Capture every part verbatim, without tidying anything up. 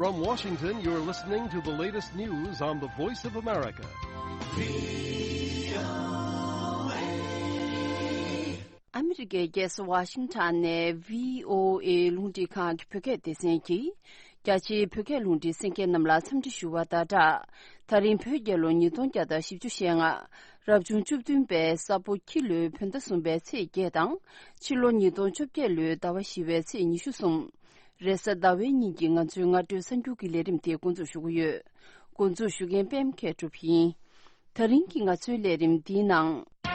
From Washington, you're listening to the latest news on the Voice of America. ཨ་མི་རི་ཀའི་རྒྱལ་ས་ཝ་ཤིང་ཊོན་ནས་བྷི་ཨོ་ཨེ་རླུང་འཕྲིན་ཁང་གི་བོད་སྐད་སྡེ་ཚན་གྱིས། རྒྱ་ཆེའི་བོད་སྐད་རླུང་འཕྲིན་གསན་མཁན་རྣམས་ལ་འཚམས་འདྲི་ཞུ་བ་དང་སྦྲགས། ད་རིང་བོད་རྒྱལ་ལོ་ཉིས་སྟོང་བརྒྱ་དང་བཞི་བཅུ་ཞེ་ལྔ། རབ་བྱུང་བཅུ་བདུན་པའི་ས་ཕོ་ཁྱི་ལོའི་བོད་ཟླ་གསུམ་པའི་ཚེས་བརྒྱད་དང་། ཕྱི་ལོ་ཉིས་སྟོང་བཅོ་བརྒྱད་ལོའི་ཟླ་བ་བཞི་བའི་ཚེས་ཉི་ཤུ་གསུམ། རེས་གཟའ་ཟླ་བའི་ཉིན་གྱི་ང་ཚོའི་སྔ་དྲོའི་གསར་འགྱུར་གྱི་ལས་རིམ་དེ་འགོ་འཛུགས་ཞུ་གི་ཡོད། འགོ་འཛུགས་ཞུ་མཁན་པད་མ་མཁས་གྲུབ་ཡིན། ད་རིང་གི་ང་ཚོའི་ལས་རིམ་འདིའི་ནང་།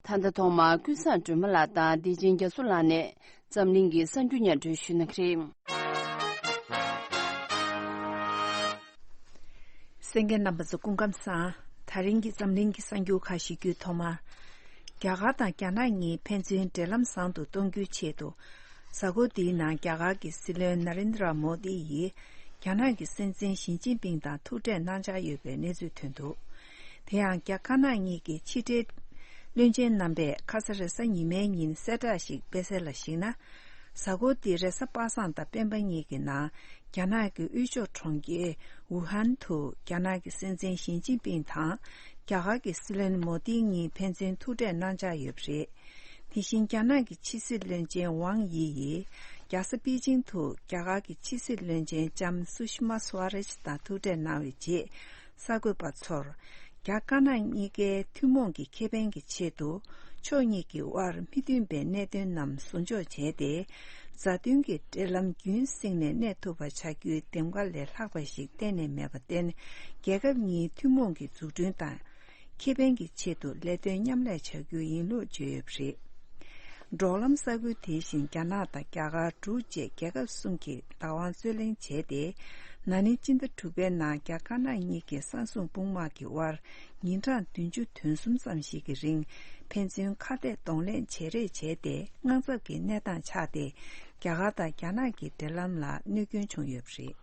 ད་ལྟ་ཐོག་མར་ཀུན་བཟང་སྒྲོལ་མ་ལགས་དང་བདེ་ཆེན་རྒྱ་མཚོ་ལགས་ནས་འཛམ་གླིང་གི་གསར་འགྱུར་སྙན་སྒྲོན་ཞུ་གནང་གི་རེད། གསན་མཁན་རྣམ་པ་ཚོ་སྐུ་ཁམས་བཟང་། ད་རིང་གི་འཛམ་གླིང་གི་གསར་འགྱུར་ཁག་ཞུ་རྒྱུའི་ཐོག་མར། རྒྱ་གར་དང་རྒྱ་ནག་གཉིས་ཕན་ཚུན་འབྲེལ་ལམ་བཟང་དུ་གཏོང་རྒྱུའི་ཆེད་དུ། གཟའ་འཁོར་འདིའི་ནང་རྒྱ་གར་གྱི་སྲིད་བློན་ན་རེན་དྲ་མོ་དི་ཡིས་རྒྱ་ནག་གི་སྲིད་འཛིན་ཞི་ཅིན་ཕིང་དང་ཐུག་འཕྲད་གནང་འཆར་ཡོད་པའི་གནས་ཚུལ་ཐོན་འདུག་དེ་ཡང་རྒྱ་དཀར་ནག་གཉིས་ཀྱི་ཕྱི་འབྲེལ་བློན་ཆེན་རྣམ་པས་ཁ་ས་རེས་གཟའ་ཉི་མའི་ཉིན་གསལ་བསྒྲགས་ཤིག་སྤེལ་གསལ་ལ་གཞིགས་ན། གཟའ་འཁོར་འདི་རེས་གཟའ་པ་སངས་དང་སྤེན་པ་གཉིས་ཀྱི་ནང་རྒྱ་ནག་གི་དབུས་ཕྱོགས་གྲོང་ཁྱེར་ཝུ་ཧན་དུ་རྒྱ་ནག་གི་སྲིད་འཛིན་ཞི་ཅིན་ཕིང་དང་རྒྱ་གར་གྱི་སྲིད་བློན་མོ་དི་གཉིས་ཕན་ཚུན་ཐུག་འཕྲད་གནང་འཆར་ཡོད་པ་རེད། དེ་བཞིན་རྒྱ་ནག་གི་ཕྱི་སྲིད་བློན་ཆེན་ཝང་ཡི་ཡིས་རྒྱལ་ས་པེ་ཅིང་དུ་རྒྱ་གར་གྱི་ཕྱི་སྲིད་བློན་ཆེན་ལྕམ་སུ་ཤི་མ་སུ་ཝ་རེཇ་དང་ཐུག་འཕྲད་གནང་བའི་རྗེས། གསར་འགོད་པ་ཚོར། རྒྱ་དཀར་ནག་གཉིས་ཀའི་ཐུན་མོང་གི་ཁེ་ཕན་གྱི་ཆེད་དུ། ཕྱོགས་གཉིས་ཀྱི་དབར་མི་མཐུན་པའི་གནད་དོན་རྣམས་ཟུར་འཇོག་བྱས་ཏེ། མཛའ་མཐུན་གྱི་འབྲེལ་ལམ་རྒྱུན་བསྲིངས་ནས་གནས་ཐུབ་པ་བྱ་རྒྱུའི་འདེམས་ཀ་ལས་ལྷག་པ་ཞིག་གཏན་ནས་མེད་པར་བརྟེན། རྒྱལ་ཁབ་གཉིས་ཐུན་མོང་གི་འཛུགས་སྐྲུན་དང་། ཁེ་ཕན་གྱི་ཆེད་དུ་ལས་དོན་མཉམ་ལས་བྱ་རྒྱུ་ཡིན་ལུགས་བརྗོད་ཡོད་པ་རེད། འབྲོག་ལམ་ས་ཁུལ་དེ་བཞིན་རྒྱ་ནག་དང་རྒྱ་གར་འབྲུག་བཅས་རྒྱལ་ཁབ་གསུམ་གྱིས་བདག་དབང་རྩོད་ལེན་བྱས་ཏེ། ན་ནིང་སྤྱི་ཟླ་དྲུག་པའི་ནང་རྒྱ་དཀར་ནག་གཉིས་ཀྱི་ས་མཚམས་དཔུང་དམག་གི་དབར་ཉིན་གྲངས་བདུན་ཅུ་དོན་གསུམ་ཙམ་ཞིག་གི་རིང་ཕན་ཚུན་ཁ་གཏད་གདོང་ལེན་བྱེད་རེས་བྱས་ཏེ། དངངས་འཚབ་ཀྱི་གནས་སྟངས་ཆགས་ཏེ། རྒྱ་གར་དང་རྒྱ་ནག་གི་འབྲེལ་ལམ་ལ་གནོད་སྐྱོན་བྱུང་ཡོད་པ་རེད།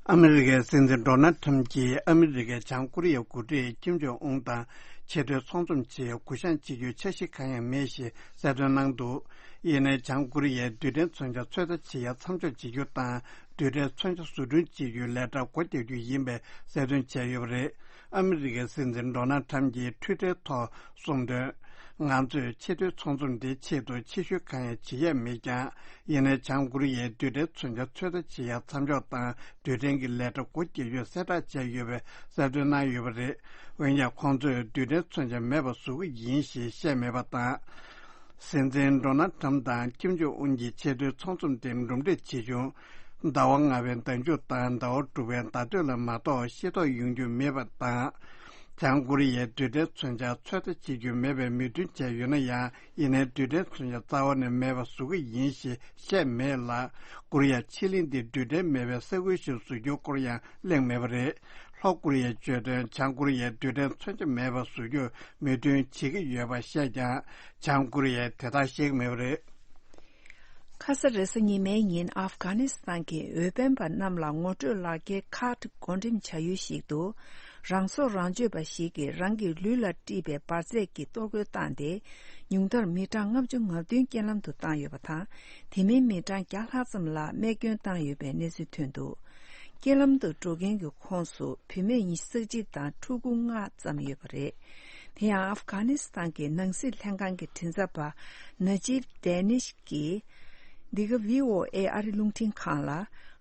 ཨ་མི་རི་ཀའི་སྲིད་འཛིན་ཌོ་ནལ་ཁྲམ་གྱིས་ཨ་མི་རི་ཀའི་བྱང་ཀོ་རི་ཡའི་འགོ་ཁྲིད་ཀིམ་ཇོང་ཨུན་དང་ཆེས་མཐོའི་ཚོགས་འཛོམས་ཆེད་གུ་བཤངས་བྱེད་རྒྱུའི་འཆར་གཞི་གང་ཡང་མེད་ཞེས་གསལ་སྟོན་གནང་འདུག་ཡིན་ནའི་བྱང་ཀོ་རི་ཡས་རྡུལ་ཕྲན་མཚོན་ཆ་ཚོད་ལྟ་བྱེད་ཡ་མཚམས་འཇོག་བྱེད་རྒྱུ་དང་། རྡུལ་ཕྲན་མཚོན་ཆ་བཟོ་སྐྲུན་བྱེད་རྒྱུའི་ལས་གྲྭ་སྒོ་རྒྱག་རྒྱུ་ཡིན་པའི་གསལ་སྟོན་བྱས་ཡོད་པ་རེད། ཨ་མི་རི་ཀའི་སྲིད་འཛིན་ཌོ་ནལ་ཁྲམ་གྱིས་ཊུའི་ཊར་ཐོག་གསུངས་དོན། ང་ཚོས་ཆེས་མཐོའི་ཚོགས་འཛོམས་འདིའི་ཆེད་དུ་ཕྱི་བཤོལ་གང་ཡང་བྱེད་ཡས་མེད་ཀྱང་། ཡིན་ནའི་བྱང་ཀོ་རི་ཡས་རྡུལ་ཕྲན་མཚོན་ཆ་ཚོད་ལྟ་བྱེད་ཡ་མཚམས་འཇོག་དང་། རྡུལ་ཕྲན་གྱི་ལས་གྲྭ་སྒོ་རྒྱག་རྒྱུའི་གསལ་བསྒྲགས་བྱས་ཡོད་པའི་གསལ་སྟོན་གནང་ཡོད་པ་རེད། འོན་ཀྱང་། ཁོང་ཚོས་རྡུལ་ཕྲན་མཚོན་ཆ་མེད་པ་བཟོ་གི་ཡིན་ཞེས་བཤད་མེད་པ་དང་། སྲིད་འཛིན་ཌོ་ནལ་ཁྲམ་དང་ཀིམ་ཇོང་ཨུན་གྱི་ཆེས་མཐོའི་ཚོགས་འཛོམས་དེ་གྲུབ་འབྲས་ཇི་བྱུང་། ཟླ་བ་ལྔ་པའི་ཟླ་མཇུག་དང་ཟླ་བ་དྲུག་པའི་ཟླ་སྟོད་ལ་མ་གཏོགས་ཤེས་རྟོགས་ཡོང་རྒྱུ་མེད་པ་དང་། བྱང་ཀོ་རི་ཡས་རྡུལ་ཕྲན་མཚོན་ཆ་ཚོད་ལྟ་བྱེད་རྒྱུ་མེད་པའི་མོས་མཐུན་བྱས་ཡོད་ན་ཡང་། ཡིན་ནའི་རྡུལ་ཕྲན་མཚོན་ཆ་རྩ་བ་ནས་མེད་པ་བཟོ་གི་ཡིན་ཞེས་བཤད་མེད་ལ། ཀོ་རི་ཡ་ཕྱེད་གླིང་འདི་རྡུལ་ཕྲན་མེད་པའི་ས་ཁུལ་ཞིག་བཟོ་རྒྱུའི་སྐོར་ཡང་གླེང་མེད་པ་རེད། ལྷོ་ཀོ་རི་ཡས་བརྗོད་དོན། བྱང་ཀོ་རི་ཡས་རྡུལ་ཕྲན་མཚོན་ཆ་མེད་པ་བཟོ་རྒྱུར་མོས་མཐུན་བྱེད་ཀྱི་ཡོད་པ་བཤད་ཀྱང་། བྱང་ཀོ་རི་ཡས་དེ་ལྟར་བཤད་ཀྱི་མེད་པ་རེད། ཁ་ས་རེས་གཟའ་ཉི་མའི་ཉིན་ཨབ་གྷ་ནི་སི་ཐན་གྱི་འོས་འཕེན་པ་རྣམས་ལ་ངོ་སྤྲོད་ལག་འཁྱེར་ཁཱར་ཌི་བགོ་འགྲེམས་བྱ་ཡུལ་ཞིག་ཏུ། རང་སྲོག་རང་གཅོད་པ་ཞིག་གིས་རང་གི་ལུས་ལ་དཀྲིས་པའི་འབར་རྫས་ཀྱི་གཏོར་རྒོལ་བཏང་སྟེ། ཉུང་མཐར་མི་གྲངས་ལྔ་བཅུ་ང་བདུན་རྐྱེན་ལམ་དུ་བཏང་ཡོད་པ་དང་། དེ་མིན་མི་གྲངས་བརྒྱ་ལྷག་ཙམ་ལ་རྨས་སྐྱོན་བཏང་ཡོད་པའི་གནས་ཚུལ་ཐོན་འདུག་རྐྱེན་ལམ་དུ་འགྲོ་མཁན་གྱི་ཁོངས་སུ་བུད་མེད་ཉི་ཤུ་རྩ་གཅིག་དང་ཕྲུ་གུ་ལྔ་ཙམ་ཡོད་པ་རེད། དེ་ཡང་ཨབ་གྷ་ནི་སི་ཐན་གྱི་ནང་སྲིད་ལྷན་ཁང་གི་མགྲིན་ཚབ་པ་ན་ཇིབ་དེ་ནིཤ་གིས། འདི་ག་ཝི་ཨོ་ཨེ་ཨ་རི་རླུང་འཕྲིན་ཁང་ལ།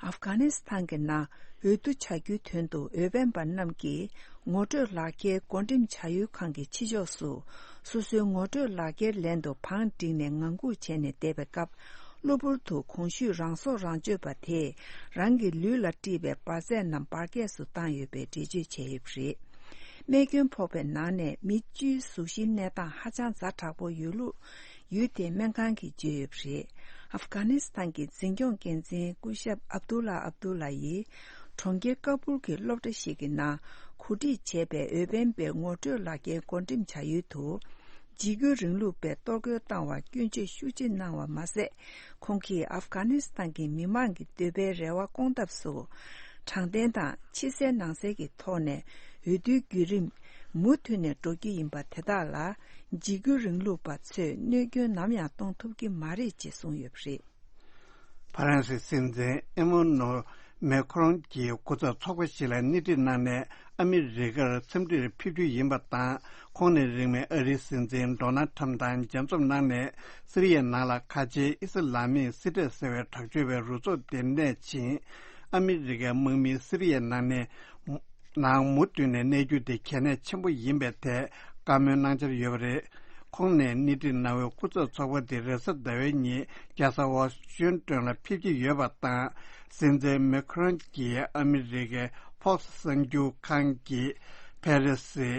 ཨབ་གྷ་ནི་སི་ཐན་གྱི་ནང་། འོས་བསྡུ་བྱ་རྒྱུའི་དོན་དུ་འོས་འཕེན་པ་རྣམས་ཀྱིས་ངོ་སྤྲོད་ལག་ཁྱེར་བགོ་འགྲེམས་བྱ་ཡུལ་ཁང་གི་ཕྱི་ཕྱོགས་སུ། སོ་སོའི་ངོ་སྤྲོད་ལག་ཁྱེར་ལེན་དུ་བང་བསྒྲིགས་ནས་ངང་སྒུག་བྱས་ནས་བསྡད་པའི་སྐབས། གློ་བུར་དུ་གོང་ཞུས་རང་སྲོག་རང་གཅོད་པ་དེས་རང་གི་ལུས་ལ་དཀྲིས་པའི་འབར་རྫས་རྣམས་འབར་གས་སུ་བཏང་ཡོད་པའི་འགྲེལ་བརྗོད་བྱས་ཡོད་པ་རེད། རྨས་སྐྱོན་ཕོག་པའི་ནང་ནས་མི་བཅུའི་གཟུགས་གཞིའི་གནས་སྟངས་ཧ་ཅང་ཛ་དྲག་པོ་ཡོད་ལུགས། ཡུལ་དེའི་སྨན་ཁང་གིས་བརྗོད་ཡོད་པ་རེད། ཨབ་གྷ་ནི་སི་ཐན་གྱི་འཛིན་སྐྱོང་འགན་འཛིན་སྐུ་ཞབས་ཨབ་དུ་ལ་ཨབ་དུ་ལ་ཡིས། གྲོང་ཁྱེར་ཀ་པུལ་གྱི་སློབ་གྲྭ་ཞིག་གི་ནང་གོ་སྒྲིག་བྱས་པའི་འོས་འཕེན་པའི་ངོ་སྤྲོད་ལག་ཁྱེར་བགོ་འགྲེམས་བྱ་ཡུལ་དུ། འཇིགས་སྐུལ་རིང་ལུགས་པས་གཏོར་རྒོལ་བཏང་བར་སྐྱོན་བརྗོད་ཤུགས་ཆེ་གནང་བ་མ་ཟད། ཁོང་གིས་ཨབ་གྷ་ནི་སི་ཐན་གྱི་མི་མང་གི་འདོད་པའི་རེ་བ་སྐོང་ཐབས་སུ། དྲང་བདེན་དང་ཕྱི་གསལ་ནང་གསལ་གྱི་ཐོག་ནས་འོས་བསྡུའི་བརྒྱུད་རིམ་མུ་མཐུད་ནས་འགྲོ་རྒྱུ་ཡིན་པ་དེ་དག་ལ། འཇིགས་སྐུལ་རིང་ལུགས་པ་ཚོས་གནོད་སྐྱོན་ནམ་ཡང་གཏོང་ཐུབ་ཀྱི་མ་རེད་ཅེས་གསུངས་ཡོད་པ་རེད། ཕ་རན་སིའི་སྲིད་འཛིན་ཨེ་མོ་ནུ་མེ་ཁོ་རོན་གྱི་སྐུ་ཚབ་ཚོགས་པ་ཞིག་ལ་སྣེ་ཁྲིད་གནང་ནས་ཨ་མི་རི་ཀར་འཚམས་འདྲིར་ཕེབས་རྒྱུ་ཡིན་པ་དང་། ཁོང་ནས་རིང་མིན་ཨ་རིའི་སྲིད་འཛིན་ཌོ་ནལ་ཁྲམ་དང་མཇལ་འཛོམས་གནང་ནས། སི་རི་ཡའི་ནང་ལ་ཁ་ཆེའི་ཨི་སི་ལ་མིའི་སི་ཏྲས་ཟེར་བའི་དྲག་སྤྱོད་པའི་རུ་ཚོགས་དེ་གནས་ཕྱིན། ཨ་མི་རི་ཀའི་དམག་མིས་སི་རི་ཡའི་ནང་ནས། ནང་མུ་མཐུད་ནས་གནས་རྒྱུ་དེ་གལ་གནད་ཆེན་པོ་ཡིན་པའི་ཐད་བཀའ་མོལ་གནང་འཆར་ཡོད་པ་རེད། ཁོང་ནས་སྣེ་ཁྲིད་གནང་བའི་སྐུ་ཚབ་ཚོགས་པ་དེ་རེས་གཟའ་ཟླ་བའི་ཉིན་རྒྱལ་ས་ཝ་ཤིང་ཏོན་ལ་ཕེབས་ཀྱི་ཡོད་པ་དང་། སྲིད་འཛིན་མེ་ཁོ་རོན་གྱིས་ཨ་མི་རི་ཀའི་ཕོག་སི་གསར་འགྱུར་ཁང་གི་ཕེ་རེ་སི་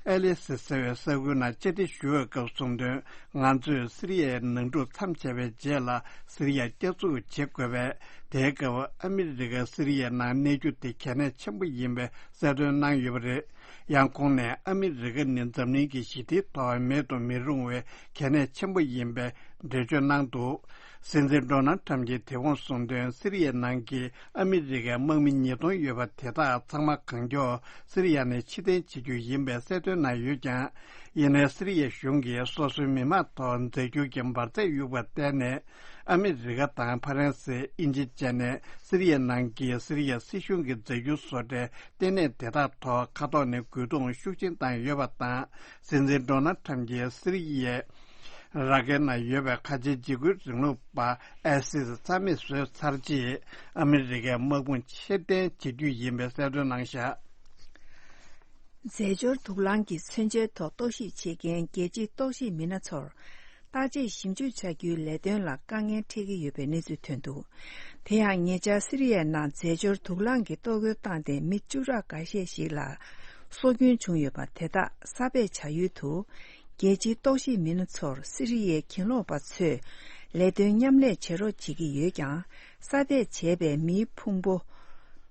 ཨེ་ལི་སི་ཟེར་བའི་ས་ཁུལ་ནང་བཅར་འདྲི་ཞུ་བའི་སྐབས་གསུངས་དོན། ང་ཚོས་སི་རི་ཡའི་ནང་འཁྲུག་མཚམས་ཆད་པའི་རྗེས་ལ་སི་རི་ཡ་བསྐྱར་འཛུགས་བྱེད་དགོས་པས། དེའི་སྐབས་ཨ་མི་རི་ཀ་སི་རི་ཡའི་ནང་གནས་རྒྱུ་དེ་གལ་གནད་ཆེན་པོ་ཡིན་པའི་གསལ་སྟོན་གནང་ཡོད་པ་རེད། ཡང་ཁོང་ནས་ཨ་མི་རི་ཀ་ནི་འཛམ་གླིང་གི་ཞི་བདེའི་ཐོག་མེད་དུ་མི་རུང་བའི་གལ་གནད་ཆེན་པོ་ཡིན་པའི་འགྲེལ་བརྗོད་གནང་འདུག། སྲིད་འཛིན་ཌོ་ནལ་ཁྲམ་གྱིས་དེ་གོང་གསུངས་དོན། སི་རི་ཡའི་ནང་གི་ཨ་མི་རི་ཀའི་དམག་མི་ཉིས་སྟོང་ཡོད་པ་དེ་དག་ཚང་མ་གང་མགྱོགས་སི་རི་ཡ་ནས་ཕྱིར་འཐེན་བྱེད་རྒྱུ་ཡིན་པའི་གསལ་སྟོན་གནང་ཡོད་ཀྱང་། ཡིན་ནའི་སི་རི་ཡའི་གཞུང་གིས་སོ་སོའི་མི་མང་ཐོག་རྫས་འགྱུར་གྱི་འབར་རྫས་གཡུགས་པར་བརྟེན་ནས། ཨ་མི་རི་ཀ་དང་ཕ་རན་སི། དབྱིན་ཇི་བཅས་ནས་སི་རི་ཡའི་ནང་གི་སི་རི་ཡའི་སྲིད་གཞུང་གི་རྫས་འགྱུར་བཟོ་གྲྭའི་ལྟེ་གནས་དེ་དག་ཐོག་མཁའ་ཐོག་ནས་རྒོལ་རྡུང་ཤུགས་ཆེན་བཏང་ཡོད་པ་དང་། སྲིད་འཛིན་ཌོ་ནལ་ཁྲམ་གྱིས་སི་རི་ཡའི་ར་ཀེ་ནང་ཡོད་པའི་ཁ་ཆེའི་འཇིགས་སྐུལ་རིང་ལུགས་པ་ཨའི་སི་སི་རྩ་མེད་བཟོས་ཚར་རྗེས། ཨ་མི་རི་ཀའི་དམག་དཔུང་ཕྱིར་འཐེན་བྱེད་རྒྱུ་ཡིན་པའི་གསལ་སྟོན་གནང་བཞག། རྫས་སྦྱོར་དུག་རླངས་ཀྱི་མཚོན་ཆའི་ཐོག་རྟོག་ཞིབ་བྱེད་མཁན་རྒྱལ་སྤྱིའི་རྟོག་ཞིབ་མི་སྣ་ཚོར། བརྟག་དཔྱད་ཞིབ་འཇུག་བྱ་རྒྱུའི་ལས་དོན་ལ་དཀའ་ངལ་འཕྲད་ཀྱི་ཡོད་པའི་གནས་ཚུལ་ཐོན་འདུག། དེ་ཡང་ཉེ་ཆར་སི་རི་ཡའི་ནང་རྫས་སྦྱོར་དུག་རླངས་ཀྱིས་གཏོར་རྒོལ་བཏང་སྟེ་མི་བཅུ་ཕྲག་འགའ་ཤས་ཤིག་ལ་སྲོག་སྐྱོན་བྱུང་ཡོད་པ་དེ་དག་གསར་སྦས་བྱ་ཡུལ་དུ། རྒྱལ་སྤྱིའི་རྟོག་ཞིབ་མི་སྣ་ཚོར་སི་རི་ཡའི་གྱེན་ལོག་པ་ཚོས་ལས་དོན་མཉམ་ལས་བྱེད་རོགས་བྱེད་ཀྱི་ཡོད་ཀྱང་། གསར་འདེབས་བྱས་པའི་མིའི་ཕུང་པོ་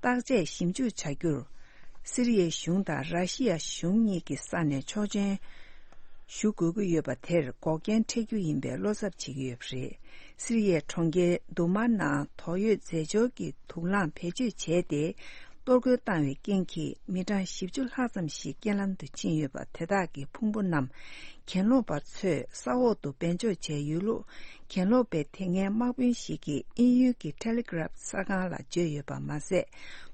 བརྟག་དཔྱད་ཞིབ་འཇུག་བྱ་རྒྱུར། སི་རི་ཡའི་གཞུང་དང་ར་ཤི་ཡ་གཞུང་གཉིས་ཀྱི་ས་ནས་ཆོག་མཆན་ཞུ་དགོས་ཀྱི་ཡོད་པ་དེར་འགོག་རྐྱེན་འཕྲད་རྒྱུ་ཡིན་པའི་བློ་འཚབ་བྱེད་ཀྱི་ཡོད་པ་རེད། སི་རི་ཡའི་གྲོང་ཁྱེར་དུ་མར་ནང་དོགས་ཡོད་རྫས་སྦྱོར་གྱི་དུག་རླངས་བེད་སྤྱོད་བྱས་ཏེ། གཏོར་རྒོལ་བཏང་བའི་རྐྱེན་གྱིས་མི་གྲངས་བཞི་བཅུ་ལྷག་ཙམ་ཞིག་རྐྱེན་ལམ་དུ་ཕྱིན་ཡོད་པ་དེ་དག་གི་ཕུང་པོ་རྣམས་གྱེན་ལོག་པ་ཚོས་ས་འོག་ཏུ་བེད་འཇོག་བྱས་ཡོད་ལུགས། གྱེན་ལོག་པའི་དེ་སྔའི་དམག་དཔོན་ཞིག་གིས་དབྱིན་ཡུལ་གྱི་ཊེ་ལི་གྷི་རབ་གསར་ཁང་ལ་བརྗོད་ཡོད་པ་མ་ཟད།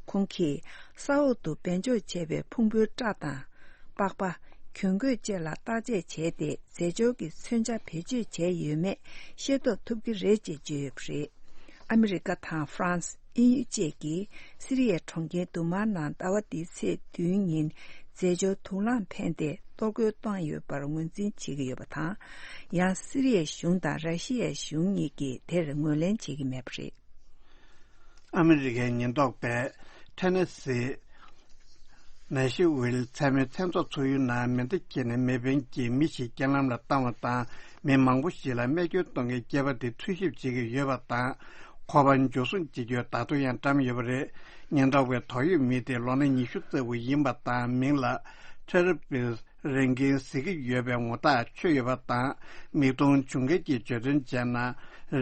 ཁོང་གིས་ས་འོག་ཏུ་བེད་འཇོག་བྱས་པའི་ཕུང་པོའི་སྐྲ་དང་། པགས་པ། གྱོན་གོས་བཅས་ལ་བརྟག་དཔྱད་བྱས་ཏེ། རྫས་སྦྱོར་གྱི་མཚོན་ཆ་བེད་སྤྱོད་བྱས་ཡོད་མེད་ཤེས་རྟོགས་ཐུབ་ཀྱི་རེད་ཅེས་བརྗོད་ཡོད་པ་རེད། ཨ་མི་རི་ཀ་དང་ཧྥ་རན་སི། དབྱིན་ཡུལ་བཅས་ཀྱིས་སི་རི་ཡའི་གྲོང་ཁྱེར་དུ་མར་ནང་ཟླ་བ་འདིའི་ཚེས་བདུན་ཉིན་རྫས་སྦྱོར་དུག་རླངས་འཕེན་ཏེ་གཏོར་རྒོལ་བཏང་ཡོད་པར་ངོས་འཛིན་བྱེད་ཀྱི་ཡོད་པ་དང་། ཡང་སི་རི་ཡའི་གཞུང་དང་ར་ཤི་ཡའི་གཞུང་གཉིས་ཀྱིས་དེར་ངོས་ལེན་བྱེད་ཀྱི་མེད་པ་རེད། ཨ་མི་རི་ཀའི་ཉེན་རྟོག་པས་ཐེ་ནེ་སི་ནེ་ཤི་ཝིལ་མཚན་མོའི་མཚན་ཚོགས་ཚུགས་ཡུལ་ནང་མེ་མདའ་བརྒྱབ་ནས་མེ་འཕེན་གྱིས་མི་ཞིག་རྐྱེན་ལམ་ལ་བཏང་བ་དང་། མི་མང་པོ་ཞིག་ལ་རྨས་སྐྱོན་གཏོང་མཁན་སྐྱེས་པ་དེ་འཚོལ་ཞིབ་བྱེད་ཀྱི་ཡོད་པ་དང་། ཁོ་པ་འཇུ་བཟུང་བྱེད་རྒྱུའི་བརྡ་ཐོ་ཡང་བཀྲམ་ཡོད་པ་རེད། ཉེན་རྟོག་པས་དོགས་ཡོད་མི་དེ་ལོ་ན་ཉི་ཤུ་ཙམ་ཡིན་པ་དང་། མིང་ལ་ཁྲེ་རི་པིས། རེ་འགན་ཟེར་གྱི་ཡོད་པའི་ངོ་ཐག་ཆོད་ཡོད་པ་དང་། མིག་མཐོང་བྱུང་མཁན་གྱིས་བརྗོད་དོན་བྱས་ན།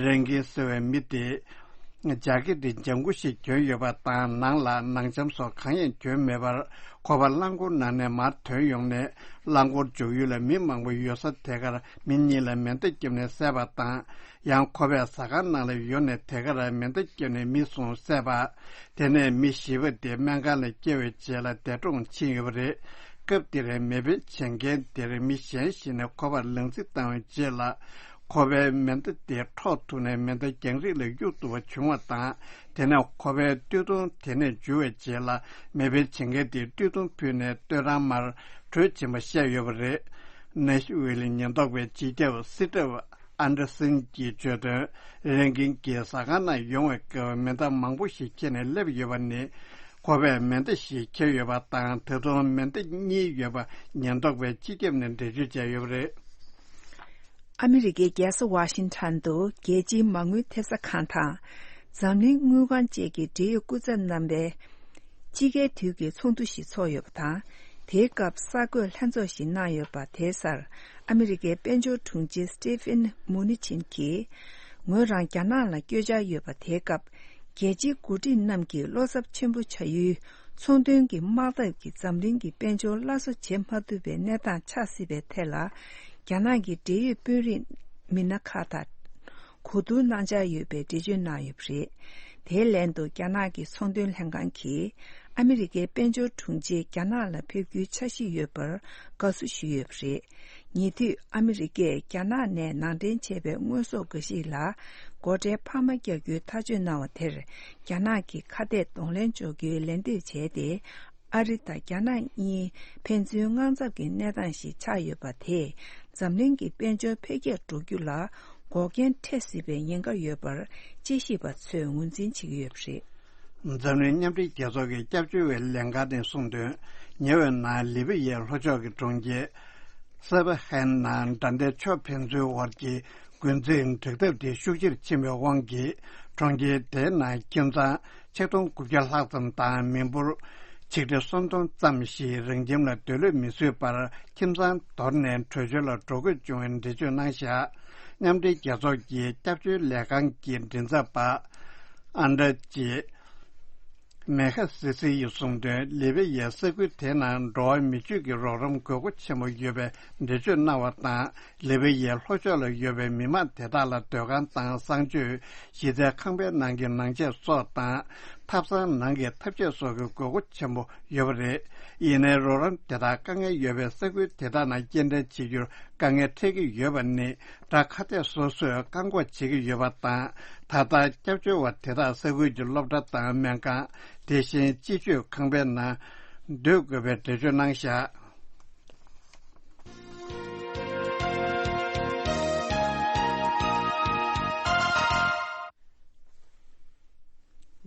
རེ་འགན་ཟེར་བའི་མི་དེ། ཇ་ཀེ་ཊི་ལྗང་ཁུ་ཞིག་གྱོན་ཡོད་པ་དང་། ནང་ལ་ནང་འཇམ་སོགས་གང་ཡང་གྱོན་མེད་པར། ཁོ་པ་རླངས་འཁོར་ནང་ནས་མར་ཐོན་ཡོང་ནས། རླངས་འཁོར་འཇུག་ཡུལ་ལ་མི་མང་པོ་ཡོད་ས་དེ་གར་མི་གཉིས་ལ་མེ་མདའ་བརྒྱབ་ནས་བསད་པ་དང་། ཡང་ཁོ་པས་ཟ་ཁང་ནང་ལ་ཡོང་ནས་དེ་གར་མེ་མདའ་བརྒྱབ་ནས་མི་གསུམ་བསད་པ། དེ་ནས་མི་བཞི་པ་དེ་སྨན་ཁང་ལ་བསྐྱལ་བའི་རྗེས་ལ་འདས་གྲོངས་ཕྱིན་ཡོད་པ་རེད། སྐབས་དེར་མེ་འཕེན་བྱེད་མཁན་དེར་མི་གཞན་ཞིག་ནས་ཁོ་པར་ལང་ཚིག་བཏང་བའི་རྗེས་ལ། ཁོ་པའི་མེ་མདའ་དེ་འཕྲོག་ཐུབ་ནས་མེ་མདའ་རྒྱང་རིང་ལ་གཡུག་ཐུབ་པ་བྱུང་བ་དང་། དེ་ནས་ཁོ་པའི་སྟོད་ཐུང་དེ་ནས་འཇུ་བའི་རྗེས་ལ་མེ་འཕེན་བྱེད་མཁན་དེས་སྟོད་ཐུང་ཕུད་ནས་སྟོད་རང་མར་བྲོས་ཕྱིན་པ་བཤད་ཡོད་པ་རེད། ནེ་ཤི་ཝིལ་ཉེན་རྟོག་པའི་སྤྱི་ཁྱབ་སི་ཏེབ་ཨན་ཌར་སན་གྱིས་བརྗོད་དོན། རེན་ཀིན་གྱིས་ཟ་ཁང་ནང་ཡོང་བའི་སྐབས་མེ་མདའ་མང་པོ་ཞིག་འཁྱེར་ནས་སླེབས་ཡོད་པ་ནི། ཁོ་པས་མེ་མདའ་ཞིག་འཁྱེར་ཡོད་པ་དང་། ད་དུང་མེ་མདའ་གཉིས་ཡོད་པ་ཉེན་རྟོག་པའི་སྤྱི་ཁྱབ་ནས་འགྲེལ་བརྗོད་བྱས་ཡོད་པ་རེད། ཨ་མི་རི་ཀའི་རྒྱལ་ས་ཝ་ཤིང་ཊོན་དུ་རྒྱལ་སྤྱིའི་མ་དངུལ་ཐེབས་ས་ཁང་དང་། འཛམ་གླིང་དངུལ་ཁང་བཅས་ཀྱི་འབྲེལ་ཡོད་སྐུ་ཚབ་རྣམ་པས་དཔྱིད་ཀའི་དུས་ཀྱི་ཚོགས་འདུ་ཞིག་ཚོགས་ཡོད་པ་དང་། དེའི་སྐབས་གསར་འགོད་ལྷན་ཚོགས་ཤིག་གནང་ཡོད་པ། དེའི་སར་ཨ་མི་རི་ཀའི་དཔལ་འབྱོར་དྲུང་ཆེ་སི་ཏི་ཕིན་མུ་ནི་ཆིན་གྱིས། ངོས་རང་རྒྱ་ནག་ལ་བསྐྱོད་འཆར་ཡོད་པ། དེའི་སྐབས་རྒྱལ་སྤྱིའི་འགོ་ཁྲིད་རྣམས་ཀྱིས་བློ་འཚབ་ཆེན་པོ་བྱ་ཡུལ་ཚོང་དོན་གྱི་དམག་འཐབ་ཀྱིས་འཛམ་གླིང་གི་དཔལ་འབྱོར་སླར་གསོ་བྱེད་མ་ཐུབ་པའི་གནས་སྟངས་ཆགས་སྲིད་པའི་ཐད་ལ། རྒྱ་ནག་གི་འབྲེལ་ཡོད་དཔོན་རིགས་མི་སྣ་ཁག་དང་གོ་བསྡུར་གནང་འཆར་ཡོད་པའི་འགྲེལ་བརྗོད་གནང་ཡོད་པ་རེད། དེའི་ལན་དུ་རྒྱ་ནག་གི་ཚོང་དོན་ལྷན་ཁང་གིས་ཨ་མི་རི་ཀའི་དཔལ་འབྱོར་དྲུང་ཆེ་རྒྱ་ནག་ལ་ཕེབས་རྒྱུའི་འཆར་གཞི་ཡོད་པར་དགའ་བསུ་ཞུས་ཡོད་པ་རེད། ཉེ་དུས་ཨ་མི་རི་ཀས་རྒྱ་ནག་ནས་ནང་འདྲེན་བྱས་པའི་དངོས་ཟོག་འགའ་ཞིག་ལ་སྒོ་ཁྲལ་འཕར་མ་རྒྱག་རྒྱུའི་ཐག་གཅོད་གནང་བ་དེར་རྒྱ་ནག་གིས་ཁ་གཏད་གདོང་ལེན་འཇོག་རྒྱུའི་ལན་འདེབས་བྱས་ཏེ། ཨ་རི་དང་རྒྱ་ནག་གཉིས་ཕན་ཚུན་དངངས་འཚབ་ཀྱི་གནས་སྟངས་ཤིག་ཆགས་ཡོད་པ་དེས་འཛམ་གླིང་གི་དཔལ་འབྱོར་འཕེལ་རྒྱས་འགྲོ་རྒྱུ་ལ་འགོག་རྐྱེན་འཕྲད་སྲིད་པའི་ཉེན་ཁ་ཡོད་པར་དཔྱད་ཞིབ་པ་ཚོས་ངོས་འཛིན་བྱེད་ཀྱི་ཡོད་པ་རེད། འཛམ་གླིང་མཉམ་འབྲེལ་རྒྱལ་ཚོགས་ཀྱི་སྐྱབས་བཅོལ་བའི་ལས་འགན་ནས་གསུངས་དོན། ཉེ་བའི་ནང་ལི་བི་ཡའི་ལྷོ་ཕྱོགས་ཀྱི་གྲོང་ཁྱེར་སེ་བ་ཧན་ནང་དགྲ་ཟླའི་ཕྱོགས་ཕན་ཚུན་དབར་གྱི་འགོ་འཛིང་འགྲིག་ཐབས་དེ་ཤུགས་ཆེར་ཕྱིན་པའི་དབང་གིས། གྲོང་ཁྱེར་དེའི་ནང་ཁྱིམ་ཚང་ཆིག་སྟོང་དགུ་བརྒྱ་ལྷག་ཙམ་དང་། མི་འབོར་ཆིག་ཁྲི་སུམ་སྟོང་ཙམ་ཞིག་རང་ཁྱིམ་ལ་སྡོད་ལོས་མི་བཟོད་པར་ཁྱིམ་ཚང་དོར་ནས་བྲོས་བྱོལ་ལ་འགྲོ་དགོས་བྱུང་བའི་འགྲེལ་བརྗོད་གནང་བཞག་མཉམ་འབྲེལ་རྒྱལ་ཚོགས་ཀྱི་སྐྱབས་བཅོལ་ལས་ཁང་གི་མགྲིན་ཚབ་པ་ཨན་ཌྲ་ཅི་མེ་ཁ་སི་སི་ཡིས་གསུངས་དོན། ལི་བི་ཡའི་ས་ཁུལ་དེའི་ནང་འགྲོ་བ་མི་སྤྱོད་ཀྱི་རོགས་རམ་དགོས་མཁོ་ཆེན་པོ་ཡོད་པའི་འགྲེལ་བརྗོད་གནང་བ་དང་། ལི་བི་ཡའི་ལྷོ་ཕྱོགས་ལ་ཡོད་པའི་མི་མང་དེ་དག་ལ་སྡོད་ཁང་དང་གསང་སྤྱོད། གཞི་རྩའི་ཁང་པའི་ནང་གི་ནང་ཆས་སོགས་དང་། ཐབ་ཚང་ནང་གི་ཐབ་ཆས་སོགས་ཀྱི་དགོས་མཁོ་ཆེན་པོ་ཡོད་པ་རེད། ཡིན་ནའི་རོགས་རམ་དེ་དག་དཀའ་ངལ་ཡོད་པའི་ས་ཁུལ་དེ་དག་ནང་སྐྱེལ་འདྲེན་བྱེད་རྒྱུར་དཀའ་ངལ་འཕྲད་ཀྱི་ཡོད་པ་ནི། དགྲ་ཁ་གཏད་སོ་སོས་བཀག་འགོག་བྱེད་ཀྱི་ཡོད་པ་དང་། ད་ལྟ་སྐྱབས་བཅོལ་བ་དེ་དག་ས་ཁུལ་གྱི་སློབ་གྲྭ་དང་སྨན་ཁང་། དེ་བཞིན་སྤྱི་སྤྱོད་ཁང་པའི་ནང་སྡོད་དགོས་པའི་འགྲེལ་བརྗོད་གནང་བཞག་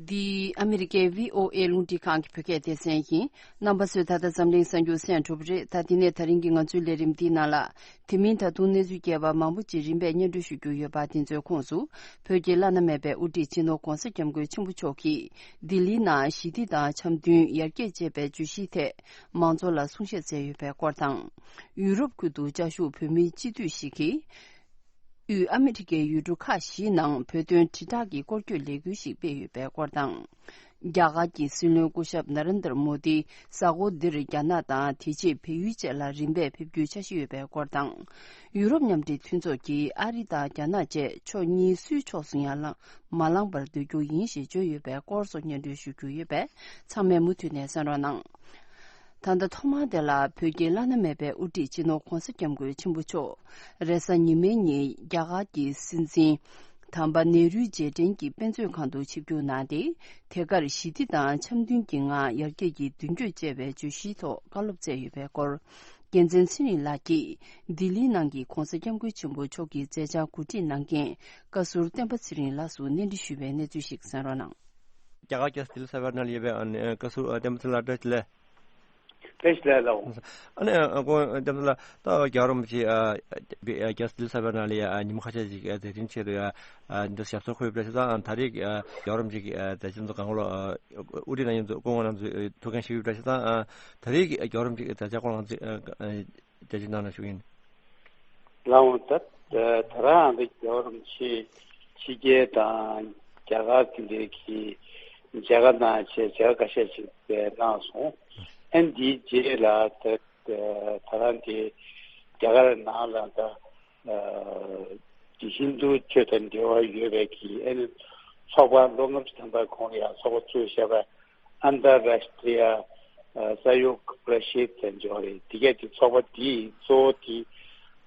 འདི་ཨ་མི་རི་ཀའི་བྷི་ཨོ་ཨེ་རླུང་འཕྲིན་ཁང་གི་བོད་སྐད་སྡེ་ཚན་ཡིན། རྣམ་པ་ཚོས་ད་ལྟ་འཛམ་གླིང་གསར་འགྱུར་གསན་གྲུབ་རེད། ད་འདི་ནས་ད་རིང་གི་ང་ཚོའི་ལས་རིམ་འདིའི་ནང་ལ། དེ་མིན་ད་དུང་གནས་ཚུལ་རྒྱས་པ་མང་པོ་ཅིག་རིམ་པས་སྙན་སྒྲོན་ཞུ་རྒྱུ་ཡོད་པ། དེ་ཚོའི་ཁོངས་སུ། བོད་ཀྱི་བླ་ན་མེད་པའི་དབུ་ཁྲིད་སྤྱི་ནོར་༧གོང་ས་༧སྐྱབས་མགོན་ཆེན་པོ་མཆོག་གིས་ལྡི་ལིའི་ནང་ཞི་བདེ་དང་འཆམ་མཐུན་ཡར་རྒྱས་ཅེས་པའི་བརྗོད་གཞིའི་ཐད་མང་ཚོགས་ལ་གསུང་བཤད་མཛད་ཡོད་པའི་སྐོར་དང་། ཡུ་རོབ་ཁུལ་དུ་བཅའ་བཞུགས་བོད་མིའི་སྤྱི་འཐུས་ཤིག་གིས། དབུས་ཨ་མི་རི་ཀའི་ཡུལ་གྲུ་ཁག་བཞིའི་ནང་བོད་དོན་དྲིལ་བསྒྲགས་ཀྱི་སྐོར་སྐྱོད་ལས་འགུལ་ཞིག་སྤེལ་ཡོད་པའི་སྐོར་དང་། རྒྱ་གར་གྱི་སྲིད་བློན་སྐུ་ཞབས་ན་རེན་དར་མོ་དི་གཟའ་འཁོར་འདིར་རྒྱ་ནག་དང་དེ་རྗེས་བལ་ཡུལ་བཅས་ལ་རིམ་པས་ཕེབས་རྒྱུའི་འཆར་གཞི་ཡོད་པའི་སྐོར་དང་། ཡུ་རོབ་མཉམ་འབྲེལ་མཐུན་ཚོགས་ཀྱིས་ཨ་རི་དང་རྒྱ་ནག་བཅས་ཕྱོགས་གཉིས་སུའི་ཕྱོགས་སུ་ཡང་ལངས་མ་ལངས་པར་སྡོད་རྒྱུ་ཡིན་ཞེས་བརྗོད་ཡོད་པའི་སྐོར་སོགས་སྙན་སྒྲོན་ཞུ་རྒྱུ་ཡོད་པས། ཚང་མས་མུ་མཐུད་ནས་གསན་རོགས་གནང་། ད་ལྟ་ཐོག་མར་དེ་ལ་བོད་ཀྱི་བླ་ན་མེད་པའི་དབུ་ཁྲིད་སྤྱི་ནོར་༧གོང་ས་༧སྐྱབས་མགོན་ཆེན་པོ་མཆོག་རེས་གཟའ་ཉི་མའི་ཉིན་རྒྱ་གར་གྱི་སྲིད་འཛིན་དམ་པ་ནེ་རུའི་རྗེས་དྲན་གྱི་དཔེ་མཛོད་ཁང་དུ་ཆིབས་བསྒྱུར་གནང་སྟེ། དེ་གར་ཞི་བདེ་དང་འཆམ་མཐུན་གྱི་ངང་ཡར་རྒྱས་ཀྱི་མདུན་སྐྱོད་ཅེས་པའི་བརྗོད་གཞིའི་ཐོག་བཀའ་སློབ་སྩལ་ཡོད་པའི་སྐོར། རྒྱལ་མཚན་ཚེ་རིང་ལགས་ཀྱིས་ལྡི་ལིའི་ནང་གི་༧གོང་ས་༧སྐྱབས་མགོན་ཆེན་པོ་མཆོག་གི་མཛད་འཆར་གོ་སྒྲིག་གནང་མཁན་བཀའ་ཟུར་བསྟན་པ་ཚེ་རིང་ལགས་སུ་གནས་འདྲི་ཞུས་པའི་གནས་ཚུལ་ཞིག་གསན་རོགས་གནང་། རྒྱ་གར་རྒྱལ་ས་ལྡི་ལི་ས་བར་ནང་ལ་ཡོད་པའི་ཨ་ནི་བཀའ་ཟུར་ཨ་བསྟན་པ་ཚེ་ལགས་བཀྲ་ཤིས་བདེ་ལེགས། བཀྲ་ཤིས་བདེ་ལེགས། ཨ་ནི་ཨ་ཁོང་བསྟན་པ་ཚེ་ལགས་ད་རྒྱལ་བ་རིན་པོ་ཆེ་ཨ་རྒྱལ་ས་ལྡི་ལི་ས་བར་ནང་ལ་ཡ་ཨ་ཉི་མ་ཁ་ཤས་ཤིག་ཨ་མཛད་འཕྲིན་ཆེད་དུ་ཡ་ཨ་འདི་ཞབས་སོར་འཁོད་ཡོད་པ་འདྲ་ཞིག་དང་། ད་རེས་ཨ་རྒྱལ་བ་རིན་པོ་ཆེ་གི་ཨ་མཛད་འཕྲིན་ཚོ་གང་ག་ལོ་ཨ་དབུ་ཁྲིད་རྣམ་གཉིས་ཚོ་སྐུ་ངོ་རྣམ་ཚོས་ཐུགས་འགན་བཞེས་ཡོད་པ་འདྲ་ཞིག་དང་། ཨ་ད་རེས་ཀྱི་རྒྱལ་བ་རིན་པོ་ཆེ་གི་མཛད་འཆར་སྐོར་ལ་ང་ཚོས་ཨ་ཨ། རྒྱ་ཆེ་གནང་ན་ཞུ་ཡིན། ལགས་འོང་། ད་ད་རང་འདི་རྒྱལ་བ་རིན་པོ་ཆེ་ཕྱི་རྒྱལ་དང་རྒྱ་གར་དེ་འདྲའི་གི་མཇལ་ཁ་གནང་བྱས་མཇལ་ཁ་ཁ་ཤས་ཤིག་གནང་སོང་། ཨ་ནི་འདིའི་རྗེས་ལ་ད་ད་རང་འདི་རྒྱ་གར་ནང་ལ་ད་ཨ་དེ་ཧིན་དུ་ཆོས་དང་འབྲེལ་བ་ཡོད་པའི་གི་ཨ་ནི་ཚོགས་པ་ལོ་ལྔ་བཅུ་ཐམ་པའི་གོང་ལ་ཡང་ཚོགས་པ་བཙུགས་བཞག་པའི་ཨན་ཏར་རཱཤ་ཏྲི་ཡ་ཨ་ས་ཡོ་ག་པྲི་ཤད་ཟེར་འབྱོར་རེད། དེ་གས་དེ་ཚོགས་པ་དེའི་གཙོ་བོ་དེ་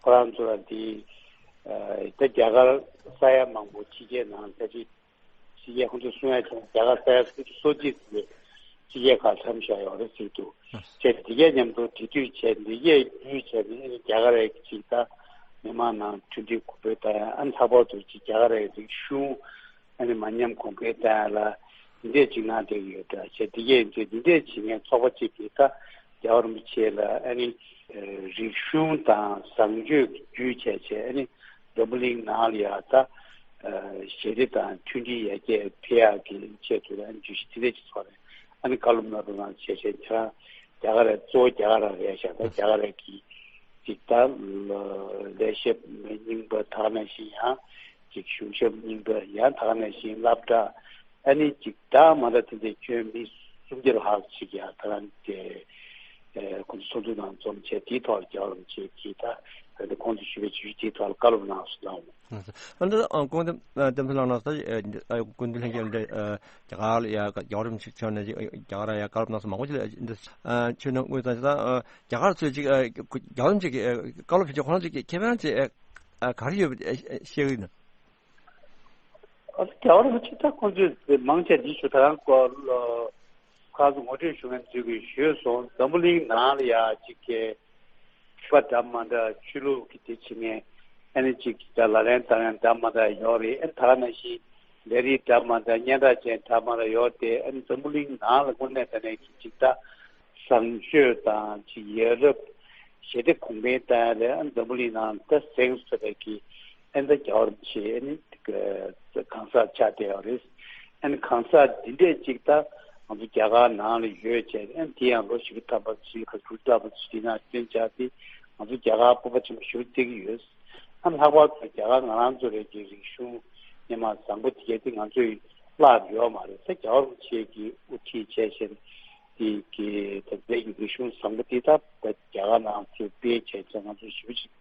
ཁོ་རང་ཚོ་ལ་དེ་ ད་རྒྱ་གར་ས་ཡ་མང་པོ་ཕྱི་རྒྱལ་ནང་ད་ཅི་ཕྱི་རྒྱལ་ཁོང་ཚོས་གསུང་ཡ་བྱུང་། རྒྱ་གར་ས་ཡ་སུམ་ཅུ་སོ་གཅིག་ཙམ་ཕྱི་རྒྱལ་ཁག་འཁྱམས་བཞག་ཡོད་རེད་ཟེར་འདུག་བྱས་ཏེ་དེ་གས་མཉམ་དུ་འབྲེལ་མཐུད་བྱས་འདི་གས་བརྒྱུད་བྱས་ཏེ་རྒྱ་གར་རྒྱལ་ཁབ་ཅིག་ད་མི་མང་ནང་མཐུན་སྒྲིལ་གོང་འཕེལ་བཏང་ཡ། ཨ་ནི་ལྷག་པར་དུ་ཅིག་རྒྱ་གར་རྒྱལ་ཁབ་ཅིག་གཞུང་ཨ་ནི་མ་ཉམས་གོང་འཕེལ་བཏང་ཡ་ལ་འདི་འདྲས་ཅིག་གནང་བསྡད་ཡོད་འདྲ་བྱས། འདི་གས་ཡིན་ཚེ་འདི་འདྲས་བྱེད་མཁན་ཚོགས་པ་གཅིག་གིས་ད་རྒྱལ་བ་རིན་པོ་ཆེ་ལ་ཨ་ནི་རིག་གཞུང་དང་བཟང་སྤྱོད་ཀྱི་བརྒྱུད་བྱས་བྱས་ཨ་ནི་འཛམ་བུ་གླིང་ནང་ལ་ཡ་ད་ཞི་བདེ་དང་མཐུན་སྒྲིལ་ཡར་རྒྱས་འཕེལ་ཡག་གི་ཆེད་དུ་ཨ་ནི་བརྗོད་གཞི་འདི་འདྲས་ཅིག་ཚོགས་ནས་ཨ་ནི་བཀའ་སློབ་གནང་རོགས་གནང་བྱས་བྱས། ཁྱེད་རང་རྒྱ་གར་ར་གཙོ་བོ་རྒྱ་གར་ར་རེད་ཤག་ད་རྒྱ་གར་ར་གི་ཅིག་ད་ལས་ཞབས་རྙིང་པ་དག་ནང་བཞིན་ཡང་ཅིག་གཞུང་ཞབས་རྙིང་པ་ཡང་དག་ནང་བཞིན་སློབ་གྲྭ་ཨ་ནི་ཅིག་ད་མ་ད་དེ་འདྲ་ཁྱོན་མི་སུམ་བརྒྱ་ལྷག་ཅིག་ཡང་ད་རང་དེ་ཁོང་ཚོ་ཚོགས་འདུ་ནང་འཛོམས་བྱས་དེའི་ཐོག་རྒྱལ་བ་རིན་པོ་ཆེ་གིས་ད་ད་ལྟ་ཁོང་ཚོ་ཞུ་བའི་བརྗོད་གཞི་དེའི་ཐོག་ལ་བཀའ་སློབ་གནང་སོང་ལགས། ཨ་འདི་ཨ་སྐུ་ངོ་ལྟེ་ཚོ་ལགས་ནང་ད་སྐུ་མདུན་ལྷན་རྒྱས་འདི་རྒྱ་གར་ལ་ཡ་རྒྱལ་བ་རིན་པོ་ཆེ་མཆོག་ནས་རྒྱ་གར་ཡ་བཀའ་སློབ་གནང་སོང་མང་པོ་ཅིག་ལ་འདི་ཆོས་ནང་དངོས་དང་ད་རྒྱ་གར་ཚོས་ཅིག་རྒྱལ་བ་རིན་པོ་ཆེ་གི་བཀའ་སློབ་ཞུ་རྒྱུ་ཁོ་རང་ཚོ་གི་ཁེ་ཕན་ཅིག་ག་རེ་ཡོད་པ་ཤེས་ཀྱི་ཡོད་ན། ཨ་རྒྱལ་བ་རིན་པོ་ཆེ་ད་ཁོང་ཚོས་མང་ཆེ་འདི་ཞུ་ད་རང་སྐོར་ཁ་སང་ངོ་སྤྲོད་ཞུ་མཁན་ཚོས་གིས་ཞུས་སོང་། འཛམ་བུ་གླིང་ནང་ལ་ཡ་ཅིག་གི་ཆོས་པ་འདྲ་མ་འདྲ་ཆོས་ལུགས་ཀྱི་དེ་བྱེད་མཁན་ཨ་ནི་ཅིག་ད་ལག་ལེན་བསྟར་མཁན་འདྲ་མ་འདྲ་ཡོད་རེད། ཨ་ནི་ད་ག་ནང་བཞིན་ལས་རིགས་འདྲ་མ་འདྲ་སྙན་གྲགས་ཅན་འདྲ་མ་འདྲ་ཡོད་དེ། ཨ་ནི་འཛམ་བུ་གླིང་ནང་ལ་དངོས་གནས་དྲང་གནས་ཀྱི་ཅིག་ད་བཟང་སྤྱོད་དང་ཅིག་ཡ་རབས་ཞི་བདེ་གོང་འཕེལ་བཏང་ཡ་ལ་ཨ་ནི་འཛམ་བུ་གླིང་ནང་ད་གཟེངས་སུ་ཐོན་པའི་གི་ཨ་ནི་ད་རྒྱལ་བ་རིན་པོ་ཆེ་ཨ་ནི་གང་ཟག་ཆགས་བསྡད་ཡོད་རེད། ཨ་ནི་གང་ཟག་འདི་འདྲས་ཅིག་ད་ང་ཚོ་རྒྱ་གར་ནང་ལ་ཡོད་བྱས། ཨ་ནི་དེ་ཡང་ལོ་བཞི་བཅུ་ཐམ་པ་ཞིག་ག་ཚོད་ལྟ་བུ་ཞིག་དེ་ནང་བསྟན་བྱ་དེ་ང་ཚོ་རྒྱ་གར་སྤོབས་པ་ཆེན་པོ་ཞེ་པོ་སྟེར་གྱི་ཡོད། ཨ་ནི་ལྷག་པར་དུ་རྒྱ་གར་ང་རང་ཚོ་རེ་གི་རིག་གཞུང་སྔོན་མ་བཟང་པོ་དེ་གས་དེ་ང་ཚོས་བརླག་ཡོད་མ་རེད། ད་རྒྱལ་བ་རིན་པོ་ཆེ་གིས་དབུ་ཁྲིད་བྱས་བྱས་དེ་གི་ད་རྒྱ་གི་རིག་གཞུང་བཟང་པོ་དེ་ད་ད་རྒྱ་གར་ནང་ཚོས་སྤེལ་བྱས་བྱས་ང་ཚོ་ཞེ་པོ་ཅིག་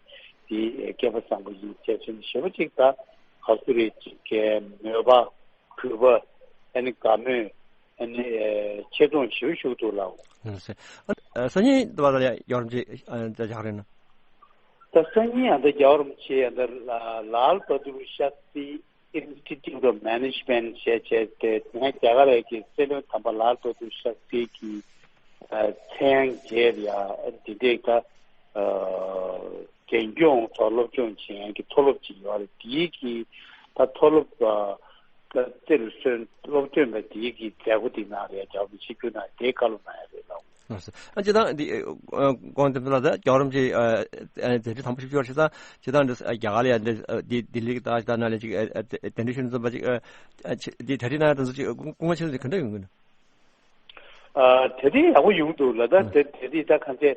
དེ་སྐལ་པ་བཟང་པོ་ཡིན་བྱས་བྱས་ཞེ་པོ་ཅིག་ད་ག་ཚོད་རེད་ཅིག་གི་མོས་པ་གུས་པ་ཨ་ནི་དགའ་མོས་ཨ་ནི་ཆེ་མཐོང་ཞེ་པོ་ཞིག་འདུག་ལགས། ཨ་སང་ཉིན་དུ་བ་ལ་ཡ་རྒྱལ་བ་རིན་པོ་ཆེ་ཨ་ད་ཡག་རེད་ན། ད་སང་ཉིན་ཨ་ད་རྒྱལ་བ་རིན་པོ་ཆེ་ཨ་ད་ལ་ལ་ལ་བྷ་དུར་ཤཱ་སྟྲི་Institute of Management ཞེས་བྱས་ཏེ་དེ་སྔ་རྒྱ་གར་རྒྱལ་ཁབ་ཀྱི་སྲིད་བློན་དམ་པ་ལ་ལ་བྷ་དུར་ཤཱ་སྟྲི་གི་ཨ་མཚན་བརྗེས་ཡ་འདི་འདྲའི་ད་ཨ་རྒན་སྐྱོང་ཐོག་སློབ་སྦྱོང་བྱེད་ཡ་གི་མཐོ་སློབ་ཅིག་ཡོད་རེད། དེའི་གི་ད་མཐོ་སློབ་ཨ་ད་རྩེ་རུ་སོན་སློབ་སྟོན་པ་དེའི་གི་མཛད་སྒོ་དེ་ནང་ལ་ཡ་རྒྱལ་བ་རིན་པོ་ཆེ་ཆིབས་བསྒྱུར་གནང་དེའི་བཀའ་སློབ་གནང་ཡ་རེད་ལགས། ལགས་སོ། ཨ་སྤྱིར་བཏང་འདི་ཨ་ཨ་ཁོང་དེ་ཚོ་ལ་ད་རྒྱལ་བ་རིན་པོ་ཆེ་ཨ་ཨ་མཛད་འཕྲིན་དམ་པ་ཞིག་བྱོས་ཤིག་དང་། སྤྱིར་བཏང་འདི་ཨ་རྒྱ་གར་ལ་ཡ་འདི་ཨ་འདི་ལྡི་ལི་གི་ད་ཅིག་ད་ན་ལས་ཅིག་ཨ་ཨ་གདན་འདྲེན་ཞུ་འཛོམས་པ་ཅིག་ཨ་ཨ་ཅི་འདི་གྲ་སྒྲིག་གནང་ཡ་དེ་ཚོ་ཅིག་སྐུ་སྐུ་ངོ་ཆེན་ལ་ཅིག་ག་འདྲ་ཡོང་གི་ན། ཨ་དེ་རིང་ཡག་པོ་ཡོང་འདུག་ལ། ད་ཨ་དེ་དེ་རིང་ད་གང་ཚེ་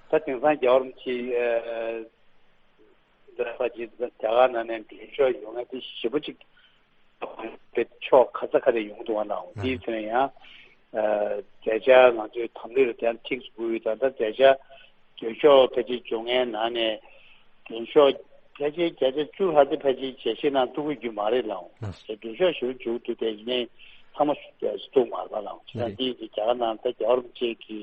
ད་དེང་སང་རྒྱལ་བ་རིན་པོ་ཆེ་ཨ་འདི་ལ་ཕ་ཅིག་རྒྱ་གར་ནང་ནས་མགྲོན་ཕྱོགས་ཡོང་ཡ་དེ་ཞེ་པོ་ཅིག་པའི་ཕྱོགས་ག་ས་ག་ནས་ཡོང་འདུག་བ་ལགས། དེའི་ཚེ་ན་ཡང་ཨ་མཛད་འཆར་ང་ཚོའི་དམ་ལུས་ལ་དེ་ཡང་ཐིག་སུ་འབུལ་ཡོད། ད་ལྟ་མཛད་འཆར་མགྲོན་ཤོག་ཕལ་ཆེར་བཅོ་ལྔའི་ནང་ནས་མགྲོན་ཤོག་ཕལ་ཆེར་བརྒྱ་ཆ་བཅུ་ལྷག་ཙམ་ཕལ་ཆེར་ཞལ་བཞེས་གནང་ཐུབ་ཀྱི་རྒྱུ་མ་རེད་ལགས། དེ་མགྲོན་ཤོག་ཞུ་རྒྱུ་འདུག་དེ་ཡིན་ནའི་ཚང་མ་ཞུ་ཐུབ་མ་རེད་ལགས། བྱས་ཙང་འདི་ཡིན་དུས་རྒྱ་གར་ནང་ད་རྒྱལ་བ་རིན་པོ་ཆེ་གི་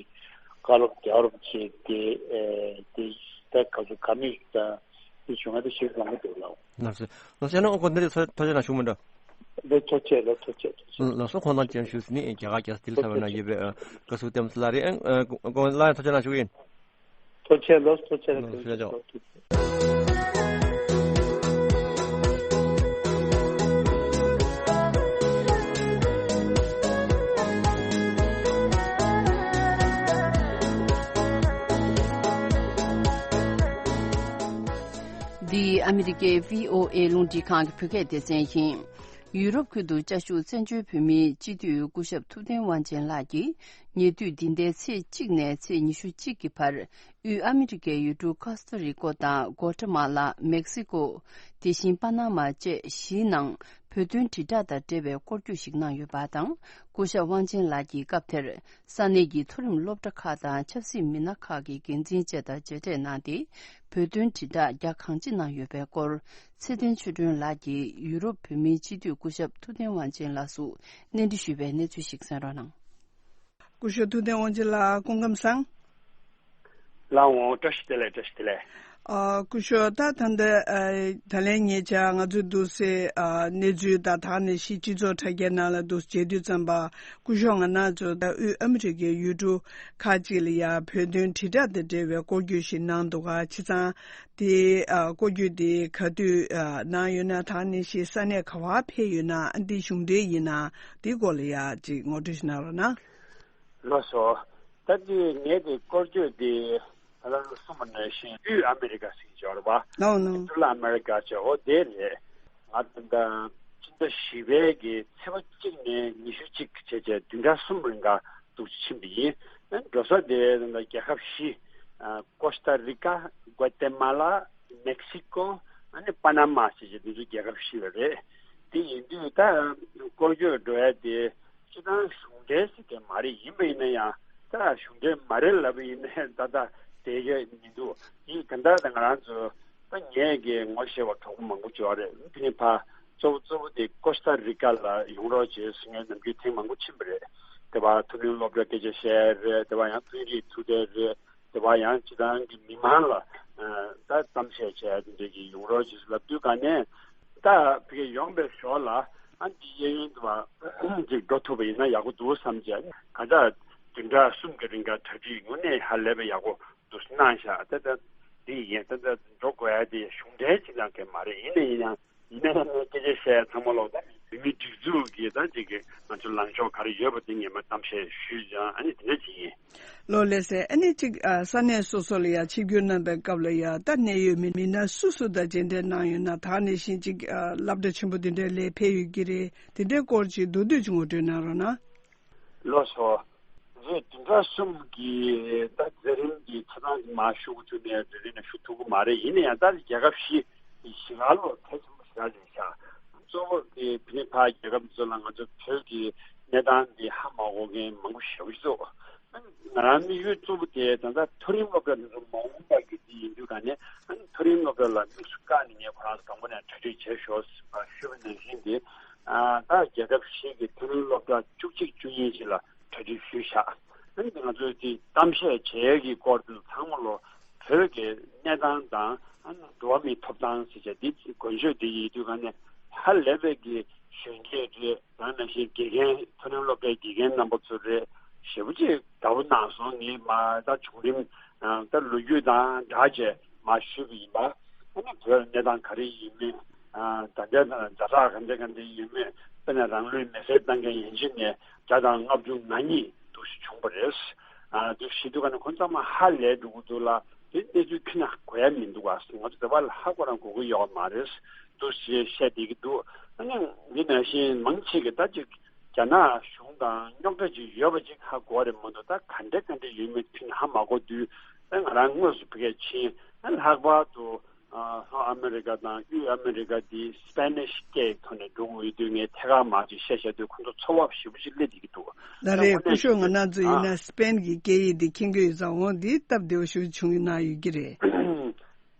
བཀའ་སློབ་རྒྱལ་བ་རིན་པོ་ཆེ་དེ་ཨེ་དེ་ད་ག་ཚོད་ག་མི་ཞིག་དང་དེ་བྱུང་བ་དེ་ཞིག་ལང་གི་འདུག་ལགས། ལགས་སོ། ལགས་སོ། ཡང་ན་ཁོང་འདི་ཚོ་ཐུགས་རྗེ་གནང་ཞུ་མི་འདྲ། ལགས་ཐུགས་རྗེ་ཆེ། ལགས་ཐུགས་རྗེ་ཆེ། ཐུགས་རྗེ་ཆེ། ལགས་སོ། ཁོང་རྣམ་ཅན་ཞུ་ཟིན་ནི་རྒྱ་གར་རྒྱལ་ས་ལྡི་ལི་ཁ་བའི་ནང་ཡོད་པའི་ཨ་བཀའ་ཟུར་བསྟན་འཛིན་ལགས་རེད། ཨ་ཁོང་ལ་ཡང་ཐུགས་རྗེ་གནང་ཞུ་གི་ཡིན། ཐུགས་རྗེ་ཆེ། ལགས་ཐུགས་རྗེ་ཆེ། ལགས་ཐུགས་རྗེ་ཆེ། ཐུགས་རྗེ་ཆེ། འདི་ཨ་མི་རི་ཀའི་བྷི་ཨོ་ཨེ་རླུང་འཕྲིན་ཁང་གི་བོད་སྐད་སྡེ་ཚན་ཡིན། ཡུ་རོབ་ཁུལ་དུ་བཅའ་བཞུགས་བཙན་བྱོལ་བོད་མིའི་སྤྱི་འཐུས་སྐུ་ཞབས་ཐུབ་བསྟན་དབང་ཆེན་ལགས་ཀྱིས་ཉེ་དུས་འདི་ཟླའི་ཚེས་གཅིག་ནས་ཚེས་ཉི་ཤུ་གཅིག་གི་བར་དབུས་ཨ་མི་རི་ཀའི་ཡུལ་གྲུ་ཀོ་སྟ་རི་ཀོ་དང་གོ་ཏྲ་མ་ལ། མེག་སི་ཀོ། དེ་བཞིན་པ་ན་མ་བཅས་བཞིའི་ནང་བོད་དོན་དྲིལ་བསྒྲགས་དང་འབྲེལ་བའི་སྐོར་སྐྱོད་ཞིག་གནང་ཡོད་པ་དང་། སྐུ་ཞབས་དབང་ཆེན་ལགས་ཀྱིས་སྐབས་དེར་ས་གནས་ཀྱི་མཐོ་རིམ་སློབ་གྲྭ་ཁག་དང་ཆབ་སྲིད་མི་སྣ་ཁག་གི་འགན་འཛིན་བཅས་དང་མཇལ་འཕྲད་གནང་སྟེ། བོད་དོན་དྲིལ་བསྒྲགས་རྒྱ་གང་ཆེ་གནང་ཡོད་པའི་སྐོར་ཚེ་བརྟན་ཆོས་སྒྲོན་ལགས་ཀྱིས་ཡུ་རོབ་བོད་མིའི་སྤྱི་འཐུས་སྐུ་ཞབས་ཐུབ་བསྟན་དབང་ཆེན་ལགས་སུ་གནས་འདྲི་ཞུས་པའི་གནས་ཚུལ་ཞིག་གསན་རོགས་གནང་། སྐུ་ཞབས་ཐུབ་བསྟན་དབང་ཆེན་ལགས་སྐུ་ཁམས་བཟང་། ལགས་འོང་། བཀྲ་ཤིས་བདེ་ལེགས། བཀྲ་ཤིས་བདེ་ལེགས། ཨ། སྐུ་ཞབས། ད་ད་ལྟ་ཨ་ད་ལན་ཉེ་ཆར་ང་ཚོས་འདུག་སེ་ཨ་གནས་ཚུལ་དང་། ད་ག་ནང་བཞིན་སྤྱི་ཚོགས་དྲ་རྒྱའི་ནང་ལ་འདུག་མཇལ་དུས་ཙམ་པ། སྐུ་ཞབས་ང་རང་ཚོ་ད་དབུས་ཨ་མི་རི་ཀའི་ཡུལ་གྲུ་ཁག་ཅིག་ལ་ཡ་བོད་དོན་དྲིལ་བསྒྲགས་དང་འབྲེལ་བའི་སྐོར་སྐྱོད་ཞིག་གནང་འདུག་ག་བྱས་ཙང་དེ་ཨ་སྐོར་སྐྱོད་དེ་ག་དུས་ཨ་གནང་ཡོད་ན། ད་ག་ནང་བཞིན་ས་གནས་ག་བར་ཕེབས་ཡོད་ན། ཨ་འདི་གཞུང་འབྲེལ་ཡིན་ན་དེའི་སྐོར་ལ་ཡ་ཅིག་ངོ་སྤྲོད་ཞིག་གནང་རོགས་གནང་། ལགས་སོ། ད་དེ་ངས་དེ་སྐོར་སྐྱོད་དེ་ད་ལྟ་གསུངས་པ་ནང་བཞིན་དབུས་ཨ་མི་རི་ཀ་ཟེར་གྱི་ཡོད་རེད་པ། ལགས་ནོ། ལྷོ་ཨ་མི་རི་ཀ་བྱས། འོ་དེ་རེད། ང་ད་ལྟ་ཕྱི་ཟླ་བཞི་པའི་གི་ཚེས་པ་གཅིག་ནས་ཉི་ཤུ་གཅིག་བྱས་བྱས་བདུན་ཕྲག་གསུམ་རིང་ག་འདུག་ཕྱིན་པ་ཡིན། འགྲོ་ས་དེ་ད་ལྟ་རྒྱལ་ཁབ་བཞི། ཨ་ཀོ་སྟ་རི་ཀ། གུ་ཏེ་མ་ལ། མེག་སི་ཀོ། ཨ་ནི་པ་ན་མ་བྱས་བྱས་འདི་ཚོ་རྒྱལ་ཁབ་བཞི་ལ་རེད། དེ་ཡིན་དུས་ད་སྐོར་སྐྱོད་འགྲོ་ཡ་དེ་སྤྱིར་བཏང་གཞུང་འབྲེལ་ཟེར་མཁན་མ་རེད། ཡིན་པ་ཡིན་ན་ཡང་ད་གཞུང་འབྲེལ་མ་རེད་ལབ་པ་ཡིན་ན་ད་ལྟ་བསྡད་ཡ་མི་འདུག་ཡིན་ག་འདྲ། ད་ང་རང་ཚོ་ད་ངས་ཀྱི་ངོ་ཤེས་པ་གྲོགས་པོ་མང་པོ་ཅིག་ཡོད་རེད། དེ་ནས་ཕར་གཙོ་བོ་གཙོ་བོ་དེ་ཀོ་སྟ་རི་ཀ་ལ་ཡོང་རོགས་བྱེད་ཟེར་ངས་ནམ་རྒྱུན་ཐེངས་མང་པོ་ཕྱིན་པ་རེད། དེ་བར་མཐོ་རིམ་སློབ་གྲྭ་སྐད་ཆ་བཤད་རེད། དེ་བར་ཡང་དཔོན་རིགས་ཐུག་འཕྲད་རེད། དེ་བ་ཡང་སྤྱི་བཏང་གི་མི་མང་ལ་ཨ་ད་གཏམ་བཤད་བྱས་དེ་འདྲ་གི་ཡོང་རོགས་ཅིག་ལབ་དུས་ག་ནས་ད་ཕ་གི་ཡོང་པའི་ཞོར་ལ་ཨ་འདི་གཡས་གཡོན་དུ་བ་ཅིག་འགྲོ་ཐུབ་པ་ཡིན་ན་ཡག་པོ་འདུག་བསམ་བྱས། ག་ད་བདུན་ཕྲག་གསུམ་གི་རིང་ག་གྲ་སྒྲིག་དངོས་གནས་ཧ་ལས་པའི་ཡག་པོ་འདུག་གནང་ཤག་ད་ད་འདི་ཡིན། ད་ད་འགྲོ་དགོས་ཡ་དེ་གཞུང་འབྲེལ་ཅིག་ནང་གི་མ་རེད། ཡིན་ན་ཡིན་ཡང་། ཡིན་ན་ཡང་སྐད་ཆ་བཤད་ཚང་མ་ལོག་ད་བོད་མིའི་སྒྲིག་འཛུགས་ཀྱི་ད་ཅིག་གི་ང་ཚོ་ལངས་ཕྱོགས་ག་རེ་ཡོད་པ་དེ་ངས་མར་གཏམ་བཤད་ཞུས་ཀྱང་། ཨ་ནི་དེ་འདྲ་ཅིག་ཡིན། ལགས་ལགས་སེ། ཨ་ནི་ཅིག་ཨ་ས་གནས་སོ་སོ་ལ་ཡ་ཆིབས་བསྒྱུར་གནང་པའི་སྐབས་ལ་ཡ་ད་གནད་ཡོད་མི་མི་སྣ་སུ་སུ་དང་མཇལ་འཕྲད་གནང་ཡོད་ན། ད་ག་ནང་བཞིན་ཅིག་ཨ་སློབ་གྲྭ་ཆེན་པོ་དེ་འདྲ་ལ་ཕེབས་ཡོད་ཀྱི་རེད། དེ་འདྲའི་སྐོར་ཅིག་མདོར་བསྡུས་ཅིག་ངོ་སྤྲོད་གནང་རོགས་གནང་། ལགས་སོ། རེད། བདུན་ཕྲག་གསུམ་གྱི་ད་མཛད་རིམ་གྱི་ཆ་ཚང་གི་མར་ཞུ་དགོས་ཐུག་ནས་མཛད་རིམ་ཞུ་ཐུབ་ཀྱི་མ་རེད། ཡིན་ན་ཡང་ད་རྒྱལ་ཁབ་བཞི་གཞིས་སྒར་ལོ་གལ་ཆེན་པོ་ཞིག་རེད་ཤག་གཙོ་བོ་དེ་ཕ་གི་ཕར་རྒྱལ་ཁབ་ཚོ་ལ་ང་ཚོ་བོད་ཀྱི་གནས་སྟངས་འདི་ཧ་མ་གོ་མཁན་མང་པོ་ཞེ་པོ་ཞིག་འདུག་ང་རང་དམིགས་ཡུལ་གཙོ་བོ་དེ་ད་ལྟ་མཐོ་རིམ་སློབ་གྲྭ་འདི་ཚོ་མ་འོངས་པ་གི་དེ་ཡིན་དུས་ག་ནས་མཐོ་རིམ་སློབ་གྲྭ་ལ་དམིགས་སུ་བཀར་ནས་ངས་ཁོ་རང་ཚོ་དང་པོ་ནས་གྲ་སྒྲིག་བྱས་ཤོག་ཞུས་པ་ནང་བཞིན་དེ། ཨ་ད་རྒྱལ་ཁབ་བཞི་གི་མཐོ་རིམ་སློབ་གྲྭ་བཅུ་གཅིག་བཅུ་གཉིས་ཅིག་ལ་གྲ་སྒྲིག་ཞུས་བཞག་ཨ་ནི་ང་ཚོས་དེ་གཏམ་བཤད་བྱེད་ཡས་ཀྱི་སྐོར་དེ་ཚང་མ་ལོ་བོད་ཀྱི་གནས་སྟངས་དང་། ཨ་ནི་འགྲོ་བ་མིའི་ཐོབ་ཐང་ཟེར་བྱས་འདི་དགོངས་ཞུ་དེ་ཡིན་དུས་ག་ནས་ཧ་ལས་པའི་གི་གཞོན་སྐྱེས་རེད། ད་ནང་བཞིན་དགེ་རྒན། མཐོ་རིམ་སློབ་གྲྭའི་དགེ་རྒན་རྣམ་པ་ཚོ་རེད། ཞེ་པོ་ཅིག་དགའ་པོ་གནང་སོང་། ངས་མར་ད་བྱུང་རིམ་ད་ལོ་རྒྱུས་དང་སྦྲགས་བྱས་མར་ཞུས་པ་ཡིན་པ། ཨ་ནི་བོད་གནས་སྟངས་ག་རེ་ཡིན་མིན། ད་ལྟའི་ཛ་དྲག་ག་འདྲ་ག་འདྲ་ཡིན་མིན། དཔེར་ན་རང་ལུས་མེར་སྲེག་བཏང་མཁན་ཡན་ཆད་ནས་བརྒྱ་དང་ལྔ་བཅུ་ང་གཉིས་འདུག་སེ་བྱུང་བ་རེད། དུ་ཞེས་དུས་ག་ནས་ཁོང་ཚང་མ་ཧ་ལས་འགྲོ་གི་འདུག་ལ། དེ་གནས་ཚུལ་ཁྱོན་ནས་གོ་ཡ་མི་འདུག་ག་ང་ཚོ་དེ་བ་ལ་ཧ་གོ་རང་གོ་གི་ཡོད་མ་རེད། འདུག་ཞེས་བཤད་བསྡད་ཀྱི་འདུག་ཨ་ནི་འདི་ནང་བཞིན་མང་ཆེ་གི་ད་ཅིག་རྒྱ་ནག་གཞུང་དང་རྙོག་དྲ་ཅིག་ཡོད་པ་ཅིག་ཧ་གོ་བ་རེད་མ་གཏོགས། ད་ག་འདྲ་ག་འདྲ་ཡོད་མེད་ཁྱོན་ནས་ཧ་མ་གོ་དུས། ཨ་ང་རང་དངོས་སུ་ཕ་གིར་ཕྱིན། ཨ་ལྷག་པར་དུ་ཨ་ལྷོ་ཨ་མི་རི་ཀ་དང་དབུས་ཨ་མི་རི་ཀ་འདི་སི་པེ་ནིཤ་སྐད་ཐོག་ནས་འགྲོ་དགོས་ཡོད་དུས། ངས་ཐད་ཀར་མར་ཅིག་བཤད་བཤད་དུས་ཁོང་ཚོ་ཚོར་བ་ཞེ་པོ་ཅིག་སླེབས་བསྡད་ཀྱི་འདུག་ལགས་རེད། སྐུ་ཞབས་ང་རང་ཚོ་ཡིན་ན་སི་པེན་གྱི་སྐད་ཡིག་འདི་མཁྱེན་གྱི་ཡོད་ཙང་། འོ་འདི་སྟབས་བདེ་བོ་ཞེ་པོ་བྱུང་ཡོད་ན་ཡོད་ཀྱི་རེད།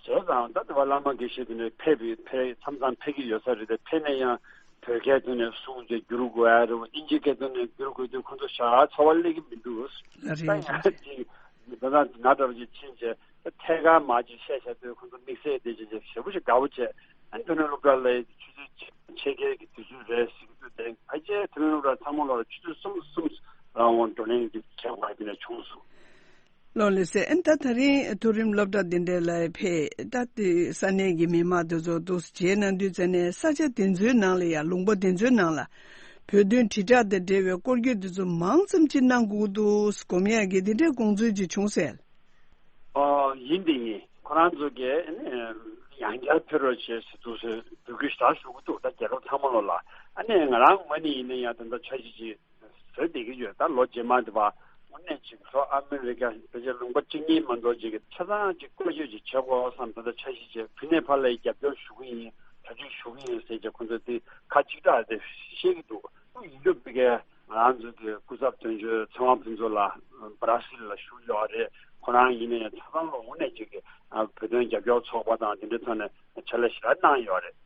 བྱས་ཙང་ད་ལྟ་བ་བླ་མ་དགེ་བཤེས་དེ་ནས་ཕེབས་པའི་ཕེབས་མཚམས་མཚམས་ཕེབས་ཀྱི་ཡོད་ས་རེད་དེ། ཕེབས་ནས་ཡང་བོད་སྐད་ཐོག་ནས་གསུང་བྱས་བསྒྱུར་དགོས་ཡ་རེད། ཨིན་ཇི་སྐད་ཐོག་ནས་བསྒྱུར་དགོས་དུས་ཁོང་ཚོ་ཞེ་དྲག་ཚོར་བ་སླེབས་ཀྱི་མི་འདུག་ལགས་རེད། ད་ཡང་ཅིག་ད་ལྟ་ང་འདྲ་བ་ཅིག་ཕྱིན་བྱས་ཐད་ཀར་མར་ཅིག་བཤད་བྱས་དུས་ཁོང་ཚོ་དམིགས་བསལ་དེ་ཅིག་ཅིག་ཞེ་པོ་ཅིག་དགའ་པོ་བྱས། ཨ་ནི་མཐོ་རིམ་སློབ་གྲྭ་ལ་ཆུ་ཚོད་ཕྱེད་ཀའི་གི་དུས་ཚོད་རེད་ཟེར་གྱི་འདུག་དེ་ཕལ་ཆེར་མཐོ་རིམ་སློབ་གྲྭ་ཚང་མ་ལོག་ཆུ་ཚོད་གསུམ། གསུམ་རང་དབང་བགྲོ་གླེང་གི་བྱེད་དགོས་དེ་ནས་བྱུང་སོང་། ལགས་ལགས་སེ། ཨ་ནི་ད་ད་རིང་མཐོ་རིམ་སློབ་གྲྭ་འདི་འདྲ་ལ་ཕེབས། ད་དེ་ས་གནས་ཀྱི་མི་མང་དེ་ཚོ་འདུག་སེ་མཇལ་གནང་དུས་ཙམ་ནས། ས་ཆ་དེ་ཚོའི་ནང་ལ་ཡ། ལུང་པ་དེ་ཚོའི་ནང་ལ་བོད་དོན་དྲིལ་བསྒྲགས་དང་འབྲེལ་བའི་སྐོར་སྐྱོད་དེ་ཚོ་མང་ཙམ་ཅིག་གནང་དགོས་འདུག་སྒོམ་ཡག་གི་དེ་འདྲའི་དགོངས་ཚུལ་ཅིག་བྱུང་སོང་། ཨོ་ཡིན་དེ་ཡིན། ཁོ་རང་ཚོ་གིས་ཨ་ནི་ཡང་བསྐྱར་ཕེབས་རོགས་བྱེད་ཟེར་འདུག་ཟེར་འབོད་སྐུལ་ཞེ་དྲག་ཞུ་གི་འདུག་ད་རྒྱལ་ཁབ་ཚང་མ་ལོག་ལ། ཨ་ནི་ང་རང་ངོས་ནས་ཡིན་ན་ཡང་ད་ལྟ་འཆར་གཞི་ཅིག་བཟོས་བསྡད་ཀྱི་ཡོད། ད་ལོ་རྗེས་མ་དེ་བ་དངོས་གནས་ཅིག་ལྷོ་ཨ་མི་རི་ཀ་ཕལ་ཆེར་ལུང་པ་གཅིག་གཉིས་མ་གཏོགས་ཅིག་གི་ཆ་ཚང་ཅིག་སྐོར་སྐྱོད་ཅིག་བྱེད་དགོས་བསམ། ད་ལྟ་འཆར་གཞི་ཅིག་བུད་མེད་ཕར་ལ་རྒྱབ་སྐྱོར་ཞུ་གི་ཡིན། གྲ་སྒྲིག་ཞུ་གི་ཡིན་ཟེར་བྱས་ཁོང་ཚོ་དེ་ཁ་གཅིག་གྲགས་དེ་བཤད་ཀྱི་འདུག་ཡིན་རྒྱུ་ཕ་གིའི་ང་རང་ཚོ་གི་སྐུ་ཚབ་དོན་གཅོད་ཚེ་དབང་ཕུན་ཚོགས་ལགས་སྦ་ར་སིལ་ལ་བཞུགས་ཡོད་རེད། ཁོ་རང་ཡིན་ན་ཡང་ཆ་ཚང་ལ་དངོས་གནས་ཅིག་གི་ཨ་བོད་དོན་རྒྱབ་སྐྱོར་ཚོགས་པ་དང་དེ་འདྲའི་ཐོག་ནས་ཕྱག་ལས་ཞེ་དྲག་གནང་ཡོད་རེད།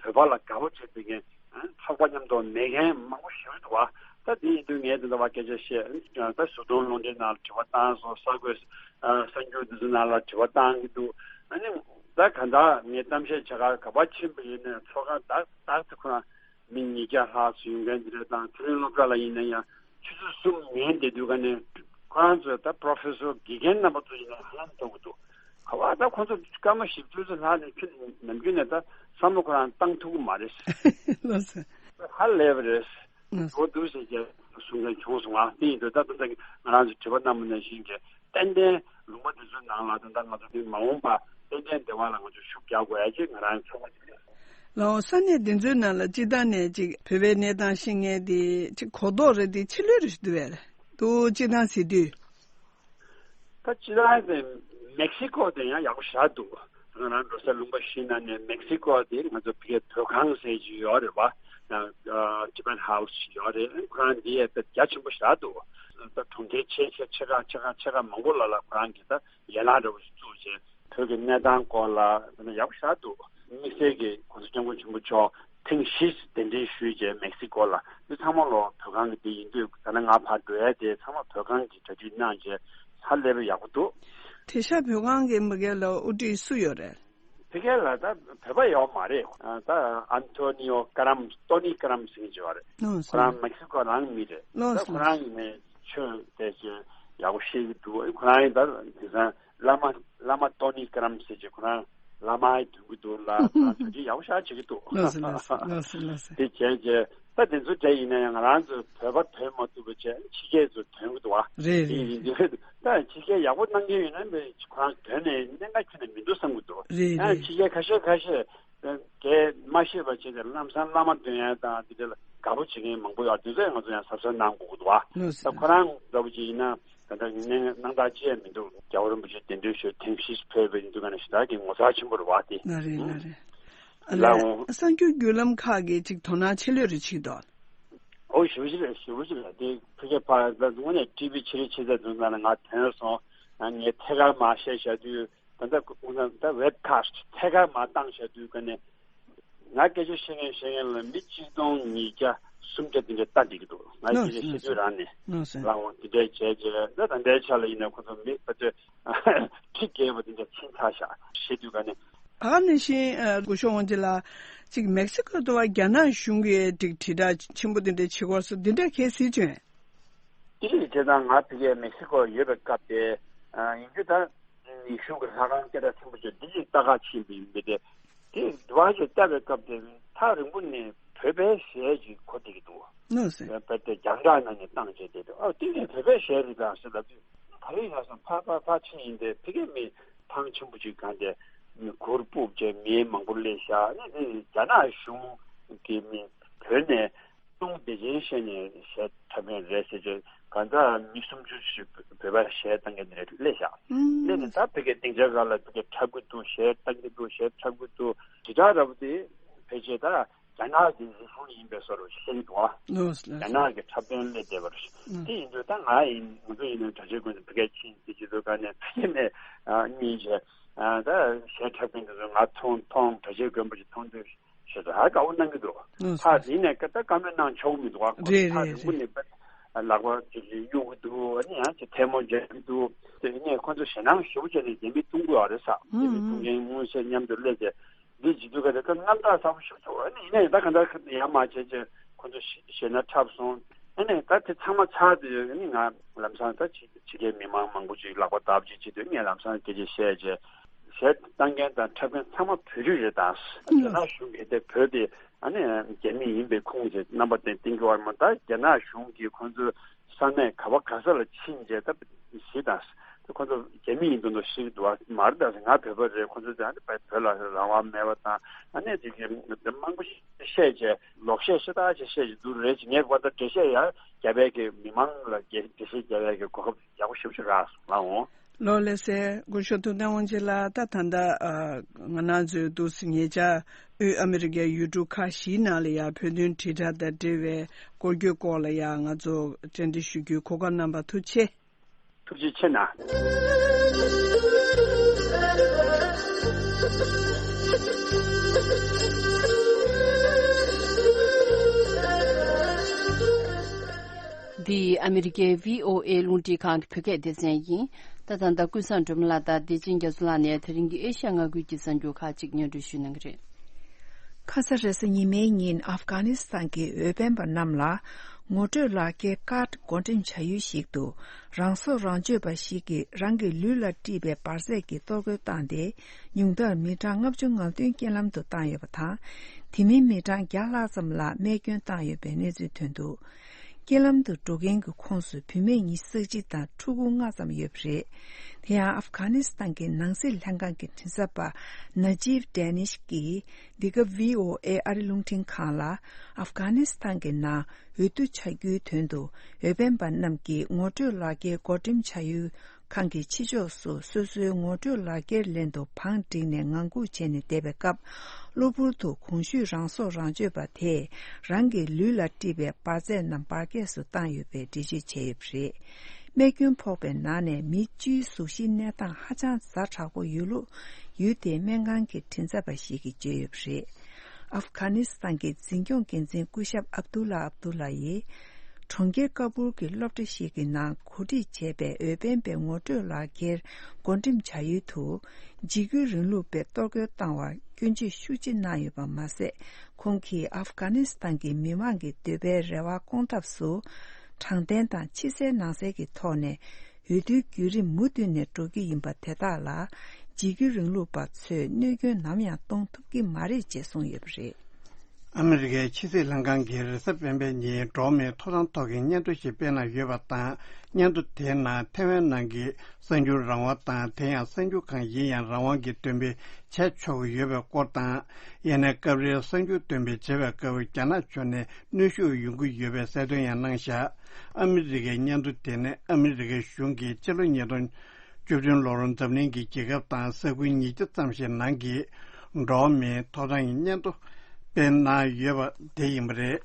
བོད་པ་ལ་དགའ་པོ་བྱེད་པའི་གི་ཨ་ཚོགས་པ་མཉམ་དུ་མེད་མཁན་མང་པོ་ཞིག་འདུག་བ། ད་དེ་ཡིན་དུས་ངས་དེ་འདྲ་བ་སྐད་ཆ་བཤད། ད་བཟོ་སྐྲུན་རླུང་འཕྲིན་ནང་ལ་དྲི་བ་བཏང་སོང་། གསར་འགོད་གསར་འགྱུར་འདི་ཚོ་ནང་ལ་དྲི་བ་བཏང་གི་འདུག་ཨ་ནི་ད་གང་ལྟར་ངས་གཏམ་བཤད་བྱེད་གར་ག་པར་ཕྱིན་པ་ཡིན་ནའི་ཚོགས་ཁང་བདག་བདག་ཏུ་ཁོ་རང་མི་ཉིས་བརྒྱ་ལྷག་ཙམ་ཡོང་མཁན་དེ་འདྲ་དང་། ཚེ་རིང་སློབ་གྲྭ་ལ་ཡིན་ན་ཡང་ཆུ་ཚོད་གསུམ་ཉལ་བསྡད་དུས་ག་ནས་ཁོ་རང་ཚོས་ད་པྲོ་ཕེ་སོར་དགེ་རྒན་རྣམ་པ་ཚོ་ཡིན་ན་ཧ་ལམ་མཐོང་གི་འདུག་ག་བ་ད་ཁོ་ཚོ་སྐར་མ་བཞི་བཅུ་ཙམ་ལྷག་ནས་ཁྱོན་ནམ་རྒྱུན་ནས་ད་བསམ་བློ་ཁོ་རང་བཏང་ཐུབ་ཀྱི་མ་རེད། ལགས་སོ། ཧ་ལས་པ་རེད། ལགས་སོ། འགྲོ་འདུག་ཟེར་གྱི་གསུང་མཁན་བྱུང་སོང་ང་། དེ་ཡིན་དུས་ད་ད་ལྟ་ང་རང་ཚོ་དྲི་བ་གནང་བ་ནང་བཞིན་གྱི་ཏན་ཏན་ལུང་པ་འདི་ཚོའི་ནང་ལ་ད་ལྟ་ང་ཚོ་འདི་མ་འོངས་པ་ཏན་ཏན་བདེ་བ་ལ་ང་ཚོ་ཤུགས་རྒྱག་དགོས་ཡ་ཅིག་ང་རང་ཚོར་བ་ཅིག་རེད། ལགས་སོ། ས་གནས་འདི་ཚོའི་ནང་ལ་སྤྱིར་བཏང་ནས་ཅིག་བོད་པའི་གནས་སྟངས་ཤེས་མཁན་དེ་ཅིག་གོ་རྟོགས་རེད་དེ་ཆེ་ལོས་རེད་འདུག་བས། འདུག་སྤྱིར་བཏང་ཟེར་དུས། ད་སྤྱིར་བཏང་དེ་མེག་སི་ཀོ་དེ་ཡང་ཡག་པོ་ཞེ་དྲག་འདུག་ང་རང་འགྲོ་སའི་ལུང་པ་བཞི་ནང་ནས་མེག་སི་ཀོ་དེ་ང་ཚོ་ཕ་གིའི་བོད་ཁང་ཟེར་གྱི་ཡོད་རེད་པ། ཡང་ཨ་ཊི་བེཊ་ཧའུ་སི་ཡོད་རེད། ཁོ་རང་འདི་ཡང་དཔེ་རྒྱ་ཆེན་པོ་ཞེ་དྲག་འདུག་ད་གྲོང་ཁྱེར་ཆེ་ཆེ་ཆེ་ཁག་ཆེ་ཁག་ཆེ་ཁག་མང་པོ་ལ་ལ་ཁོ་རང་གིས་ད་ཡན་ལག་འདྲ་བོ་ཞིག་བཙུགས་བྱས་བོད་ཀྱི་གནས་སྟངས་སྐོར་ལ་དཔེ་ཡག་པོ་ཞེ་དྲག་འདུག་དམིགས་བསལ་གྱིས་༸གོང་ས་༸སྐྱབས་མགོན་ཆེན་པོ་མཆོག་ཐེངས་བཞི་གདན་འདྲེན་ཞུས་བྱས་མེག་སི་ཀོ་ལ། འདི་ཚང་མ་ལོ་བོད་ཁང་གི་འདི་ཡིན་དུས་ད་ནི་ང་ཕར་འགྲོ་ཡ་དེ་ཚང་མ་བོད་ཁང་གི་གྲ་སྒྲིག་གནང་བྱས་ཧ་ལས་པའི་ཡག་པོ་འདུག་དེང་སང་བོད་ཁང་གི་མི་སྒེར་ལ་དབུ་ཁྲིད་སུ་ཡོད་རེད། ཕ་གི་ལ་ད་བོད་པ་ཡོད་མ་རེད། ད་ཨན་ཐོ་ནི་ཡོ་ཀ་རམ་ཏོ་ནི་ཀ་རམ་ཟེར་གྱི་ཡོད་རེད། ཨོ་ཁོ་རང་མེག་སི་ཀོ་རང་མི་རེད། ད་ཁོ་རང་ཡིན་ནའི་ཆོས་དེ་ཚོ་ཡག་པོ་ཤེས་ཀྱི་འདུག་ཁོ་རང་ཡིན་ད་དེང་སང་བླ་མ་བླ་མ་ཏོ་ནི་ཀ་རམ་ཟེར་གྱི་ཁོ་རང་བླ་མའི་དོན་གྱི་འདུག་ལ་ཁོ་རང་གྲ་སྒྲིག་ཡག་པོ་ཞེ་དྲག་བྱེད་ཀྱི་འདུག་ལགས་སོ་ལགས་སོ་ལགས་སོ་ལགས་སོ། དེ་བྱས་རྗེས་ད་དེ་ཚོ་འདྲ་ཡིན་ན་ཡང་ང་རང་ཚོ་བོད་པ་དོན་མ་ཐུབ་པ་བྱས་ཕྱི་རྒྱལ་ཚོ་དོན་གྱི་འདུག་བ། རེད་དེ་རེད་ཡིན་རེད། དུས་ད་ཕྱི་རྒྱལ་ཡག་པོ་གནང་མཁན་ཡོད་ན་མི་ཁོ་རང་དོན་ནས་གནད་འགག་ཁྱོན་ནས་མི་འདུག་བསམ་གྱི་འདུག་རེད་ཡང་རེད། ཕྱི་རྒྱལ་ཁ་ཤས་ཁ་ཤས་གས་མ་ཤེས་པ་བྱས་ཏེ་ལམ་སང་བླ་མ་འདོན་ཡ་དང་དེ་འདྲ་ལ་དགའ་པོ་བྱེད་མཁན་མང་པོ་ཡོད། དེ་ཚོས་ང་ཚོ་ཡང་གཟབ་གཟབ་གནང་དགོས་ཀྱི་འདུག་བ། ལགས་སོ། ད་ཁོ་རང་འདྲ་པོ་ཅིག་ཡིན་ན་ད་ལྟ་ངས་སྣང་དག་ཅི་ཡང་མི་འདུག་རྒྱལ་བ་རིན་པོ་ཆེ་གདན་འདྲེན་ཞུས་ཐེངས་བཞི་ཕེབས་པ་ཡིན་དུས་ག་ནས་ཞེ་དྲག་གི་ངོ་མཚར་ཆེན་པོ་རེད་བ་དེ། ལགས་རེད་ལགས་རེད། ལགས་འོང་། གསར་འགྱུར་བརྒྱུད་ལམ་ཁག་གིས་ཅིག་དོ་སྣང་ཆེ་ལོས་རེ་བྱེད་ཀྱི་འདུག་ཨོ་ཞེ་པོ་ཅིག་རེད། ཞེ་པོ་ཅིག་རེད། དེ་ཕ་གིར་ཕར་ད་དངོས་གནས་ཊི་ཝི་ཕྱི་རེ་ཕྱི་ཚ་དུས་ན་ང་ཐོན་སོང་། ང་ངས་ཐད་ཀར་མར་བཤད་བཞག་དུས་ད་ལྟ་ད་ཝེབ་ཁ་སི་ཊི་ཐད་ཀར་མར་བཏང་བཞག་དུས་ག་ནས་ང་སྐད་ཆ་བཤད་མཁན་བཤད་མཁན་ལ་མི་གཅིག་སྟོང་ཉིས་བརྒྱ་སུམ་བརྒྱ་དེ་འདྲ་ལྟ་བསྡད་ཀྱི་འདུག་ང་ལགས་སོ་སྐད་ཆ་བཤད་དུས་རང་ནས་ལགས་སོ་ལགས་འོང་དེ་འདྲ་བྱས་རྗེས་ད་ད་ལྟའི་ཆ་ལ་ཡིན་ན་ཁོ་ཚོ་མི་ཕལ་ཆེར་ཁྲི་བརྒལ་བ་དེ་འདྲ་ཕྱིན་ཚར་བཞག་བཤད་དུས་ག་ནས། ཨ་ནི་བཞིན་སྐུ་ཞབས་དབང་ཆེན་ལགས། གཅིག་མེག་སི་ཀོ་དུ་བ་རྒྱ་ནག་གཞུང་གིས་དྲིལ་བསྒྲགས་ཆེན་པོ་འདི་འདྲ་བྱེད་དགོས་སོ་འདི་འདྲ་གལ་སྲིད་བྱུང་། དེ་རིང་དེ་དང་ང་ཕ་གིར་མེག་སི་ཀོ་ཡོད་པའི་སྐབས་དེ་ཡིན་རྒྱུ་ད་ཡིག་གཞུང་གི་ལྷ་ཁང་སྐད་གྲགས་ཆེན་པོ་ཅིག་འདི་ཅིག་ལྟ་ག་ཕྱིན་པ་ཡིན་པས་དེ་དེ་དུ་བ་ཞིག་བལྟ་བའི་སྐབས་དེ་ཐག་རིང་པོ་ནས་བོད་པའི་གཞས་ཅིག་གོ་བསྡད་ཀྱི་འདུག་ནོ་སེ། བོད་དེ་རྒྱང་བསྒྲགས་ནང་ནས་བཏང་བྱས་བསྡད་འདུག་ཨ་དེ་ནས་བོད་པའི་གཞས་རེད་དང་ཟེར་ལབ་དུས་ག་རེ་ཡིན་ན་བསམ་ཕར་ཕར་ཕར་ཕྱིན་ཡིན་ཏེ་ཕ་གིའི་མི། ཐང་ཆེན་པོ་ཅིག་གང་དེ་གུར་ཕུབ་བྱས་མི་མང་པོ་སླེབས་ཤག་ནི་དེ་རྒྱ་ནག་གཞུང་གི་མི་བོད་ནས་ཏུང་བདེ་ཆེན་བཤད་ནས་གཞས་འཁྲབ་མཁན་རེད་ཟེར་བྱས་གང་ཟག་མི་སུམ་ཅུ་ཞིག་བོད་པ་གཞས་བཏང་མཁན་རེད་སླེབས་ཤག་སླེབས་ནས་ད་ཕ་གི་སྡིངས་ཆ་སྒང་ལ་ཕ་གི་འཁྲབ་གི་འདུག་གཞས་བཏང་གི་འདུག་གཞས་འཁྲབ་གི་འདུག་དྲིལ་བསྒྲགས་འདྲ་པོ་དེ་ཕལ་ཆེར་ད། རྒྱ་ནག་གི་རིག་གཞུང་ཡིན་པའི་བཟོ་འདྲ་ཞིག་བཤད་ཀྱི་འདུག་ཨ། ལགས་སོ་ལགས་སོ། རྒྱ་ནག་གི་འཁྲབ་སྟོན་སླེབས་བསྡད་པ་རེད། ཨང་། དེ་ཡིན་དུས་ད་ང་ཡིན་ང་ཚོ་ཡིན་ན་གྲྭ་ཆས་གོན་ནས་ཕ་གིར་ཕྱིན་ཏེ་བྱེད་དུས་ག་ནས་ཕ་གི་ནས་ཨ་གཉིས་བྱས་ཨ་ད་གཞས་འཁྲབ་མཁན་དེ་ཚོ་ང་མཐོང་མཐོང་གྲྭ་ཆས་གོན་པ་ཞིག་མཐོང་དུས་ཞེ་དྲག་དགའ་བོ་གནང་གི་འདུག་ལགས་སོ་ཐག་ལགས་སོ། རིང་ནས་ད་བཀའ་མོལ་གནང་ཆོག་མི་འདུག་ཨ། ཁོ་རེད་ཚོ་ཐག་རེད་རིང་པོ་རེད། ནས་ལག་པ་ཅིག་གཡུག་གི་འདུག་ཨ་ནི་ཡང་ཅིག་ཐལ་མོ་སྦྱར་གི་འདུག་དེ་ནས་ཁོ་ཚོ་ཞེད་སྣང་ཞེ་པོ་བྱས་ནས་རྒྱ་མི་བཏུང་གི་ཡོད་རེད་ས། རྒྱ་མི་ཨང་བཏུང་མཁན་དངོས་གཞས་མཉམ་དུ་སླེབས་ཏེ། འདི་བྱེད་དུས་ག་དེ་ད་རྣམ་ཐར་གསར་པ་ཞིག་ཐོག་ཨ་ནི་ཡིན་ནའི་ད་ག་འདྲ་ཡང་མ་བྱས་བྱས་ཁོ་ཚོ་ཞེད་སྣང་འཁྲབ་སོང་། ཨ་ནི་ད་དེ་ཚང་མ་ཚར་དུས་ཨ་ནི་ང་ལམ་སང་ད་ཕྱི་ཕྱི་རྒྱལ་མི་མང་མང་པོ་ཅིག་ལག་པ་བརྡབ་ཅིག་བྱེད་དུས་ངས་ལམ་སང་སྐད་ཆ་བཤད་བྱས་གཞས་བཏང་མཁན་དང་འཁྲབ་མཁན་ཚང་མ་བོད་རིགས་རེད་ད། རྒྱ་ནག་གཞུང་གིས་དེ་བོད་དེ་ཨ་ནི་རྒྱ་མི་ཡིན་པའི་ཁུངས་བྱས་རྣམ་པ་དེ་བསྟན་གྱི་ཡོད་མ་རེད། ད་རྒྱ་ནག་གཞུང་གིས་ཁོ་ཚོ་ས་གནས་ག་བ་ག་ས་ལ་ཕྱིན་བྱས་ད་གཞིས་དང་། ཁོ་ཚོ་རྒྱ་མི་ཡིན་མདོག་མདོག་ཤེས་ཀྱི་འདུག་བ། མ་རེད་ད་ཟེར། ང་བོད་པ་རེད། ཁོ་ཚོ་ཚོས་ཨ་ནི་བོད་ལ་རང་དབང་མེད་པ་དང་ཨ་ནི་དེ་གི་མང་པོ་བཤད་བྱས་ལོག་བཤད་ཤ་སྟག་ཅིག་བཤད་ཀྱི་འདུག་རེད་ཅེས་ངས་བར་ད་འགྲེལ་བཤད་ཡང་རྒྱ་བལ་གྱི་མི་མང་ལ་འགྲེལ་བཤད་རྒྱག་ཡ་གི་གོ་སྐབས་ཡག་པོ་ཞེ་པོ་ཞིག་རག་སོང་ལགས་འོང་། ལགས་ལགས་སེ། སྐུ་ཞབས་ཐུབ་བསྟན་དབང་ཆེན་ལགས། ད་ད་ལྟ་ང་རང་ཚོའི་འདུག་སེ་ཉེ་ཆར་དབུས་ཨ་མི་རི་ཀའི་ཡུལ་གྲུ་ཁག་བཞིའི་ནང་ལ་ཡང་བོད་དོན་དྲིལ་བསྒྲགས་དང་འབྲེལ་བའི་སྐོར་སྐྱོད་སྐོར་ལ་ཡང་ང་ཚོ་བཅར་འདྲི་ཞུ་རྒྱུའི་གོ་སྐབས་གནང་བར་ཐུགས་རྗེ་ཆེ། ཐུགས་རྗེ་ཆེ་གནང་། འདི་ཨ་མི་རི་ཀའི་བྷི་ཨོ་ཨེ་རླུང་འཕྲིན་ཁང་གི་བོད་སྐད་སྡེ་ཚན་ཡིན། ད་ད་ལྟ་ཀུན་བཟང་སྒྲོལ་མ་ལགས་དང་བདེ་ཆེན་རྒྱ་མཚོ་ལགས་ནས་དེ་རིང་གི་ཨེ་ཤ་ཡ་མངའ་ཁུལ་གྱི་གསར་འགྱུར་ཁག་ཅིག་སྙན་སྒྲོན་ཞུ་གནང་གི་རེད། ཁ་ས་རེས་གཟའ་ཉི་མའི་ཉིན་ཨབ་གྷ་ནི་སི་ཐན་གྱི་འོས་འཕེན་པ་རྣམས་ལ་ངོ་སྤྲོད་ལག་འཁྱེར་ཀཱཌ་བགོ་འགྲེམས་བྱ་ཡུལ་ཞིག་ཏུ་རང་སྲོག་རང་གཅོད་པ་ཞིག་གིས་རང་གི་ལུས་ལ་དཀྲིས་པའི་འབར་རྫས་ཀྱིས་གཏོར་རྒོལ་བཏང་སྟེ། ཉུང་མཐར་མི་གྲངས་ལྔ་བཅུ་ང་བདུན་རྐྱེན་ལམ་དུ་བཏང་ཡོད་པ་དང་། དེ་མིན་མི་གྲངས་བརྒྱ་ལྷག་ཙམ་ལ་རྨས་སྐྱོན་བཏང་ཡོད་པའི་གནས་ཚུལ་ཐོན་འདུག། རྐྱེན་ལམ་དུ་འགྲོ་མཁན་གྱི་ཁོངས་སུ་བུད་མེད་ཉི་ཤུ་རྩ་གཅིག་དང་ཕྲུ་གུ་ལྔ་ཙམ་ཡོད་པ་རེད། དེ་ཡང་ཨབ་གྷ་ནི་སི་ཐན་གྱི་ནང་སྲིད་ལྷན་ཁང་གི་མགྲིན་ཚབ་པ་ན་ཇིབ་ཌེ་ནིཤ་གིས་འདི་ག་བྷི་ཨོ་ཨེ་ཨ་རི་རླུང་འཕྲིན་ཁང་ལ། ཨབ་གྷ་ནི་སི་ཐན་གྱི་ནང་འོས་བསྡུ་བྱ་རྒྱུའི་དོན་དུ་འོས་འཕེན་པ་རྣམས་ཀྱིས་ངོ་སྤྲོད་ལག་འཁྱེར་བགོ་འགྲེམས་བྱ་ཡུལ་ཁང་གི་ཕྱི་ཕྱོགས་སུ་སོ་སོའི་ངོ་སྤྲོད་ལག་འཁྱེར་ལེན་དུ་བང་བསྒྲིགས་ནས་ངང་སྒུག་བྱས་ནས་བསྡད་པའི་སྐབས། གློ་བུར་དུ་གོང་ཞུས་རང་སྲོག་རང་གཅོད་པ་དེས་རང་གི་ལུས་ལ་དཀྲིས་པའི་འབར་རྫས་རྣམས་འབར་གས་སུ་བཏང་ཡོད་པའི་འགྲེལ་བརྗོད་བྱས་ཡོད་པ་རེད། རྨས་སྐྱོན་ཕོག་པའི་ནང་ནས་མི་བཅུའི་གཟུགས་གཞིའི་གནས་སྟངས་ཧ་ཅང་ཛ་དྲག་པོ་ཡོད་ལུགས་ཡུལ་དེའི་སྨན་ཁང་གི་མགྲིན་ཚབ་པ་ཞིག་གིས་བརྗོད་ཡོད་པ་རེད། ཨབ་གྷ་ནི་སི་ཐན་གྱི་འཛིན་སྐྱོང་འགན་འཛིན་སྐུ་ཞབས་ཨབ་དུ་ལ་ཨབ་དུ་ལ་ཡིས། གྲོང་ཁྱེར་ཀ་བུལ་གྱི་སློབ་གྲྭ་ཞིག་གི་ནང་གོ་སྒྲིག་བྱས་པའི་འོས་འཕེན་པའི་ངོ་སྤྲོད་ལག་འཁྱེར་བགོ་འགྲེམས་བྱ་ཡུལ་དུ། འཇིགས་སྐུལ་རིང་ལུགས་པས་གཏོར་རྒོལ་བཏང་བར་སྐྱོན་བརྗོད་ཤུགས་ཆེ་གནང་ཡོད་པ་མ་ཟད། ཁོང་གིས་ཨབ་གྷ་ནི་སི་ཐན་གྱི་མི་མང་གི་འདོད་པའི་རེ་བ་སྐོང་ཐབས་སུ། དྲང་བདེན་དང་ཕྱི་གསལ་ནང་གསལ་གྱི་ཐོག་ནས། འོས་བསྡུའི་བརྒྱུད་རིམ་མུ་མཐུད་ནས་འགྲོ་རྒྱུ་ཡིན་པ་དེ་དག་ལ། འཇིགས་སྐུལ་རིང་ལུགས་པ་ཚོས་གནོད་སྐྱོན་ནམ་ཡང་གཏོང་ཐུབ་ཀྱི་མ་རེད་ཅེས་གསུངས་ཡོད་པ་རེད། ཨ་མི་རི་ཀའི་ཕྱི་སྲིད་ལྷན་ཁང་གིས་རེས་གཟའ་སྤེན་པའི་ཉིན་འགྲོ་བ་མིའི་ཐོབ་ཐང་ཐོག་གི་སྙན་ཐོ་ཞིག་སྤེལ་གནང་ཡོད་པ་དང་། སྙན་ཐོ་དེའི་ནང་ཐེ་ཝན་ནང་གི་གསར་འགྱུར་རང་དབང་དང་། དེ་ཡང་གསར་འགྱུར་གང་ཡིན་ཡང་རང་དབང་གིས་འདོན་སྤེལ་བྱས་ཆོག་གི་ཡོད་པའི་སྐོར་དང་། ཡིན་ནའི་སྐབས་རེར་གསར་འགྱུར་འདོན་སྤེལ་བྱེད་པའི་སྐབས་རྒྱ་ནག་ཕྱོགས་ནས་གནོན་ཤུགས་ཡོང་གི་ཡོད་པའི་གསལ་སྟོན་ཡང་གནང་བཞག། ཨ་མི་རི་ཀའི་སྙན་ཐོ་དེ་ནི་ཨ་མི་རི་ཀའི་གཞུང་གིས་ཕྱི་ལོ་ཉིས་སྟོང་བཅུ་བདུན་ལོར་འཛམ་གླིང་གི་རྒྱལ་ཁབ་དང་ས་ཁུལ་ཉིས་བརྒྱ་ཙམ་ཞིག་ནང་གི་འགྲོ་བ་མིའི་ཐོབ་ཐང་གི་སྙན་ཐོ་སྤེལ་གནང་ཡོད་པ་དེ་ཡིན་པ་རེད།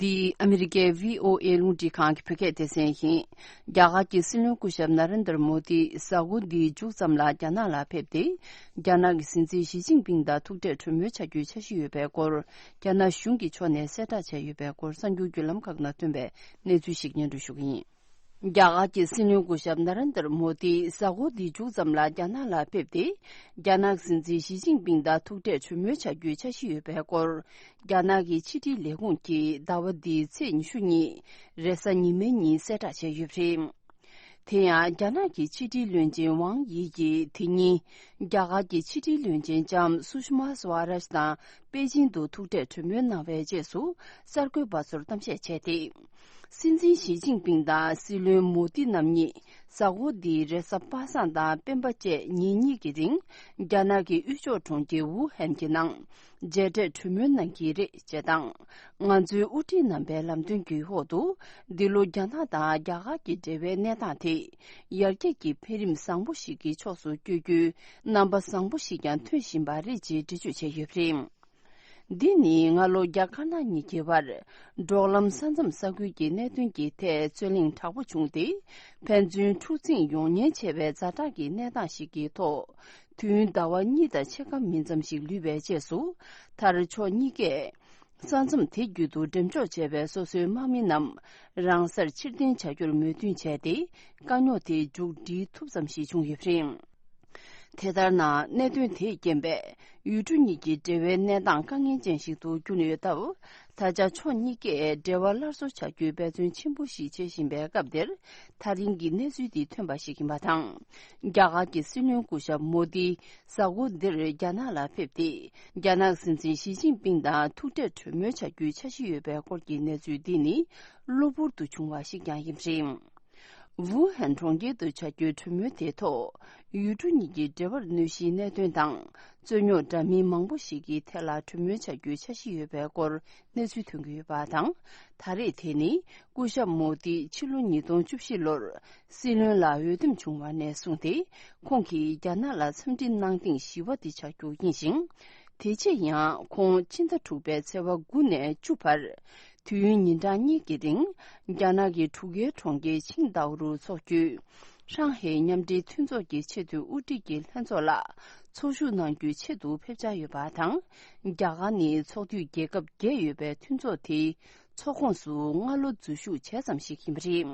འདི་ཨ་མི་རི་ཀའི་བྷི་ཨོ་ཨེ་རླུང་འཕྲིན་ཁང་གི་བོད་སྐད་སྡེ་ཚན་ཡིན། རྒྱ་གར་གྱི་སྲིད་བློན་སྐུ་ཞབས་ན་རེན་དར་མོ་དི་གཟའ་འཁོར་འདིའི་མཇུག་ཙམ་ལ་རྒྱ་ནག་ལ་ཕེབས་ཏེ། རྒྱ་ནག་གི་སྲིད་འཛིན་ཞི་ཅིན་ཕིང་དང་ཐུག་འཕྲད་གྲོས་མོལ་བྱ་རྒྱུའི་འཆར་གཞི་ཡོད་པའི་སྐོར། རྒྱ་ནག་གཞུང་གི་ཕྱོགས་ནས་གསལ་བསྒྲགས་བྱས་ཡོད་པའི་སྐོར་གསར་འགྱུར་བརྒྱུད་ལམ་ཁག་ནང་ཐོན་པའི་གནས་ཚུལ་ཞིག་སྙན་སྒྲོན་ཞུ་གི་ཡིན། རྒྱ་གར་གྱི་སྲིད་བློན་སྐུ་ཞབས་ན་རེན་དར་མོ་དི་གཟའ་འཁོར་འདིའི་མཇུག་ཙམ་ལ་རྒྱ་ནག་ལ་ཕེབས་ཏེ། རྒྱ་ནག་སྲིད་འཛིན་ཞི་ཅིན་ཕིང་དང་ཐུག་འཕྲད་གྲོས་མོལ་བྱ་རྒྱུའི་འཆར་གཞི་ཡོད་པའི་སྐོར། རྒྱ་ནག་གི་ཕྱི་དྲིལ་ལས་ཁུངས་ཀྱིས་ཟླ་བ་འདིའི་ཚེས་ཉི་ཤུ་ཉིན། རེས་གཟའ་ཉི་མའི་ཉིན་གསལ་བསྒྲགས་བྱས་ཡོད་པ་རེད། དེ་ཡང་རྒྱ་ནག་གི་ཕྱི་དྲིལ་བློན་ཆེན་ཝང་དབྱི་ཡིས་དེ་ཉིན། རྒྱ་གར་གྱི་ཕྱི་དྲིལ་བློན་ཆེན་ལྕམ་སུ་ཤི་མ་སུ་ཝ་རཱཇ་དང་པེ་ཅིན་དུ་ཐུག་འཕྲད་གྲོས་མོལ་གནང་བའི་རྗེས་སུ། གསར་འགོད་པ་ཚོར་གཏམ་བཤད་བྱས་ཏེ། སྲིད་འཛིན་ཞི་ཅིན་ཕིང་དང་སྲིད་བློན་མོ་དི་རྣམ་གཉིས་གཟའ་འཁོར་འདིའི་རེས་གཟའ་པ་སངས་དང་སྤེན་པ་བཅས་ཉིན་གཉིས་ཀྱི་རིང་། རྒྱ་ནག་གི་དབུས་ཕྱོགས་གྲོང་ཁྱེར་ཝུ་ཧན་གྱི་ནང་། མཇལ་འཕྲད་གྲོས་མོལ་གནང་གི་རེད་ཅེས་དང་། ང་ཚོའི་དབུ་ཁྲིད་རྣམ་པའི་ལམ་སྟོན་གྱི་འོག་ཏུ། འདི་ལོ་རྒྱ་ནག་དང་རྒྱ་གར་གྱི་འབྲེལ་བའི་གནས་སྟངས་དེ། ཡར་རྒྱས་ཀྱི་འཕེལ་རིམ་བཟང་པོ་ཞིག་གི་ཕྱོགས་སུ་བསྐྱོད་རྒྱུའི་རྣམ་པ་བཟང་པོ་ཞིག་ཀྱང་ཐོན་བཞིན་པ་རེད་ཅེས་འགྲེལ་བརྗོད་བྱས་ཡོད་པ་རེད། འདི་ནི་སྔ་ལོ་རྒྱ་དཀར་ནག་གཉིས་ཀྱི་བར། འབྲོག་ལམ་ས་མཚམས་ས་ཁུལ་གྱི་གནད་དོན་གྱི་ཐད་རྩོད་གླེང་དྲག་པོ་བྱུང་སྟེ། ཕན་ཚུན་འཁྲུག་འཛིང་ཡོང་ཉེན་ཆེ་བའི་ཛ་དྲག་གི་གནས་སྟངས་ཤིག་གི་ཐོག་དུས་ཡུན་ཟླ་བ་གཉིས་དང་ཕྱེད་ཀ་མིན་ཙམ་ཞིག་ལུས་པའི་རྗེས་སུ། མཐར་ཕྱོགས་གཉིས་ཀས། ས་མཚམས་དེ་བརྒྱུད་དུ་འགྲེམས་འཇོག་བྱས་པའི་སོ་སོའི་དམག་མི་རྣམས། རང་སར་ཕྱིར་འཐེན་བྱ་རྒྱུར་མོས་མཐུན་བྱས་ཏེ། དཀའ་རྙོག་དེ་མཇུག་སྒྲིལ་ཐུབ་ཙམ་ཞིག་བྱུང་ཡོད་པ་རེད། དེ་ལྟར་ན། གནད་དོན་དེས་རྐྱེན་པས། ཡུལ་གྲུ་གཉིས་ཀྱི་འབྲེལ་བའི་གནས་སྟངས་དཀའ་ངལ་ཅན་ཞིག་ཏུ་གྱུར་ཡོད་སྟབས། ད་ཆ་ཕྱོགས་གཉིས་ཀས་འབྲེལ་བ་སླར་གསོ་བྱ་རྒྱུའི་འབད་བརྩོན་ཆེན་པོ་ཞིག་བྱེད་བཞིན་པའི་སྐབས་འདིར། ཐག་རིང་གི་གནས་ཚུལ་འདི་ཐོན་པ་ཞིག་ཡིན་པ་དང་། རྒྱ་གར་གྱི་སྲིད་བློན་སྐུ་ཞབས་མོ་དི། གཟའ་འཁོར་འདིར་རྒྱ་ནག་ལ་ཕེབས་ཏེ། རྒྱ་ནག་སྲིད་འཛིན་ཞི་ཅིན་ཕིང་དང་ཐུག་འཕྲད་གྲོས་མོལ་བྱ་རྒྱུའི་འཆར་གཞི་ཡོད་པའི་སྐོར་གྱི་གནས་ཚུལ་འདི་ནི། གློ་བུར་དུ་བྱུང་བ་ཞིག་ཀྱང་ཡིན་པ་རེད། ཝུ་ཧན་གྲོང་ཁྱེར་དུ་བྱ་རྒྱུའི་གྲོས་མོལ་དེའི་ཐོག་ཡུལ་གྲུ་གཉིས་ཀྱི་འབྲེལ་བར་གནོད་གཞིའི་གནད་དོན་དང་། རྩོད་རྙོག་འདྲ་མིན་མང་པོ་ཞིག་གི་ཐད་ལ་གྲོས་མོལ་བྱ་རྒྱུའི་འཆར་གཞི་ཡོད་པའི་སྐོར་གནས་ཚུལ་ཐོན་གྱི་ཡོད་པ་དང་། ད་རེས་དེ་ནི་སྐུ་ཞབས་མོ་དི་ཕྱི་ལོ་ཉིས་སྟོང་བཅུ་བཞི་ལོར་སྲིད་བློན་ལ་འོས་འདེམས་བྱུང་བ་ནས་བཟུང་སྟེ། ཁོང་གིས་རྒྱ་ནག་ལ་འཚམས་འདྲི་གནང་ཐེངས་བཞི་པ་དེ་ཆགས་རྒྱུ་ཡིན་ཞིང་། དེ་རྗེས་ཡང་ཁོང་ཕྱི་ཟླ་དྲུག་པའི་ཚེས་པ་དགུ་ནས་བཅུ་བར། དུས་ཡུན་ཉིན་གྲངས་གཉིས་ཀྱི་རིང་། རྒྱ་ནག་གི་གྲུ་ཁའི་གྲོང་ཁྱེར་ཆིང་ཏའོ་རུ་འཚོགས་རྒྱུའི་ ཧྲང་ཧའེ་མཉམ་འབྲེལ་མཐུན་ཚོགས་ཀྱི་ཆེས་མཐོའི་དབུ་ཁྲིད་ཀྱི་ལྷན་ཚོགས་ལ་ཚོགས་ཞུགས་གནང་རྒྱུའི་ཆེད་དུ་ཕེབས་འཆར་ཡོད་པ་དང་། རྒྱ་གར་ནི་ཚོགས་འཐུས་རྒྱལ་ཁབ་བརྒྱད་ཡོད་པའི་མཐུན་ཚོགས་དེའི་ཚོགས་ཁོངས་སུ་སྔ་ལོ་འཛུལ་ཞུགས་བྱས་ཙམ་ཞིག་ཡིན་པ་རེད།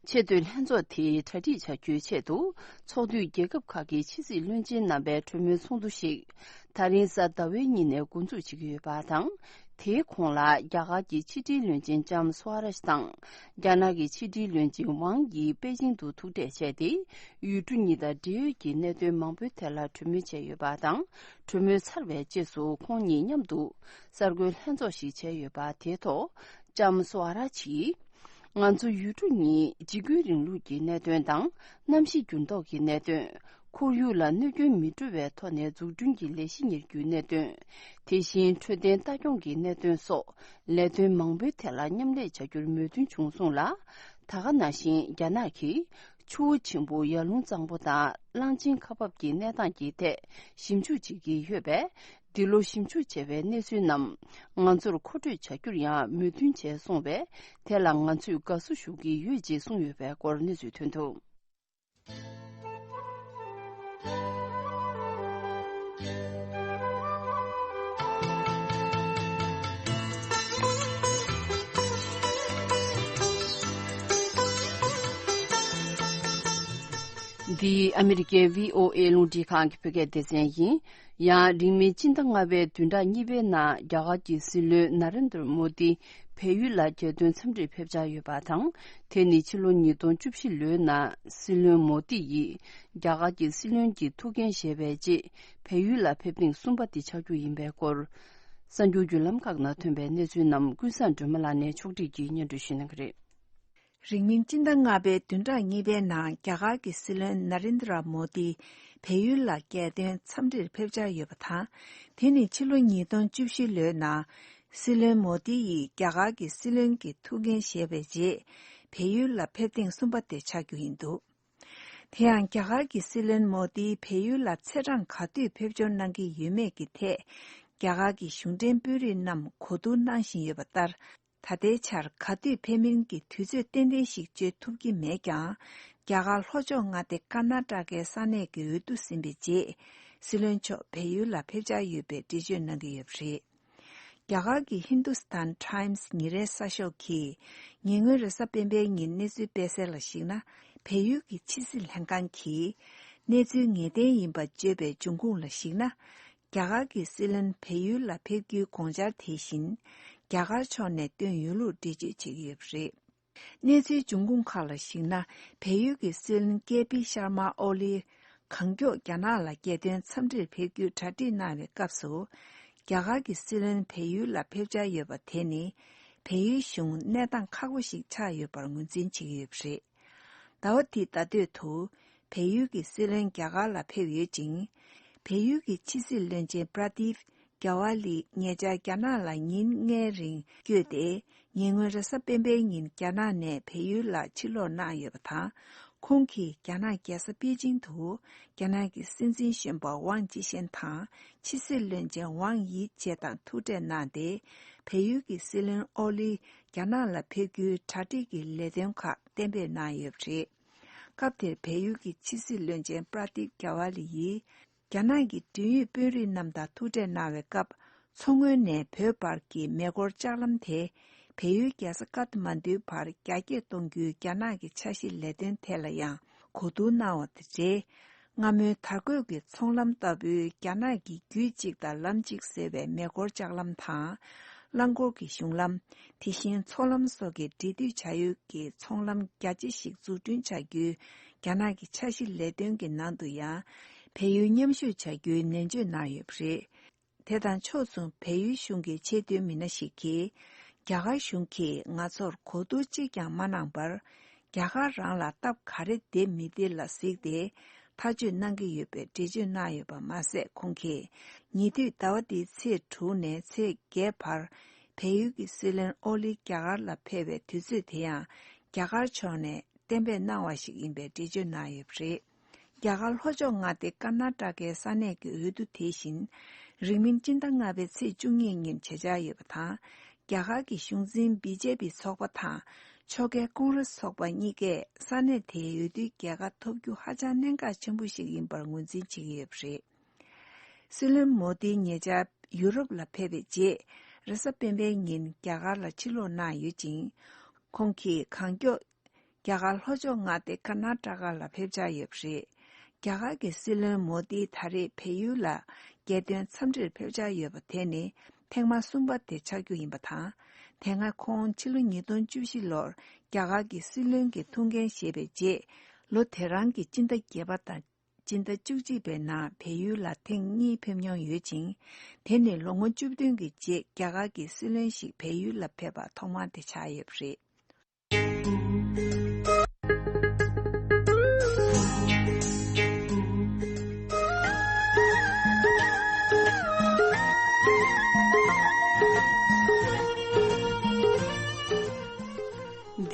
ཆེས་མཐོའི་ལྷན་ཚོགས་དེའི་གྲ་སྒྲིག་བྱ་རྒྱུའི་ཆེད་དུ་ཚོགས་འཐུས་རྒྱལ་ཁབ་ཁག་གི་ཕྱི་སྲིད་བློན་ཆེན་རྣམ་པའི་གྲོས་མོལ་ཚོགས་འདུ་ཞིག་ད་རིང་གཟའ་ཟླ་བའི་ཉིན་ནས་འགོ་འཛུགས་བྱེད་ཀྱི་ཡོད་པ་དང་། དེའི་གོང་ལ་རྒྱ་གར་གྱི་ཕྱི་དྲིལ་བློན་ཆེན་ལྕམ་སུའ་རཱཇ་དང་། རྒྱ་ནག་གི་ཕྱི་དྲིལ་བློན་ཆེན་ཝང་ཡིས་པེ་ཅིང་དུ་ཐུག་འཕྲད་བྱས་ཏེ། ཡུལ་གྲུ་གཉིས་དང་འབྲེལ་ཡོད་ཀྱི་གནད་དོན་མང་པོའི་ཐད་ལ་གྲོས་མོལ་བྱས་ཡོད་པ་དང་། གྲོས་མོལ་ཚར་བའི་རྗེས་སུ་ཁོང་གཉིས་མཉམ་དུ་གསར་འགོད་ལྷན་ཚོགས་ཤིག་བྱས་ཡོད་པ། དེའི་ཐོག་ལྕམ་སུའ་རཱཇ་ཡིས། ང་ཚོ་ཡུལ་གྲུ་གཉིས་འཇིགས་སྐུལ་རིང་ལུགས་ཀྱི་གནད་དོན་དང་། གནམ་གཤིས་འགྱུར་ལྡོག་གི་གནད་དོན། ཁོར་ཡུག་ལ་གནོད་སྐྱོན་མི་འགྲོ་བའི་ཐོག་ནས་འཛུགས་སྐྲུན་གྱི་ལས་གཞི་གཉེར་རྒྱུའི་གནད་དོན། དེ་བཞིན་འཕྲོད་བསྟེན་ལྟ་སྐྱོང་གི་གནད་དོན་སོགས་ལས་དོན་མང་པོའི་ཐད་ལ་མཉམ་ལས་བྱ་རྒྱུར་མོས་མཐུན་བྱུང་སོང་ལ། ད་ག་ནང་བཞིན་རྒྱ་ནག་གིས་ཆུ་བོ་ཆེན་པོ་ཡར་ཀླུང་གཙང་པོ་དང་གླང་ཆེན་ཁ་འབབ་ཀྱི་གནས་སྟངས་ཀྱི་ཐད་ཞིབ་འཇུག་བྱེད་ཀྱི་ཡོད་པས། འདི་ལོ་ཞིབ་འཇུག་བྱས་པའི་གནས་ཚུལ་རྣམས་ང་ཚོར་མཁོ་སྤྲོད་བྱ་རྒྱུར་ཡང་མོས་མཐུན་བྱས་སོང་བས། དེ་ལ་ང་ཚོས་དགའ་བསུ་ཞུ་གི་ཡོད་ཅེས་གསུངས་ཡོད་པའི་སྐོར་གནས་ཚུལ་ཐོན་འདུག། འདི་ཨ་མི་རི་ཀའི་བྷི་ཨོ་ཨེ་རླུང་འཕྲིན་ཁང་གི་བོད་སྐད་སྡེ་ཚན་ཡིན། ཡང་རིང་མིན་སྤྱི་ཟླ་ལྔ་པའི་བདུན་ཕྲག་གཉིས་པའི་ནང་རྒྱ་གར་གྱི་སྲིད་བློན་ན་རེན་དྲ་མོ་དི་བལ་ཡུལ་ལ་རྒྱལ་དོན་འཚམས་འདྲིར་ཕེབས་འཆར་ཡོད་པ་དང་། དེ་ནི་ཕྱི་ལོ་ཉིས་སྟོང་བཅུ་བཞི་ལོའི་ནང་སྲིད་བློན་མོ་དི་ཡིས་རྒྱ་གར་གྱི་སྲིད་བློན་གྱི་ཐུགས་འགན་བཞེས་པའི་རྗེས་བལ་ཡུལ་ལ་ཕེབས་ཐེངས་གསུམ་པ་དེ་ཆགས་རྒྱུ་ཡིན་པའི་སྐོར། གསར་འགྱུར་བརྒྱུད་ལམ་ཁག་ནང་ཐོན་པའི་གནས་ཚུལ་རྣམས་ཀུན་བཟང་སྒྲོལ་མ་ལགས་ནས་ཕྱོགས་སྒྲིག་གིས་སྙན་སྒྲོན་ཞུ་གནང་གི་རེད། རིང་མིན་སྤྱི་ཟླ་ལྔ་པའི་བདུན་ཕྲག་གཉིས་པའི་ནང་རྒྱ་གར་གྱི་སྲིད་བློན་ན་རེན་དྲ་མོ་དི་བལ་ཡུལ་ལ་རྒྱལ་དོན་འཚམས་འདྲིར་ཕེབས་འཆར་ཡོད་པ་དང་། དེ་ནི་ཕྱི་ལོ་ཉིས་སྟོང་བཅུ་བཞི་ལོའི་ནང་སྲིད་བློན་མོ་དི་ཡིས་རྒྱ་གར་གྱི་སྲིད་བློན་གྱི་ཐུགས་འགན་བཞེས་པའི་རྗེས་བལ་ཡུལ་ལ་ཕེབས་ཐེངས་གསུམ་པ་དེ་ཆགས་རྒྱུ་ཡིན་འདུག། དེ་ཡང་རྒྱ་གར་གྱི་སྲིད་བློན་མོ་དི་བལ་ཡུལ་ལ་ཚེས་གྲངས་ག་དུས་ཕེབས་འབྱོར་གནང་གི་ཡོད་མེད་ཀྱི་ཐད། རྒྱ་གར་གྱི་གཞུང་འབྲེལ་དཔོན་རིགས་རྣམས་གོ་བསྡུར་གནང་བཞིན་ཡོད་པ་ལྟར། ད་ལྟའི་ཆར་ག་དུས་ཕེབས་མིན་གྱི་དུས་ཚོད་ཏན་ཏན་ཞིག་བརྗོད་ཐུབ་ཀྱི་མེད་ཀྱང་། རྒྱ་གར་ལྷོ་ཕྱོགས་མངའ་སྡེ་ཀར་ནཱ་ཊ་ཀའི་ས་གནས་ཀྱི་འོས་བསྡུ་ཟིན་པའི་རྗེས། སྲིད་བློན་མཆོག་བལ་ཡུལ་ལ་ཕེབས་འཆར་ཡོད་པའི་འགྲེལ་བརྗོད་གནང་གི་ཡོད་པ་རེད། རྒྱ་གར་གྱི་ཧིན་དུ་སི་ཐན་ཊའིམ་སི་ཉིན་རེའི་གསར་ཤོག་གིས་ཉེ་སྔོན་རེས་གཟའ་སྤེན་པའི་ཉིན་གནས་ཚུལ་སྤེལ་གསལ་ལ་གཞིགས་ན། བལ་ཡུལ་གྱི་ཕྱི་སྲིད་ལྷན་ཁང་གིས་གནས་ཚུལ་ངེས་གཏན་ཡིན་པ་བརྗོད་པའི་འབྱུང་ཁུངས་ལ་གཞིགས་ན། རྒྱ་གར་གྱི་སྲིད་བློན་བལ་ཡུལ་ལ་ཕེབས་རྒྱུའི་དགོངས་འཆར་དེ་བཞིན་རྒྱ་གར་ཕྱོགས་ནས་བཏོན་ཡོད་ལུགས་འགྲེལ་བརྗོད་བྱེད་ཀྱི་ཡོད་པ་རེད། གནས་ཚུལ་འབྱུང་ཁུངས་ཁག་ལ་གཞིགས་ན། བལ་ཡུལ་གྱི་སྲིད་བློན་ཀེ་པི་ཤར་མ་ཨོ་ལི་གང་མགྱོགས་རྒྱ་ནག་ལ་རྒྱལ་དོན་འཚམས་འདྲིར་ཕེབས་རྒྱུའི་གྲ་སྒྲིག་གནང་བའི་སྐབས་སུ། རྒྱ་གར་གྱི་སྲིད་བློན་བལ་ཡུལ་ལ་ཕེབས་འཆར་ཡོད་པ་དེ་ནི། བལ་ཡུལ་གཞུང་གནས་སྟངས་ཁག་པོ་ཞིག་ཆགས་ཡོད་པར་ངོས་འཛིན་བྱེད་ཀྱི་ཡོད་པ་རེད། ཟླ་བ་འདིའི་ཟླ་སྟོད་དུ། བལ་ཡུལ་གྱི་སྲིད་བློན་རྒྱ་གར་ལ་ཕེབས་ཡོད་ཅིང་། བལ་ཡུལ་གྱི་ཕྱི་སྲིད་བློན་ཆེན་པྲ་དིབ་ཀྱ་ཝ་ལི་ཉེ་ཆར་རྒྱ་ནག་ལ་ཉིན་ལྔའི་རིང་བསྐྱོད་དེ། ཉེ་སྔོན་རེས་གཟའ་སྤེན་པའི་ཉིན་རྒྱ་ནག་ནས་བལ་ཡུལ་ལ་ཕྱིར་ལོག་གནང་ཡོད་པ་དང་། ཁོང་གིས་རྒྱ་ནག་རྒྱལ་ས་པེ་ཅིང་དུ་རྒྱ་ནག་གི་སྲིད་འཛིན་གཞོན་པ་ཝང་ཅི་ཤན་དང་ཕྱི་སྲིད་བློན་ཆེན་ཝང་དབྱི་བཅས་དང་ཐུག་འཕྲད་གནང་སྟེ། བལ་ཡུལ་གྱི་སྲིད་བློན་ཨོ་ལི་རྒྱ་ནག་ལ་ཕེབས་རྒྱུའི་གྲ་སྒྲིག་གི་ལས་དོན་ཁག་གཏན་འབེབས་གནང་ཡོད་པ་རེད། སྐབས་དེར་བལ་ཡུལ་གྱི་ཕྱི་སྲིད་བློན་ཆེན་པྲ་དིབ་ཀྱ་ཝ་ལི་ཡིས། རྒྱ་ནག་གི་འབྲེལ་ཡོད་དཔོན་རིགས་རྣམས་དང་ཐུག་འཕྲད་གནང་བའི་སྐབས། མཚོ་སྔོན་ནས་བོད་བར་གྱི་མེ་འཁོར་ལྕགས་ལམ་དེ། བལ་ཡུལ་རྒྱལ་ས་ཀཏ་མན་ཌུའི་བར་རྒྱ་སྐྱེད་གཏོང་རྒྱུའི་རྒྱ་ནག་གི་འཆར་གཞི་ལས་དོན་ཐད་ལ་ཡང་གོ་བསྡུར་གནང་བ་དང་འབྲེལ། སྔ་མོའི་དར་གོས་ཀྱི་ཚོང་ལམ་ལྟ་བུའི་རྒྱ་ནག་གི་རྒྱུད་གཅིག་དང་ལམ་གཅིག་ཟེར་བའི་མེ་འཁོར་ལྕགས་ལམ་དང་། རླངས་འཁོར་གྱི་གཞུང་ལམ། དེ་བཞིན་མཚོ་ལམ་སོགས་ཀྱི་འབྲེལ་མཐུད་བྱ་ཡུལ་གྱི་ཚོང་ལམ་རྒྱ་ཆེ་ཞིག་འཛུགས་སྐྲུན་བྱ་རྒྱུའི་རྒྱ་ནག་གི་འཆར་གཞི་ལས་དོན་གྱི་ནང་དུ་ཡང་། བལ་ཡུལ་མཉམ་ཞུགས་བྱ་རྒྱུའི་ནན་བརྗོད་གནང་ཡོད་པ་རེད། དེ་དང་ཕྱོགས་མཚུངས་བལ་ཡུལ་གཞུང་གི་ཆེས་མཐོའི་མི་སྣ་ཞིག་གིས། རྒྱ་གར་གཞུང་གིས་ང་ཚོར་གོ་བསྡུར་གཅིག་ཀྱང་མ་གནང་བར། རྒྱ་གར་རང་ལ་སྟབས་ག་རེ་བདེ་མི་བདེ་ལ་གཟིགས་ཏེ། ཐག་གཅོད་གནང་གི་ཡོད་པའི་འགྲེལ་བརྗོད་གནང་ཡོད་པ་མ་ཟད། ཁོང་གིས་ཉེ་དུས་ཟླ་བ་འདིའི་ཚེས་དྲུག་ནས་ཚེས་བརྒྱད་བར། བལ་ཡུལ་གྱི་སྲིད་བློན་ཨོ་ལི་རྒྱ་གར་ལ་ཕེབས་པའི་དུས་ཚོད་དེ་ཡང་རྒྱ་གར་ཕྱོགས་ནས་གཏན་འབེབས་གནང་བ་ཞིག་ཡིན་པའི་འགྲེལ་བརྗོད་གནང་ཡོད་པ་རེད། རྒྱ་གར་ལྷོ་ཕྱོགས་མངའ་སྡེ་ཀར་ནཱ་ཊ་ཀའི་ས་གནས་ཀྱི་འོས་བསྡུ་དེ་བཞིན་རིང་མིན་སྤྱི་ཟླ་ལྔ་པའི་ཚེས་བཅུ་གཉིས་ཉིན་བྱེད་འཆར་ཡོད་པ་དང་། རྒྱ་གར་གྱི་གཞུང་འཛིན་བི་ཇེ་པི་ཚོགས་པ་དང་ ཕྱོགས་འགལ་ཀོང་རེས་ཚོགས་པ་གཉིས་ཀས་ས་གནས་དེའི་འོས་བསྡུའི་རྒྱལ་ཁ་ཐོབ་རྒྱུ་ཧ་ཅང་གནད་འགག་ཆེན་པོ་ཞིག་ཡིན་པར་ངོས་འཛིན་བྱེད་ཀྱི་ཡོད་པ་རེད། སྲིད་བློན་མོ་དིའི་ཉེ་ཆར་ཡུ་རོབ་ལ་ཕེབས་པའི་རྗེས། རེས་གཟའ་སྤེན་པའི་ཉིན་རྒྱ་གར་ལ་ཕྱིར་ལོག་གནང་ཡོད་ཅིང་། ཁོང་གིས་གང་མགྱོགས་རྒྱ་གར་ལྷོ་ཕྱོགས་མངའ་སྡེ་ཀར་ནཱ་ཊ་ཀ་ལ་ཕེབས་འཆར་ཡོད་པ་རེད། རྒྱ་གར་གྱི་སྲིད་བློན་མོ་དི་ད་རེས་བལ་ཡུལ་ལ་རྒྱལ་དོན་འཚམས་འདྲིར་ཕེབས་འཆར་ཡོད་པ་དེ་ནི་ཐེངས་མ་གསུམ་པ་དེ་ཆགས་རྒྱུ་ཡིན་པ་དང་། དེ་སྔ་ཁོང་ཕྱི་ལོ་ཉིས་སྟོང་བཅུ་བཞི་ལོར་རྒྱ་གར་གྱི་སྲིད་བློན་གྱི་ཐུགས་འགན་བཞེས་པའི་རྗེས། ལོ་དེ་རང་གི་སྤྱི་ཟླ་བརྒྱད་པ་དང་སྤྱི་ཟླ་བཅུ་གཅིག་པའི་ནང་བལ་ཡུལ་ལ་ཐེངས་གཉིས་ཕེབས་མྱོང་ཡོད་ཅིང་། དེ་ནི་ལོ་ངོ་བཅུ་བདུན་གྱི་རྗེས་རྒྱ་གར་གྱི་སྲིད་བློན་ཞིག་བལ་ཡུལ་ལ་ཕེབས་པ་ཐོག་མ་དེ་ཆགས་ཡོད་པ་རེད།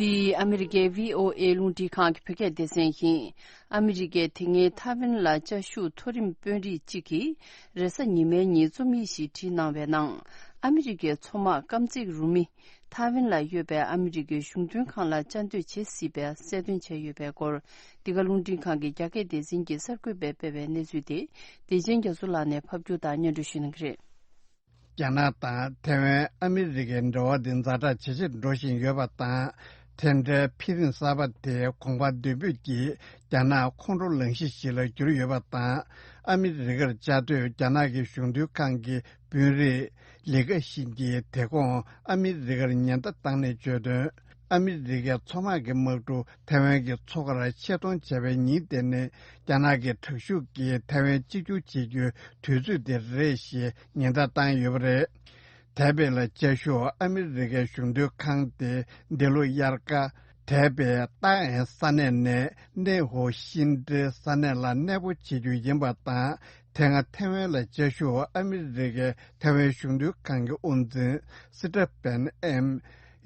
འདི་ཨ་མི་རི་ཀའི་བྷི་ཨོ་ཨེ་རླུང་འཕྲིན་ཁང་གི་བོད་སྐད་སྡེ་ཚན་ཡིན། ཨ་མི་རི་ཀས་དེ་སྔའི་ཐའེ་ཝན་ལ་བཅའ་བཞུགས་མཐོ་རིམ་དཔོན་རིགས་གཅིག་གིས་རེས་གཟའ་ཉི་མའི་ཉིན་རྩོམ་ཡིག་ཞིག་བྲིས་གནང་བའི་ནང་། ཨ་མི་རི་ཀའི་མཚོ་དམག་རྐང་རྩེད་རུ་མི་ཐའེ་ཝན་ལ་ཡོད་པའི་ཨ་མི་རི་ཀའི་གཞུང་དོན་ཁང་ལ་བཅའ་སྡོད་བྱེད་སྲིད་པའི་གསལ་སྟོན་བྱས་ཡོད་པའི་སྐོར། འདི་ག་རླུང་འཕྲིན་ཁང་གི་རྒྱ་སྐད་སྡེ་ཚན་གྱི་གསར་འགོད་པས་སྤེལ་བའི་གནས་ཚུལ་དེ། བདེ་ཆེན་རྒྱ་མཚོ་ལགས་ནས་ཕབ་སྒྱུར་དང་སྙན་སྒྲོན་ཞུ་གནང་གི་རེད། རྒྱ་ནག་དང་ཐའེ་ཝན་ཨ་མི་རི་ཀའི་འབྲེལ་བ་དེ་ཛ་དྲག་ཇེ་ཆེར་འགྲོ་བཞིན་ཡོད་པ་དང་། དེ་འདྲའི་འཕེལ་རིམ་གསར་པ་དེ་གོང་འཕེལ་མདུན་སྤོས་ཀྱིས་རྒྱ་ནག་ཁོང་ཁྲོ་ལངས་གཞི་ཞིག་ལ་གྱུར་ཡོད་པ་དང་། ཨ་མི་རི་ཀར་བཅའ་སྡོད་རྒྱ་ནག་གི་གཞུང་དོན་ཁང་གི་དཔོན་རིགས་ལི་ཁ་ཤིན་གྱིས་དེ་གོང་ཨ་མི་རི་ཀར་ཉེན་བརྡ་བཏང་ནས་བརྗོད་དོན། ཨ་མི་རི་ཀའི་མཚོ་དམག་གི་དམག་གྲུ་ཐའེ་ཝན་གྱི་མཚོ་ཁར་ཆེད་གཏོང་བྱས་པའི་ཉིན་དེ་ནི་རྒྱ་ནག་གི་དྲག་ཤུགས་ཀྱིས་ཐའེ་ཝན་གཅིག་གྱུར་བྱེད་རྒྱུའི་དུས་ཚོད་དེ་རེད་ཞེས་ཉེན་བརྡ་བཏང་ཡོད་པ་རེད། དེ་བས་ལ་བཅའ་བཞུགས་ཨ་མི་རི་ཀའི་གཞུང་དོན་ཁང་དེ་འདི་ལོ་དབྱར་ཁ། དེ་བས་ཏཱ་ཨན་ས་གནས་ནས་ནེ་ཧོ་ཤིན་ཏི་ས་གནས་ལ་གནས་སྤོ་བྱེད་རྒྱུ་ཡིན་པ་དང་། དེ་སྔ་ཐའེ་ཝན་ལ་བཅའ་བཞུགས་ཨ་མི་རི་ཀའི་ཐའེ་ཝན་གཞུང་དོན་ཁང་གི་དབུ་འཛིན་སི་ཏྲ་པན་ཨེམ་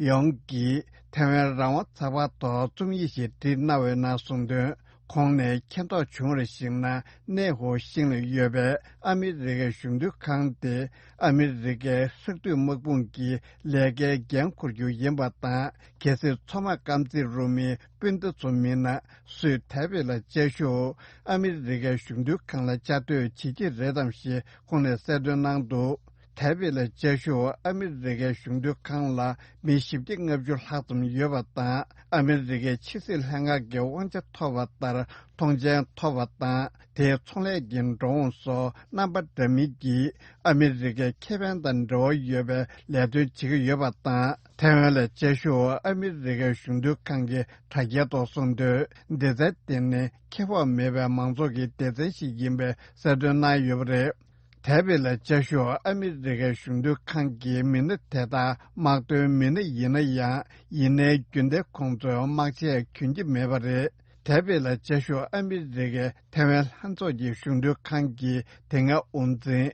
ཡོང་གིས་ཐའེ་ཝན་རང་དབང་ཚགས་པར་ཐོག་རྩོམ་ཡིག་ཞིག་བྲིས་གནང་བའི་ནང་གསུངས་དོན། ཁོང་ནས་མཁྱེན་རྟོགས་བྱུང་བར་གཞིགས་ན། ནེ་ཧོ་ཤིན་ལ་ཡོད་པའི་ཨ་མི་རི་ཀའི་གཞུང་དོན་ཁང་དེ་ཨ་མི་རི་ཀའི་གསར་གཏོད་དམག་དཔུང་གི་ལས་ཀའི་འགན་འཁུར་རྒྱུ་ཡིན་པ་དང་། གལ་སྲིད་མཚོ་དམག་རྐང་རྩེད་རུ་མིའི་སྤུན་ཟླ་ཚོ་མིན་ན་སུས་དེ་བས་ལ་བཅའ་བཞུགས་ཨ་མི་རི་ཀའི་གཞུང་དོན་ཁང་ལ་བཅའ་སྡོད་བྱེད་ཀྱི་རེད་དམ་ཞེས་ཁོང་ནས་གསལ་སྟོན་གནང་འདུག་དེ་བས་ལ་བཅའ་བཞུགས་ཨ་མི་རི་ཀའི་གཞུང་དོན་ཁང་ལ་མི་བཞི་བརྒྱ་ལྔ་བཅུ་ལྷག་ཙམ་ཡོད་པ་དང་། ཨ་མི་རི་ཀའི་ཕྱི་སྲིད་ལྷན་ཁང་གི་དབང་ཆ་ཐོབ་པ་ལྟར་མཐོང་མཆན་ཐོབ་པ་དང་། དེའི་ཚོང་ལས་ཀྱི་འགྲོ་འོང་སོགས་རྣམ་པ་འདྲ་མིན་གྱིས་ཨ་མི་རི་ཀའི་ཁེ་ཕན་དང་འབྲེལ་བ་ཡོད་པའི་ལས་དོན་བྱེད་ཀྱི་ཡོད་པ་དང་། ཐའེ་ཝན་ལ་བཅའ་བཞུགས་ཨ་མི་རི་ཀའི་གཞུང་དོན་ཁང་གི་དྲ་རྒྱའི་ཐོག་གསུངས་དོན། སྡེ་ཚན་དེ་ནི་ཁེ་སྤོགས་མེད་པའི་མང་ཚོགས་ཀྱི་སྡེ་ཚན་ཞིག་ཡིན་པའི་གསལ་སྟོན་གནང་ཡོད་པ་རེད། དེ་བས་ལ་བཅའ་བཞུགས་ཨ་མི་རི་ཀའི་གཞུང་དོན་ཁང་གི་མི་སྣ་དེ་དག་དམག་དོན་མི་སྣ་ཡིན་ན་ཡང་། ཡིན་ནའི་རྒྱུན་ལྡན་ཁོང་ཚོའི་དམག་ཆས་གྱོན་གྱི་མེད་པ་རེད། དེ་བས་ལ་བཅའ་བཞུགས་ཨ་མི་རི་ཀའི་ཐའེ་ཝན་ལྷན་ཚོགས་ཀྱི་གཞུང་དོན་ཁང་གི་དེ་སྔའི་དབུ་འཛིན་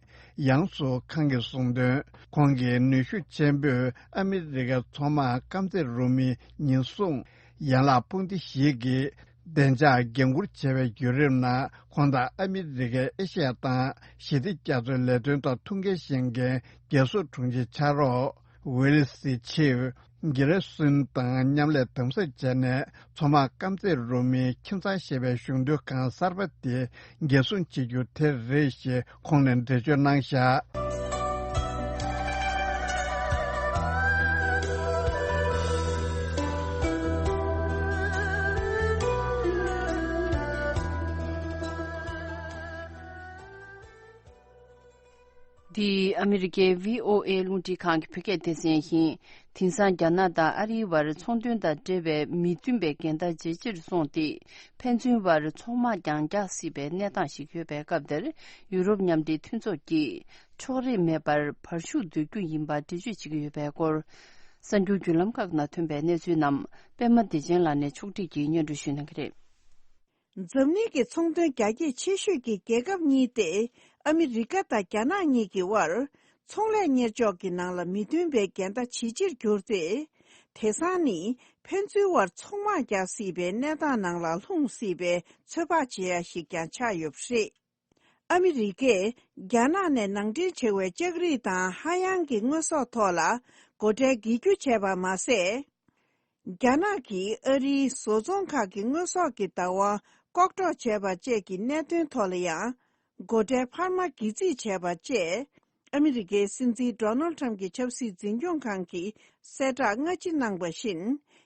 ཡང་སུ་ཁང་གིས་གསུངས་དོན། ཁོང་གིས་ནུས་ཤུགས་ཆེན་པོས་ཨ་མི་རི་ཀའི་མཚོ་དམག་རྐང་རྩེད་རུ་མི་ཉེན་སྲུང་ཡན་ལག་དཔུང་སྡེ་ཞིག་གི་བདེ་འཇགས་འགན་འཁུར་བྱས་པའི་བརྒྱུད་རིམ་ནང་། ཁོང་དང་ཨ་མི་རི་ཀའི་ཨེ་ཤི་ཡ་དང་ཞི་བདེ་རྒྱ་མཚོའི་ལས་དོན་ཐོག་ཐུགས་འགན་བཞེས་མཁན་རྒྱལ་ཟུར་དྲུང་ཆེ་ཕྱག་རོགས་ཝི་ལི་སི་ཆིབ་གི་རེ་སུན་དང་མཉམ་ལས་དམ་ཟབ་བྱས་ནས། མཚོ་དམག་རྐང་རྩེད་རུ་མིའི་ཁྱིམ་ཚང་ཞེས་པའི་གཞུང་དོན་ཁང་གསར་པ་དེ་འགན་སྲུང་བྱེད་རྒྱུ་དེ་རེད་ཞེས་ཁོང་ནས་འགྲེལ་བརྗོད་གནང་བཞག་འདི་ཨ་མི་རི་ཀའི་བྷི་ཨོ་ཨེ་རླུང་འཕྲིན་ཁང་གི་བོད་སྐད་སྡེ་ཚན་ཡིན། དེང་སང་རྒྱ་ནག་དང་ཨ་རིའི་བར་ཚོང་དོན་དང་འབྲེལ་བའི་མི་མཐུན་པའི་འགལ་ཟླ་ཇེ་ཆེར་སོང་སྟེ། ཕན་ཚུན་བར་ཚོང་དམག་ཀྱང་རྒྱག་སྲིད་པའི་གནས་སྟངས་ཤིག་ཡོད་པའི་སྐབས་འདིར། ཡུ་རོབ་མཉམ་འབྲེལ་མཐུན་ཚོགས་ཀྱིས་ཕྱོགས་རིས་མེད་པར་བར་ཞུགས་མཛད་རྒྱུ་ཡིན་པ་འགྲེལ་བརྗོད་བྱེད་ཀྱི་ཡོད་པའི་སྐོར། གསར་འགྱུར་བརྒྱུད་ལམ་ཁག་ནང་ཐོན་པའི་གནས་ཚུལ་རྣམས་པད་མ་བདེ་ཆེན་ལགས་ནས་ཕྱོགས་སྒྲིག་གིས་སྙན་སྒྲོན་ཞུ་གནང་གི་རེད། འཛམ་གླིང་གི་ཚོང་དོན་རྒྱ་སྐྱེད་ཆེ་ཤོས་ཀྱི་རྒྱལ་ཁབ་གཉིས་ཏེ། ཨ་མི་རི་ཀ་དང་རྒྱ་ནག་གཉིས་ཀྱི་དབར། ཚོང་ལས་གཉེར་ཕྱོགས་ཀྱི་ནང་ལ་མི་མཐུན་པའི་འགལ་ཟླ་ཇེ་ཆེར་གྱུར་ཏེ། དེང་སང་ནི་ཕན་ཚུན་དབར་ཚོང་དམག་རྒྱག་སྲིད་པའི་གནས་སྟངས་ནང་ལ་ལྷུང་སྲིད་པའི་ཚོད་དཔག་བྱེད་ཡ་ཞིག་ཀྱང་ཆགས་ཡོད་པ་རེད། ཨ་མི་རི་ཀས་རྒྱ་ནག་ནས་ནང་འདྲེན་བྱེད་པའི་ལྕགས་རིགས་དང་ཧ་ཡང་གི་དངོས་ཟོག་ཐོག་ལ་སྒོ་ཁྲལ་འགེལ་རྒྱུ་བྱས་པ་མ་ཟད། རྒྱ་ནག་གིས་ཨ་རིའི་བཟོ་ཚོང་ཁག་གི་དངོས་ཟོག་གི་བདག་དབང་ལྐོག་འགྲོ་བྱས་པ་བཅས་ཀྱི་གནད་དོན་ཐོག་ལ་ཡང་། སྒོ་ཁྲལ་འཕར་མ་སྒྱིད་རྩིས་བྱས་པ་བཅས། ཨ་མི་རི་ཀའི་སྲིད་འཛིན་ཌོ་ནལ་ཁྲམ་གྱི་ཆབ་སྲིད་འཛིན་སྐྱོང་ཁང་གིས་གསལ་བསྒྲགས་སྔ་ཕྱི་གནང་བ་བཞིན།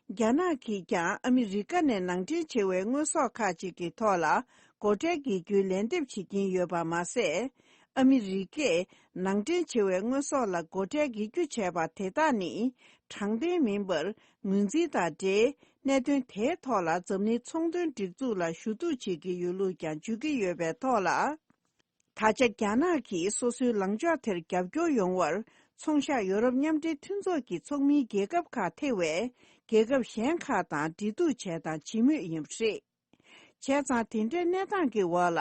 རྒྱ་ནག་གིས་ཀྱང་ཨ་མི་རི་ཀ་ནས་ནང་འདྲེན་བྱེད་པའི་དངོས་ཟོག་ཁག་ཅིག་གི་ཐོག་ལ་སྒོ་ཁྲལ་འགེལ་རྒྱུའི་ལན་འདེབས་བྱེད་ཀྱིན་ཡོད་པ་མ་ཟད། ཨ་མི་རི་ཀས་ནང་འདྲེན་བྱེད་པའི་དངོས་ཟོག་ལ་སྒོ་ཁྲལ་འགེལ་རྒྱུ་བྱས་པ་དེ་དག་ནི་དྲང་བདེན་མིན་པར། ངོས་འཛིན་དང་འབྲེལ། གནད་དོན་དེའི་ཐོག་ལ་འཛམ་གླིང་ཚོང་དོན་སྒྲིག་འཛུགས་ལ་ཞུ་གཏུག་བྱེད་ཀྱི་ཡོད་ལུགས་ཀྱང་བརྗོད་ཀྱི་ཡོད་པའི་ཐོག་ལ། ད་ཆ་རྒྱ་ནག་གིས་སོ་སོའི་ལངས་ཕྱོགས་དེར་རྒྱབ་སྐྱོར་ཡོང་བར། ཚོང་ཤག་ཡོ་རོབ་མཉམ་འབྲེལ་མཐུན་ཚོགས་ཀྱི་ཚོགས་མིའི་རྒྱལ་ཁབ་ཁག་ཐེ་བའི་རྒྱལ་ཁབ་གཞན་ཁག་དང་འབྲེལ་གཏུག་བྱས་དང་བྱེད་མུས་ཡིན་པ་རེད། བྱས་ཙང་དེ་འདྲའི་གནས་སྟངས་ཀྱི་འོག་ལ།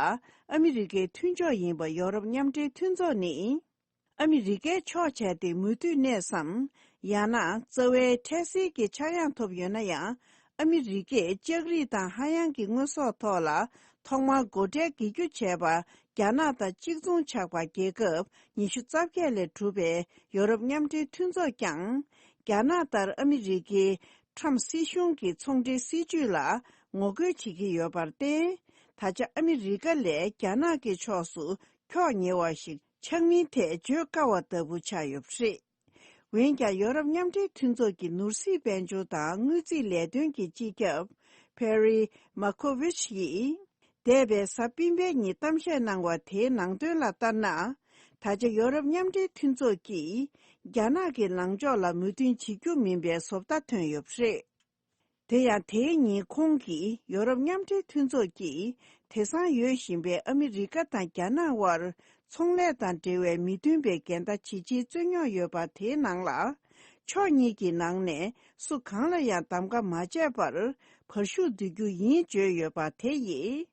ཨ་མི་རི་ཀའི་མཐུན་ཕྱོགས་ཡིན་པ་ཡོ་རོབ་མཉམ་འབྲེལ་མཐུན་ཚོགས་ནི། ཨ་མི་རི་ཀའི་ཕྱོགས་བྱས་ཏེ་མུ་མཐུད་གནས་སམ། ཡང་ན་རྩ་བའི་འཕྲལ་སེལ་གྱི་ཆག་ཡང་ཐོབ་ཡོད་ན་ཡང་། ཨ་མི་རི་ཀས་ལྕགས་རིགས་དང་ཧ་ཡང་གི་དངོས་ཟོག་ཐོག་ལ་ཐོག་མར་སྒོ་ཁྲལ་འགེལ་རྒྱུ་བྱས་པ། རྒྱ་ནག་དང་གཅིག་མཚུངས་ཆགས་པ་རྒྱལ་ཁབ་ཉི་ཤུ་རྩ་བརྒྱད་ལས་གྲུབ་པའི་ཡོ་རོབ་མཉམ་འབྲེལ་མཐུན་ཚོགས་ཀྱང་། རྒྱ་ནག་ལྟར་ཨ་མི་རི་ཀའི་ཁྲམ་སྲིད་གཞུང་གི་ཚོང་འབྲེལ་སྲིད་ཇུས་ལ་ངོ་རྒོལ་བྱེད་ཀྱི་ཡོད་པར་བརྟེན། ད་ཆ་ཨ་མི་རི་ཀ་ལས་རྒྱ་ནག་གི་ཕྱོགས་སུ་ཁྱོགས་ཉེ་བ་ཞིག་ཆགས་མིན་ཐད་བརྗོད་དཀའ་བ་ལྟ་བུ་ཆགས་ཡོད་པ་རེད། འོན་ཀྱང་ཡོ་རོབ་མཉམ་འབྲེལ་མཐུན་ཚོགས་ཀྱི་ནོར་སྲིད་དཔལ་འབྱོར་དང་དངུལ་རྩིས་ལས་དོན་གྱི་སྤྱི་ཁྱབ་Pierre Moscovici ཡིས། འདས་པའི་གཟའ་སྤེན་པའི་ཉིན་གཏམ་བཤད་གནང་བ་དེའི་ནང་དོན་ལ་ལྟར་ན། ད་ཆ་ཡོ་རོབ་མཉམ་འབྲེལ་མཐུན་ཚོགས་ཀྱིས་རྒྱ་ནག་གི་ལངས་ཕྱོགས་ལ་མོས་མཐུན་བྱེད་རྒྱུ་མིན་པའི་བཟོ་ལྟ་ཐོན་ཡོད་པ་རེད། དེ་ཡང་དེའི་ཉིན་ཁོང་གིས་ཡོ་རོབ་མཉམ་འབྲེལ་མཐུན་ཚོགས་ཀྱིས་དེང་སང་ཡོད་བཞིན་པའི་ཨ་མི་རི་ཀ་དང་རྒྱ་ནག་དབར་ཚོང་ལས་དང་འབྲེལ་བའི་མི་མཐུན་པའི་འགལ་ཟླ་ཇི་ཆེ་རྩོད་མྱོང་ཡོད་པ་དེའི་ནང་ལ། ཕྱོགས་གཉིས་ཀྱི་ནང་ནས་སུ་གང་ལ་ཡང་གདམ་ག་མ་བྱས་པར་བར་ཞུགས་བསྡུ་རྒྱུ་ཡིན་བརྗོད་ཡོད་པ་དེ་ཡིས།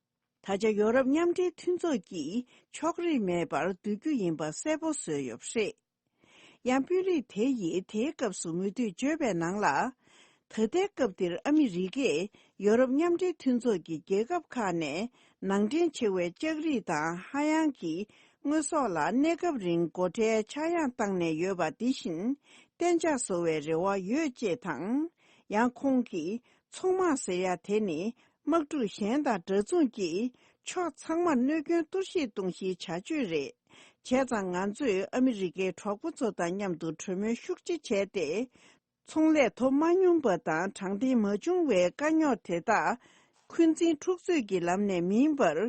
ད་ཆ་ཡོ་རོབ་མཉམ་འབྲེལ་མཐུན་ཚོགས་ཀྱིས་ཕྱོགས་རིས་མེད་པར་བསྡུ་རྒྱུ་ཡིན་པ་གསལ་པོ་བཟོས་ཡོད་པ་རེད། ཡང་དཔོན་རིགས་དེ་ཡིས་དེའི་སྐབས་སུ་མུ་མཐུད་བརྗོད་པའི་ནང་ལ། ད་ལྟའི་སྐབས་འདིར་ཨ་མི་རི་ཀས་ཡོ་རོབ་མཉམ་འབྲེལ་མཐུན་ཚོགས་ཀྱི་རྒྱལ་ཁབ་ཁག་ནས་ནང་འདྲེན་ཆེ་བའི་ལྕགས་རིགས་དང་ཧ་ཡང་གི་དངོས་ཟོག་ལ་གནས་སྐབས་རིང་སྒོ་ཁྲལ་ཆག་ཡང་བཏང་ནས་ཡོད་པ་འདི་བཞིན་གཏན་འཇགས་བཟོ་བའི་རེ་བ་ཡོད་ཅེས་དང་། ཡང་ཁོང་གིས་ཚོང་དམག་ཟེར་ཡ་དེ་ནི་དམག་འཁྲུག་གཞན་དང་འདྲ་མཚུངས་ཀྱིས་ཕྱོགས་ཚང་མར་གནོད་སྐྱོན་གཏོར་བཤིག་གཏོང་གཞིའི་བྱ་སྤྱོད་རེད། བྱས་ཙང་ང་ཚོས་ཨ་མི་རི་ཀའི་གྲོགས་པོ་ཚོ་དང་མཉམ་དུ་གྲོས་མོལ་ཤུགས་ཆེ་བྱས་ཏེ། ཚོང་ལས་ཐོབ་མ་མྱོང་པ་དང་དྲང་བདེན་མ་བྱུང་བའི་དཀའ་རྙོག་དེ་དག་འཁོན་འཛིན་འཁྲུག་རྩོད་ཀྱི་ལམ་ནས་མིན་པར།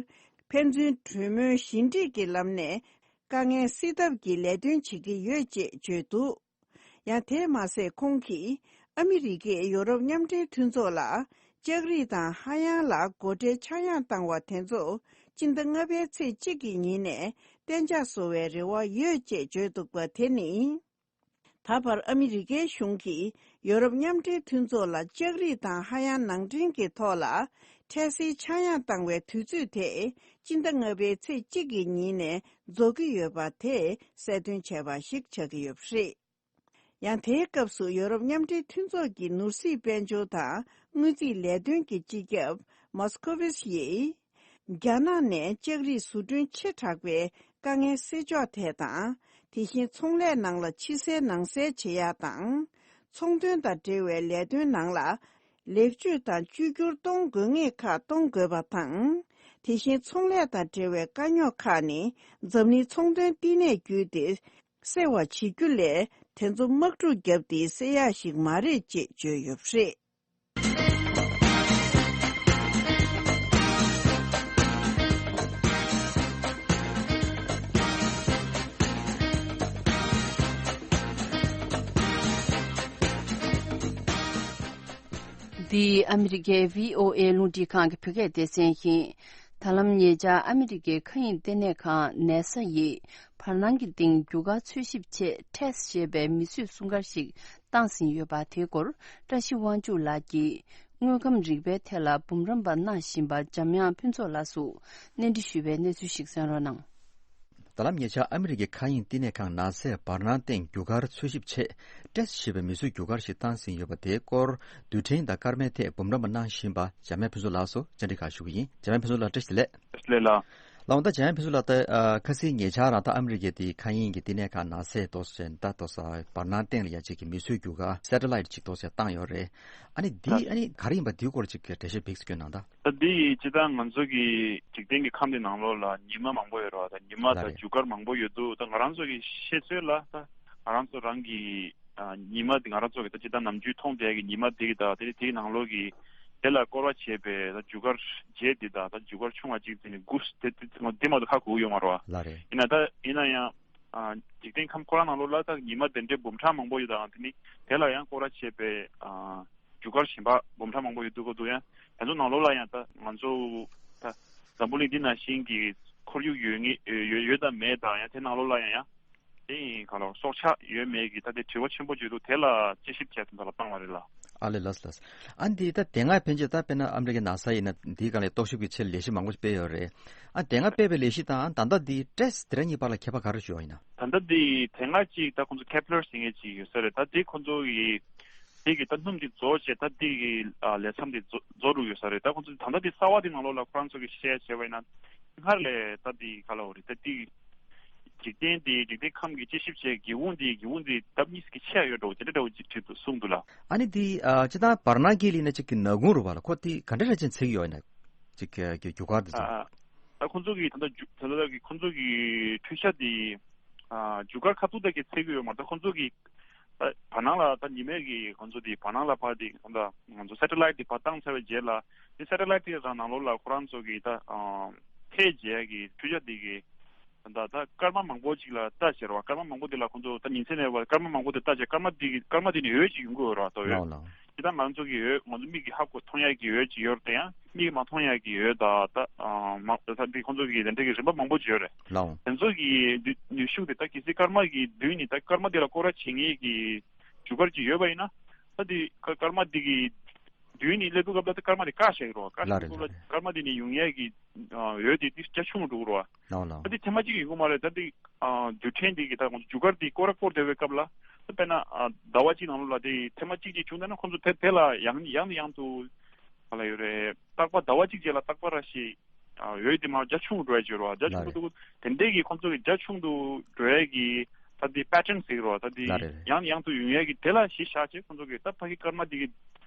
ཕན་ཚུན་གྲོས་མོལ་ཞི་འགྲིག་གི་ལམ་ནས་དཀའ་ངལ་སེལ་ཐབས་ཀྱི་ལས་དོན་བྱེད་ཀྱི་ཡོད་ཅེས་བརྗོད་འདུག་ཡང་དེས་མ་ཟད་ཁོང་གིས་ཨ་མི་རི་ཀས་ཡོ་རོབ་མཉམ་འབྲེལ་མཐུན་ཚོགས་ལ་ལྕགས་རིགས་དང་ཧ་ཡང་ལ་སྒོ་ཁྲལ་ཆག་ཡང་བཏང་བ་དེ་ཚོ་སྤྱི་ཟླ་ལྔ་པའི་ཚེས་གཅིག་གི་ཉིན་ནས་གཏན་འཇགས་བཟོ་བའི་རེ་བ་ཡོད་ཅེས་བརྗོད་འདུག་པ་དེ་ནི། ད་བར་ཨ་མི་རི་ཀའི་གཞུང་གིས་ཡོ་རོབ་མཉམ་འབྲེལ་མཐུན་ཚོགས་ལ་ལྕགས་རིགས་དང་ཧ་ཡང་ནང་འདྲེན་གྱི་ཐོག་ལ་འཕྲལ་སེལ་ཆག་ཡང་བཏང་བའི་དུས་ཚོད་དེ་སྤྱི་ཟླ་ལྔ་པའི་ཚེས་གཅིག་གི་ཉིན་ནས་རྫོགས་ཀྱི་ཡོད་པ་དེ་གསལ་སྟོན་བྱས་པ་ཞིག་ཆགས་ཀྱི་ཡོད་པ་རེད། ཡང་དེའི་སྐབས་སུ་ཡོ་རོབ་མཉམ་འབྲེལ་མཐུན་ཚོགས་ཀྱི་ནོར་སྲིད་དཔལ་འབྱོར་དང་དངུལ་རྩིས་ལས་དོན་གྱི་སྤྱི་ཁྱབ་མོས་ཀོ་ཝིས་ཡིས། རྒྱ་ནག་ནས་ལྕགས་རིགས་བཟོ་སྐྲུན་ཆེ་དྲགས་པའི་དཀའ་ངལ་སེལ་ཕྱོགས་ཐད་དང་། དེ་བཞིན་ཚོང་ལས་ནང་ལ་ཕྱི་སེལ་ནང་སེལ་བྱེད་ཡག་དང་། ཚོང་དོན་དང་འབྲེལ་བའི་ལས་དོན་ནང་ལ་ལེགས་བཅོས་དང་བཅོས་བསྒྱུར་གཏོང་དགོས་ངེས་ཁག་གཏོང་དགོས་པ་དང་། དེ་བཞིན་ཚོང་ལས་དང་འབྲེལ་བའི་དཀའ་རྙོག་ཁག་ནི་འཛམ་གླིང་ཚོང་དོན་བསྟི་གནས་བརྒྱུད་དེ་སེལ་བ་བྱེད་རྒྱུ་ལས། དེ་ཚོ་དམག་འཁྲུག་བརྒྱབ་སྟེ་སེལ་ཡག་ཞིག་མ་རེད་ཅེས་བརྗོད་ཡོད་པ་རེད། འདི་ཨ་མི་རི་ཀའི་བྷི་ཨོ་ཨེ་རླུང་འཕྲིན་ཁང་གི་བོད་སྐད་སྡེ་ཚན་ཡིན། ད་ལམ་ཉེ་ཆར་ཨ་མི་རི་ཀའི་མཁའ་དབྱིངས་ལྟེ་གནས་ཁང་ནེ་ས་ཡིས་བར་སྣང་གི་སྟེང་རྒྱུ་སྐར་འཚོལ་ཞིབ་ཆེད་ཊེས་ཞེས་པའི་མིས་བཟོས་སྲུང་སྐར་ཞིག་བཏང་ཟིན་ཡོད་པ་དེའི་སྐོར་བཀྲ་ཤིས་དབང་ཕྱུག་ལགས་ཀྱིས་དངོས་ཁམས་རིག་པའི་ཐད་ལ་འབུམ་རམས་པ་གནང་བཞིན་པ་འཇམ་དབྱངས་ཕུན་ཚོགས་ལགས་སུ་གནས་འདྲི་ཞུས་པའི་གནས་ཚུལ་ཞིག་གསན་རོགས་གནང་། ད་ལམ་ཉེ་ཆར་ཨ་མི་རི་ཀའི་མཁའ་དབྱིངས་བསྟི་གནས་ཁང་ནཱ་སཱའི་བར་སྣང་སྟེང་རྒྱུ་སྐར་འཚོལ་ཞིབ་ཆེད་ཊེས་ཞེས་པའི་མིས་བཟོས་རྒྱུ་སྐར་ཞིག་བཏང་ཟིན་ཡོད་པ་དེའི་སྐོར་རྡུལ་ཕྲན་དང་སྐར་མའི་ཐད་འབུམ་རམས་པ་གནང་བཞིན་པ་འཇམ་དབྱངས་ཕུན་ཚོགས་ལགས་སུ་བཅར་འདྲི་ཁག་ཞུ་གི་ཡིན། འཇམ་དབྱངས་ཕུན་ཚོགས་ལགས་བཀྲ་ཤིས་བདེ་ལེགས། བཀྲ་ཤིས་བདེ་ལེགས། ལགས་འོང་། ད་འཇམ་དབྱངས་ཕུན་ཚོགས་ལགས། ད་ཨ་ཁ་སང་ཉེ་ཆར་རང་ད་ཨ་མི་རི་ཀའི་དེ་མཁའ་དབྱིངས་ཀྱི་བསྟི་གནས་ཁང་ནཱ་སཱའི་ཏོག་ཙམ་ད་ཏོག་ཙམ་བར་སྣང་སྟེང་ལ་ཡ་གཅིག་གི་མིས་བཟོས་རྒྱུ་ག་སེ་ཊ་ལའིཊ་གཅིག་ཏོག་ཙམ་བཏང་ཡོད་རེད། ཨ་ནི་འདི་ཨ་ནི་ག་རེ་ཡིན་པ་འདིའི་སྐོར་གཅིག་གི་འགྲེལ་བཤད་ཕེབས་སྐྱོན་གནང་ད། ད་འདི་སྤྱིར་བཏང་ང་ཚོ་གི་འཇིག་རྟེན་གྱི་ཁམས་འདི་ནང་ལོགས་ལ་ཉི་མ་མང་པོ་ཡོད་རེད་བ། ད་ཉི་མ་ལགས་དང་རེད། རྒྱུ་སྐར་མང་པོ་ཡོད་འདུག་ད་ང་རང་ཚོ་གི་ཤེས་ཚོད་ལ་ད་ང་རང་ཚོ་རང་གི་ཨ་ཉི་མ་འདི་ང་རང་ཚོ་གི་ད་སྤྱིར་བཏང་ནམ་རྒྱུན་མཐོང་བསྡད་ཀྱི་ཉི་མ་འདི་གི་ད་དེ་དེའི་ནང་ལོགས་ཀྱི་དེ་ལ་སྐོར་བ་བྱས་པའི་ད་རྒྱུ་སྐར་བརྒྱད་འདི་ད་ད་རྒྱུ་སྐར་ཆུང་བ་གཅིག་དེ་ནི་དགུ་དེ་དེ་དེ་མ་གཏོགས་ཧ་གོ་གི་ཡོད་མ་རེད་བ། ལགས་རེད། ཡིན་ན་ད་ཡིན་ན་ཡང་ཨ་འཇིག་རྟེན་ཁམས་ཁོ་རང་ནང་ལོགས་ལ་ད་ཉི་མ་དེ་འདྲའི་འབུམ་ཕྲག་མང་པོ་ཡོད་དང་དེ་ནི་དེ་ལ་ཡང་སྐོར་བ་བྱས་པའི་ཨ་རྒྱུ་སྐར་གཞན་པ་འབུམ་ཕྲག་མང་པོ་ཡོད་འདུག་གོ་འདུག་ཡང་དེ་ཚོ་ནང་ལོགས་ལ་ཡང་ད་ང་ཚོ་ད་འཛམ་བུ་གླིང་འདི་ནང་བཞིན་གྱི་ཁོར་ཡུག་ཡོད་ངེས་ཡོད་ཡོད་དང་མེད་དང་ཡང་དེ་ནང་ལོགས་ལ་ཡང་ཡང་དེ་ཡིན་ག་ལོ་སྲོག་ཆགས་ཡོད་མེད་ཀྱི་ད་དེ་དྲི་བ་ཆེན་པོ་བརྗོད་འདུག་དེ་ལ་དཔྱད་ཞིབ་བྱས་ཙང་ད་ལ་བཏང་བ་རེད་ལ། ཨ་ལེ་ལགས་ལགས། ཨ་འདི་ད་དེ་སྔ་ཕན་ཆད་ད་དཔེར་ན་ཨ་མི་རི་ཀའི་ནཱ་སཱ་ཡིན་ན་འདིའི་སྒང་ལ་རྟོག་ཞིབ་ཀྱི་ཆེད་ལས་གཞི་མང་པོ་ཞིག་སྤེལ་ཡོད་རེད། ཨ་དེ་སྔ་སྤེལ་བའི་ལས་གཞི་དང་ད་ལྟ་འདི་ཊེ་སི་དེ་ར་གཉིས་བར་ལ་ཁྱད་པར་ག་རེ་ཞུ་བ་ཡིན་ན། ད་ལྟ་འདི་དེ་སྔ་གཅིག་ད་ཁོང་ཚོ་ཁེ་པི་ལར་ཟེར་མཁན་གཅིག་ཡོད་ས་རེད། ད་འདི་ཁོང་ཚོ་གི་དེ་གི་ད་སྣུམ་འདི་རྫོགས་བྱས་ད་འདི་གི་ལས་མཚམས་འདི་རྫོགས་རྫོགས་འགྲོ་ཡོད་ས་རེད། ད་ཁོང་ཚོ་ད་ལྟ་འདི་གསར་བ་འདི་ནང་ལོགས་ལ་ཁོ་རང་ཚོ་གི་བཤད་བྱས་པ་ཡིན་ན་སྔར་ལས་ད་འདི་ག་ལ་འོ་རེད། ད་འདི་འཇིག་རྟེན་འདི་འཇིག་རྟེན་ཁམས་ཀྱི་དཔྱད་ཞིབ་བྱས་སྒེའུ་ཁུང་འདི་སྒེའུ་ཁུང་འདི་ལྡབ་གཉིས་ཀྱི་ཆེ་ཡ་ཡོད་འགྲོ་དེ་འདྲ་འདྲ་བོ་ཅིག་བྲིས་འདུག་གསུངས་འདུག་ལ། ཨ་ནི་འདི་ཨ་སྤྱིར་བཏང་བར་སྣང་སྐྱེས་ལི་ན་ཅིག་གི་ནག་ཁུང་རུ་བ་ལ་ཁོ་འདི་ག་འདྲ་ར་ཅན་ཚིག་ཡོད་ན་ཅིག་གི་རྒྱུ་སྐར་འདི་ཚོ། ཨ་ཨ་ད་ཁོང་ཚོ་གི་ད་ལྟ་རྒྱུ་ད་ལྟ་གི་ཁོང་ཚོ་གི་འཕྲུལ་ཆ་འདི་ཨ་རྒྱུ་སྐར་ཁ་ཐུག་ད་གི་ཚིག་ཡོད་མ་རེད། ད་ཁོང་ཚོ་གི་ད་བར་སྣང་ལ་ད་ཉི་མའི་གི་ཁོང་ཚོ་འདི་བར་སྣང་ལ་ཕར་འདི་ད་ང་ཚོ་སེ་ཊ་ལའིཊ་འདི་ཕར་བཏང་ཚར་བའི་རྗེས་ལ་འདི་སེ་ཊ་ལའིཊ་འདི་རང་ནང་ལོགས་ལ་ཁོ་རང་ཚོ་གི་ད་ཨ་ཐད་བྱས་གི་འཕྲུལ་ཆ་འདི་གི་ད་ད་སྐར་མ་མང་པོ་ཅིག་ལ་ལྟ་བྱེད་རོགས། སྐར་མ་མང་པོ་དེ་ལ་ཁོང་ཚོ་ད་ཉིན་མཚན་ནས་བ་སྐར་མ་མང་པོ་དེ་ལྟ་བྱེད། སྐར་མ་དེ་གི་སྐར་མ་དེ་ནི་འོད་ཅིག་ཡོང་གི་ཡོད་རོགས། ད་འོད་ལའོ་ལའོ། དེ་ད་ང་ཚོ་གི་འོད་ང་ཚོ་མིག་གིས་ཧ་གོ་མཐོང་ཡག་གི་འོད་ཅིག་ཡོད་རེད། ཡང་མིག་གིས་མ་མཐོང་ཡག་གི་འོད་ད་ད་ཨ་མ་ད་དེ་ཁོང་ཚོ་གི་དེ་འདྲ་གི་རིམ་པ་མང་པོ་ཅིག་ཡོད་རེད། ལའོ། དེ་ཚོ་གི་ནུས་ནུས་ཤུགས་དེ་ད་གལ་སྲིད་སྐར་མ་གི་མདུན་ནས་ད་སྐར་མ་དེ་ལ་སྐོར་ར་བྱེད་མཁན་གི་རྒྱུ་སྐར་ཅིག་ཡོད་པ་ཡིན་ན་ད་དེ་སྐར་མ་དེ་གི་མདུན་ནས་སླེབས་དུས་སྐབས་ལ་ད་སྐར་མ་དེ་བཀག་བཞག་གི་རོ། བཀག་བཞག་ལ་རེད་གི་སྐབས་ལ་ལ་རེད། སྐར་མ་དེ་ནས་ཡོང་ཡས་ཀྱི་ཨ་འོད་དེ་ཏིག་རྒྱ་ཆུང་རུ་འགྲོ་གི་རོ། ལའོ་ལའོ། ད་དེ་ཐེངས་མ་གཅིག་ཡོང་གི་མ་རེད། ད་དེ་ཨ་རྡུལ་ཕྲན་དེ་གི་ད་ང་ཚོ་རྒྱུ་སྐར་དེ་སྐོར་ར་སྐོར་བསྡད་པའི་སྐབས་ལ་ད་དཔེར་ན་ཨ་ཟླ་བ་གཅིག་ནང་ལོགས་ལ་དེ་ཐེངས་མ་གཅིག་གཅིག་བྱུང་བསྡད་ན་ཁོང་ཚོ་དེ་དེ་ལ་ཡང་ཡང་ནས་ཡང་དུ་ག་ལ་ཡོད་རེད། རྟག་པར་ཟླ་བ་གཅིག་རྗེས་ལ་རྟག་པར་ར་ཞིག་ཨ་འོད་དེ་མར་རྒྱ་ཆུང་དུ་འགྲོ་ཡ་ཅིག་ཡོད་རེད་བ། རྒྱ་ཆུང་དུ་ལ་འདུག་གོ། དེ་འདྲས་ཀྱི་ཁོང་ཚོ་གི་རྒྱ་ཆུང་དུ་འགྲོ་ཡ་གི་ད་དེ་པེ་ཊརན་ཟེར་གི་རེད་བ། ད་དེ་ལ་རེད་རེད། ཡང་ནས་ཡང་དུ་ཡོང་ཡ་གི་དེ་ལ་གཞི་བཞག་བྱས་ཁོང་ཚོ་གི་ད་ཕ་གི་སྐར་མ་དེ་གི་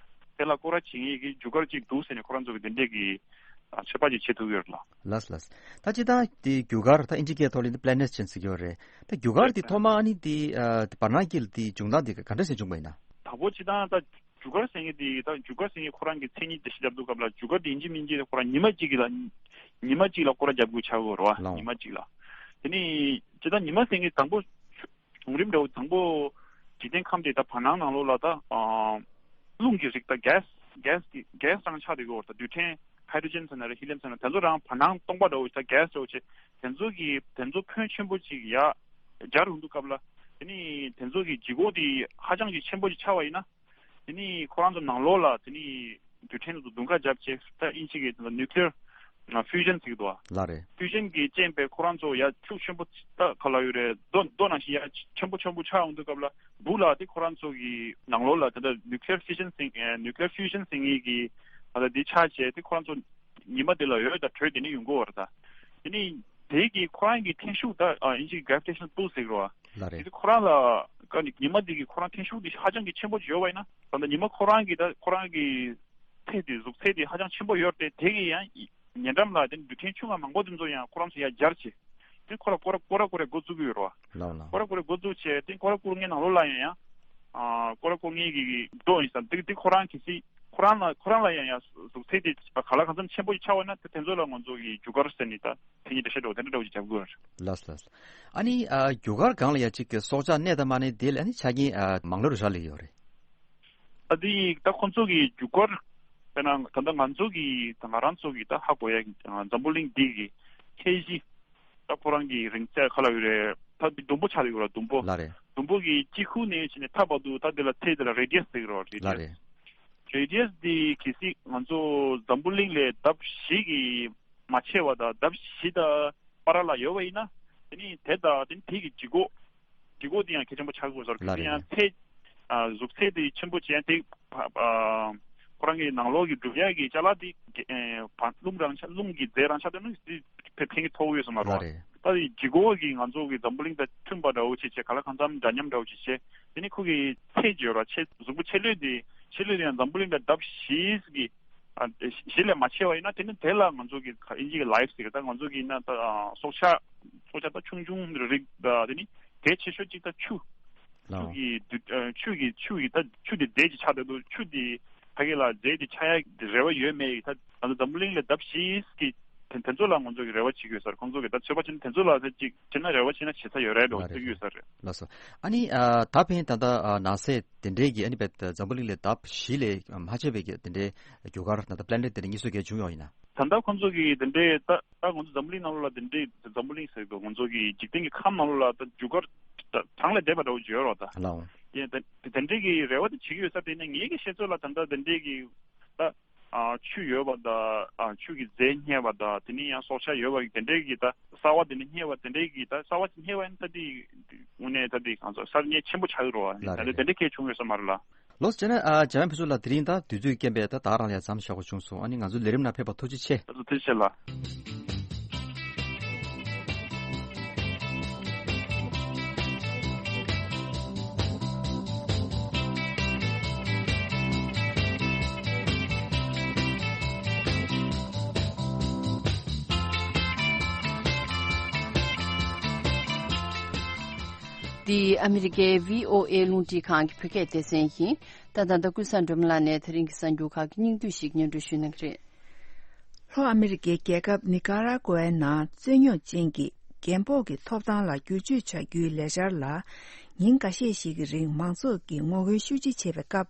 དེ་ལ་སྐོར་ར་བྱེད་མཁན་གྱི་རྒྱུ་སྐར་ཅིག་འདུག་ཟེར་ནས་ཁོ་རང་ཚོ་གི་དེ་འདྲས་ཀྱི་ཨ་ཚོད་དཔག་ཅིག་བྱེད་ཐུབ་ཡོད་རེད་ལ། ལགས་ལགས། ད་སྤྱིར་བཏང་དེ་རྒྱུ་སྐར་ད་ཨིན་ཇི་སྐད་ཐོག་ལ་ཡིན་ན་པི་ལེ་ནེཊ་ཅན་ཟེར་གྱི་ཡོད་རེད། ད་རྒྱུ་སྐར་དེ་ཐོག་མ་ཨ་ནི་དེ་ཨ་བར་སྣང་སྐྱེས་ལ་དེ་བྱུང་སྟངས་དེ་ག་འདྲ་ཞིག་བྱུང་བ་ཡིན་ན། དང་པོ་སྤྱིར་བཏང་ད་རྒྱུ་སྐར་ཟེར་མཁན་དེ་ད་རྒྱུ་སྐར་ཟེར་མཁན་ཁོ་རང་གི་མཚན་ཉིད་འགྲེལ་བཤད་རྒྱབ་དུས་སྐབས་ལ་རྒྱུ་སྐར་དེ་ཡིན་གཅིག་མིན་གཅིག་ཁོ་རང་ཉི་མ་གཅིག་གི་ལ་ཉི་མ་གཅིག་ལ་སྐོར་ར་རྒྱབ་དགོས་ཆགས་ཀྱི་ཡོད་རེད་བ། ལའོ། ཉི་མ་གཅིག་ལ། དེ་ནས་སྤྱིར་བཏང་ཉི་མ་ཟེར་མཁན་དང་པོ་བྱུང་རིམ་འདྲ་བོ་དང་པོ་འཇིག་རྟེན་ཁམས་དེ་ད་བར་སྣང་ནང་ལོགས་ལ་ད་ཨ་རླུང་གི་རིགས་ད་གེ་སི་གེ་སི་གི་གེ་སི་རང་ཆགས་བསྡད་ཀྱི་ཡོད་རེད། ད་རྡུལ་ཕྲན་ཧའི་ཌྲོ་ཇན་ཟེར་ན་རེད། ཧི་ལི་ཡམ་ཟེར་ན་དེ་ཚོ་རང་བར་སྣང་སྟོང་པ་འདྲ་བོ་ད་གེ་སི་འདྲ་བོ་བྱས་དེ་ཚོ་གི་དེ་ཚོ་ཕོན་ཆེན་པོ་ཅིག་ཡ་སྦྱར་ཡོང་དུས་སྐབས་ལ་དེ་ནི་དེ་ཚོ་གི་ལྗིད་ཁོག་དེ་ཧ་ཅང་གི་ཆེན་པོ་ཅིག་ཆགས་པ་ཡིན་ན། དེ་ནི་ཁོ་རང་ཚོ་ནང་ལོགས་ལ་དེ་ནི་རྡུལ་ཕྲན་དེ་ཚོ་བརྡུང་ཁ་བརྒྱབ་བྱས་ད་ཨིན་ཇི་གི་དེ་ཚོ་ནིའུ་ཀི་ལི་ཡར་ཕིའུ་ཞན་ཟེར་གྱི་འདུག་བ། ལགས་རེད། ཕིའུ་ཞན་གྱི་རྐྱེན་པས་ཁོ་རང་ཚོ་ཡ་ཤུགས་ཆེན་པོ་ད་ག་ལ་ཡོད་རེད། རྡོ་རྡོ་ནང་བཞིན་ཡ་ཆེན་པོ་ཆེན་པོ་ཆགས་ཡོང་དུས་སྐབས་ལ་སྦུག་ལ་དེ་ཁོ་རང་ཚོ་གི་ནང་ལོགས་ལ་དེ་འདྲ་ནིའུ་ཀི་ལི་ཡར་ཕིའུ་ཞན་ཟེར་ནིའུ་ཀི་ལི་ཡར་ཕིའུ་ཞན་ཟེར་མཁན་གྱི་ད་ལྟ་དེ་ཆགས་བྱས་དེ་ཁོ་རང་ཚོ་ཉི་མ་དེ་ལ་འོད་དང་དྲོད་དེ་ནི་ཡོང་གི་ཡོད་རེད་ད། དེ་ནི་དེ་གི་ཁོ་རང་གི་འཐེན་ཤུགས་ད་ཨ་ཨིན་ཇི་གི་གྷ་རེ་བི་ཊེ་ཤན་པུལ་ཟེར་གི་རེད་བ། ལགས་རེད། དེ་ཁོ་རང་ལ་ཀ་ནི་ཉི་མ་འདི་གི་ཁོ་རང་འཐེན་ཤུགས་འདི་ཧ་ཅང་གི་ཆེན་པོ་ཡོད་པ་ཡིན་ན་ད་ལྟ་ཉི་མ་ཁོ་རང་གི་ད་ཁོ་རང་གི་ཚད་དེ་གཟུགས་ཚད་དེ་ཧ་ཅང་ཆེན་པོ་ཡོད་རེད་དེ། དེ་གི་ཡང་ཉེ་འགྲམ་ལ་དེ་རྡུལ་ཕྲན་ཆུང་བ་མང་པོ་དེ་ཚོ་ཡང་ཁོ་རང་ཚོ་ཡང་སྦྱར་བྱས་དེ་ཁོ་ལ་སྐོར་ར་སྐོར་ར་སྐོར་ར་འགོ་བཙུགས་ཀྱི་ཡོད་རེད་བ། ལགས་ལགས། སྐོར་ར་སྐོར་ར་འགོ་བཙུགས་བྱས་དེ་སྐོར་ར་སྐོར་མཁན་ནང་ལོགས་ལ་ཡང་ཡང་ཨ་སྐོར་ར་སྐོར་མཁན་གི་རྡོ་ཡིན་ཙང་དེ་དེ་ཁོ་རང་གི་སྲིད་ཁོ་རང་ལ་ཁོ་རང་ལ་ཡང་ཡང་གཟུགས་ཚད་དེ་ག་ལ་གང་འཚམ་ཆེན་པོ་ཞིག་ཆགས་པ་ན་དེ་དེ་ཚོ་ལ་ང་ཚོ་གི་རྒྱུ་སྐར་ཟེར་ནས་ད་དེ་གཉིས་འགྲེལ་བཤད་འདྲ་བོ་དེ་འདྲ་འདྲ་བོ་ཞིག་རྒྱབ་དགོས་རེད། ལགས་ལགས། ཨ་ནི་ཨ་རྒྱུ་སྐར་སྒང་ལ་ཡ་གཅིག་གི་སྲོག་ཆགས་གནས་དང་མ་གནས་དེ་ལ་ཨ་ནི་ཆ་རྐྱེན་ཨ་མང་ལོ་རུ་ཧྲ་ལེ་ཡོད་རེད། ཨ་དེ་ད་ཁོང་ཚོ་གི་རྒྱུ་སྐར་དཔེར་ན་ད་ལྟ་ང་ཚོ་གི་ད་ང་རང་ཚོ་གི་ད་ཧ་གོ་ཡ་གི་འཛམ་བུ་གླིང་འདི་གི་ཁྱད་གཞི་ད་ཁོ་རང་གི་རིང་ཚད་ག་ལ་ཡོད་རེད། ད་འདི་ཟླུམ་པོ་ཆགས་ཡོད་རེད། ཟླུམ་པོ། ལགས་རེད། ཟླུམ་པོ་གི་དཀྱིལ་ཁུག་ནས་ཕྱིན་ནས་མཐའ་བར་དུ་ད་འདི་ལ་ཚད་འདི་ལ་རེ་ཌི་ཡས་ཟེར་གི་རེད་བ། རེ་ཌི་ཡས། ལགས་རེད། རེ་ཌི་ཡས་འདི་གལ་སྲིད་ང་ཚོ་འཛམ་བུ་གླིང་ལས་ལྡབ་བཞི་གི་མ་ཆེ་བ་དང་ལྡབ་བཞི་དང་བར་ལ་ཡོད་པ་ཡིན་ན་དེ་ནི་དེ་དང་དེ་ནི་དེ་གི་ལྗིད་ཁོག་ལྗིད་ཁོག་དེ་ཡང་གལ་ཆེན་པོ་ཆགས་དགོས་ཟེར། ལགས་རེད། དེ་ཡང་ཚད་ཨ་གཟུགས་ཚད་དེ་ཆེན་པོ་བྱས་དེ་ཨ་ཁོ་རང་གི་ནང་ལོགས་ཀྱི་གྲུབ་ཡག་གི་ཅ་ལག་དེ་ཨ་རླུང་རང་ཆ་རླུང་གི་རྫས་རང་ཆ་དེ་ནི་དེ་ ཕན་ཕན་གྱི་ཐོགས་ཡོད་ས་མ་རེད་བ། ལགས་རེད། ད་དེ་ལྗིད་ཁོག་གི་ང་ཚོ་གི་འཛམ་བུ་གླིང་དང་མཐུན་པ་འདྲ་བོ་ཅིག་བྱས། ག་ལ་གང་འཚམ་འདྲ་མཉམ་འདྲ་བོ་ཅིག་བྱས། དེ་ནི་ཁོ་གི་ཚད་ཅིག་ཡོད་ར། ཆེ་གཟུགས་པོ་ཆེ་ལོས་དེ་ཆེ་ལོས་དེ་ཡང་འཛམ་བུ་གླིང་དང་ལྡབ་བཞི་གི་ཨ་བཞི་ལས་མ་ཆེ་བ་ཡིན་ན། དེ་ནི་དེ་ལ་ང་ཚོ་གི་ཨིན་ཇི་གི་ལའིབ་ཟེར་གི། ད་ང་ཚོ་གི་ཡིན་ན་ད་ཨ་སྲོག་ཆགས་སྲོག་ཆགས་ད་ཆུང་ཆུང་རིགས་ད་དེ་ནི་གལ་ཆེ་ཤོས་གཅིག་ད་ཆུ། ཆུ་ལའོ། གི་དུ་ཨ་ཆུ་གི་ཆུ་གི་ད་ཆུ་དེ་རྫས་ཅིག་ཆགས་བསྡད་འདུག་ཆུ་དེ་ཕ་གི་ལ་རྫས་དེ་ཆགས་ཡ་རེ་བ་ཡོད་མེད་ཡིན། ད་ང་ཚོ་འཛམ་བུ་གླིང་ལ་ལྡབ་བཞི་གི་དེ་དེ་ཚོ་ལ་ང་ཚོ་གི་རེ་བ་བྱེད་ཀྱི་ཡོད་ས་རེད། ཁོང་ཚོ་གི་ད་ཚོད་དཔག་བྱས་ན་དེ་ཚོ་ལ་ད་ཅིག་བྱས་ན་རེ་བ་བྱས་ན་བྱེད་ས་ཡོད་རེད་འགྲོ་ལ་རེད། ཚོད་ཀྱི་ཡོད་ས་རེད། ལགས་སོ། ཨ་ནི་ཨ་ད་ཕན་ད་ལྟ་ཨ་ནགས་ཚལ་དེ་འདྲའི་གི་ཨ་ནི་བས་འཛམ་བུ་གླིང་ལས་ལྡབ་བཞི་ལས་མ་ཆེ་བའི་གི་དེ་འདྲའི་རྒྱུ་སྐར་ད་ལྟ་པི་ལེ་ནེཊ་དེ་འདྲ་གཉིས་སུ་གལ་བྱུང་ཡོད་ཡིན་ན། ད་ལྟ་ཁོང་ཚོ་གི་དེ་འདྲའི་ད་ད་ང་ཚོ་འཛམ་བུ་གླིང་ནང་ལོགས་ལ་དེ་འདྲའི་འཛམ་བུ་གླིང་ཟེར་དུས་ང་ཚོ་གི་འཇིག་རྟེན་གྱི་ཁམས་ནང་ལོགས་ལ་ད་རྒྱུ་སྐར་གྲངས་ལས་འདས་པ་འདྲ་བོ་ཅིག་ཡོད་རེད་ད། ལའོ། དེ་དེ་དེ་འདྲའི་གི་རེ་བ་དེ་བྱེད་ཀྱི་ཡོད་ས་རེད། དེ་ནས་ངེད་ཀྱི་ཤེས་ཚོད་ལ་ད་ལྟ་དེ་འདྲའི་གི་ད་ཨ་ཆུ་ཡོད་པ་དང་ཨ་ཆུ་གི་རྫས་རྙེད་པ་དང་། དེ་ནས་ཡང་སྲོག་ཆགས་ཡོད་པ་གི་དེ་འདྲའི་གི་ད་གསར་བ་དེ་འདྲ་རྙེད་པ་དེ་འདྲའི་གི་ད་གསར་བ་ཅིག་རྙེད་པ་ཡིན་ན་ད་དེ་དངོས་གནས་ད་དེ་གང་ཟག་གསར་རྙེད་ཆེན་པོ་ཆགས་ཀྱི་རེད་བ། ལགས་ད་རེད་དེ་དེ་རེད། འདྲ་གལ་བྱུང་ཡོད་ས་མ་རེད་ལ། ལགས་སོ། བྱས་ན་ཨ་འཇམ་དབྱངས་ཕུན་ཚོགས་ལགས་དེ་རིང་ད་དུས་ཚོད་རྐྱེན་པས་ད་ད་རང་ལ་ཡ་མཚམས་བཞག་དགོས་བྱུང་སོང་། ཨ་ནི་ང་ཚོ་ལས་རིམ་ནང་ཕེབས་པ་ཐུགས་རྗེ་ཆེ། ཐུགས་རྗེ་ཆེ་ལགས། འདི་ཨ་མི་རི་ཀའི་བྷི་ཨོ་ཨེ་རླུང་འཕྲིན་ཁང་གི་བོད་སྐད་སྡེ་ཚན་ཡིན། ད་ད་ལྟ་ཀུན་བཟང་སྒྲོལ་མ་ལགས་ནས་དེ་རིང་གི་གསར་འགྱུར་ཁག་གི་སྙིང་བསྡུས་ཤིག་སྙན་སྒྲོན་ཞུ་གནང་གི་རེད། ལྷོ་ཨ་མི་རི་ཀའི་རྒྱལ་ཁབ་ནི་ཀ་ར་ཀུའི་ནང་རྩོད་རྙོག་ཅན་གྱི་རྒན་ཕོགས་ཀྱི་ཐོབ་ཐང་ལ་བསྒྱུར་བཅོས་བྱ་རྒྱུའི་ལས་འཆར་ལ་ཉིན་འགའ་ཤས་ཤིག་གི་རིང་མང་ཚོགས་ཀྱིས་ངོ་རྒོལ་ཤུགས་ཆེ་བྱས་པའི་སྐབས།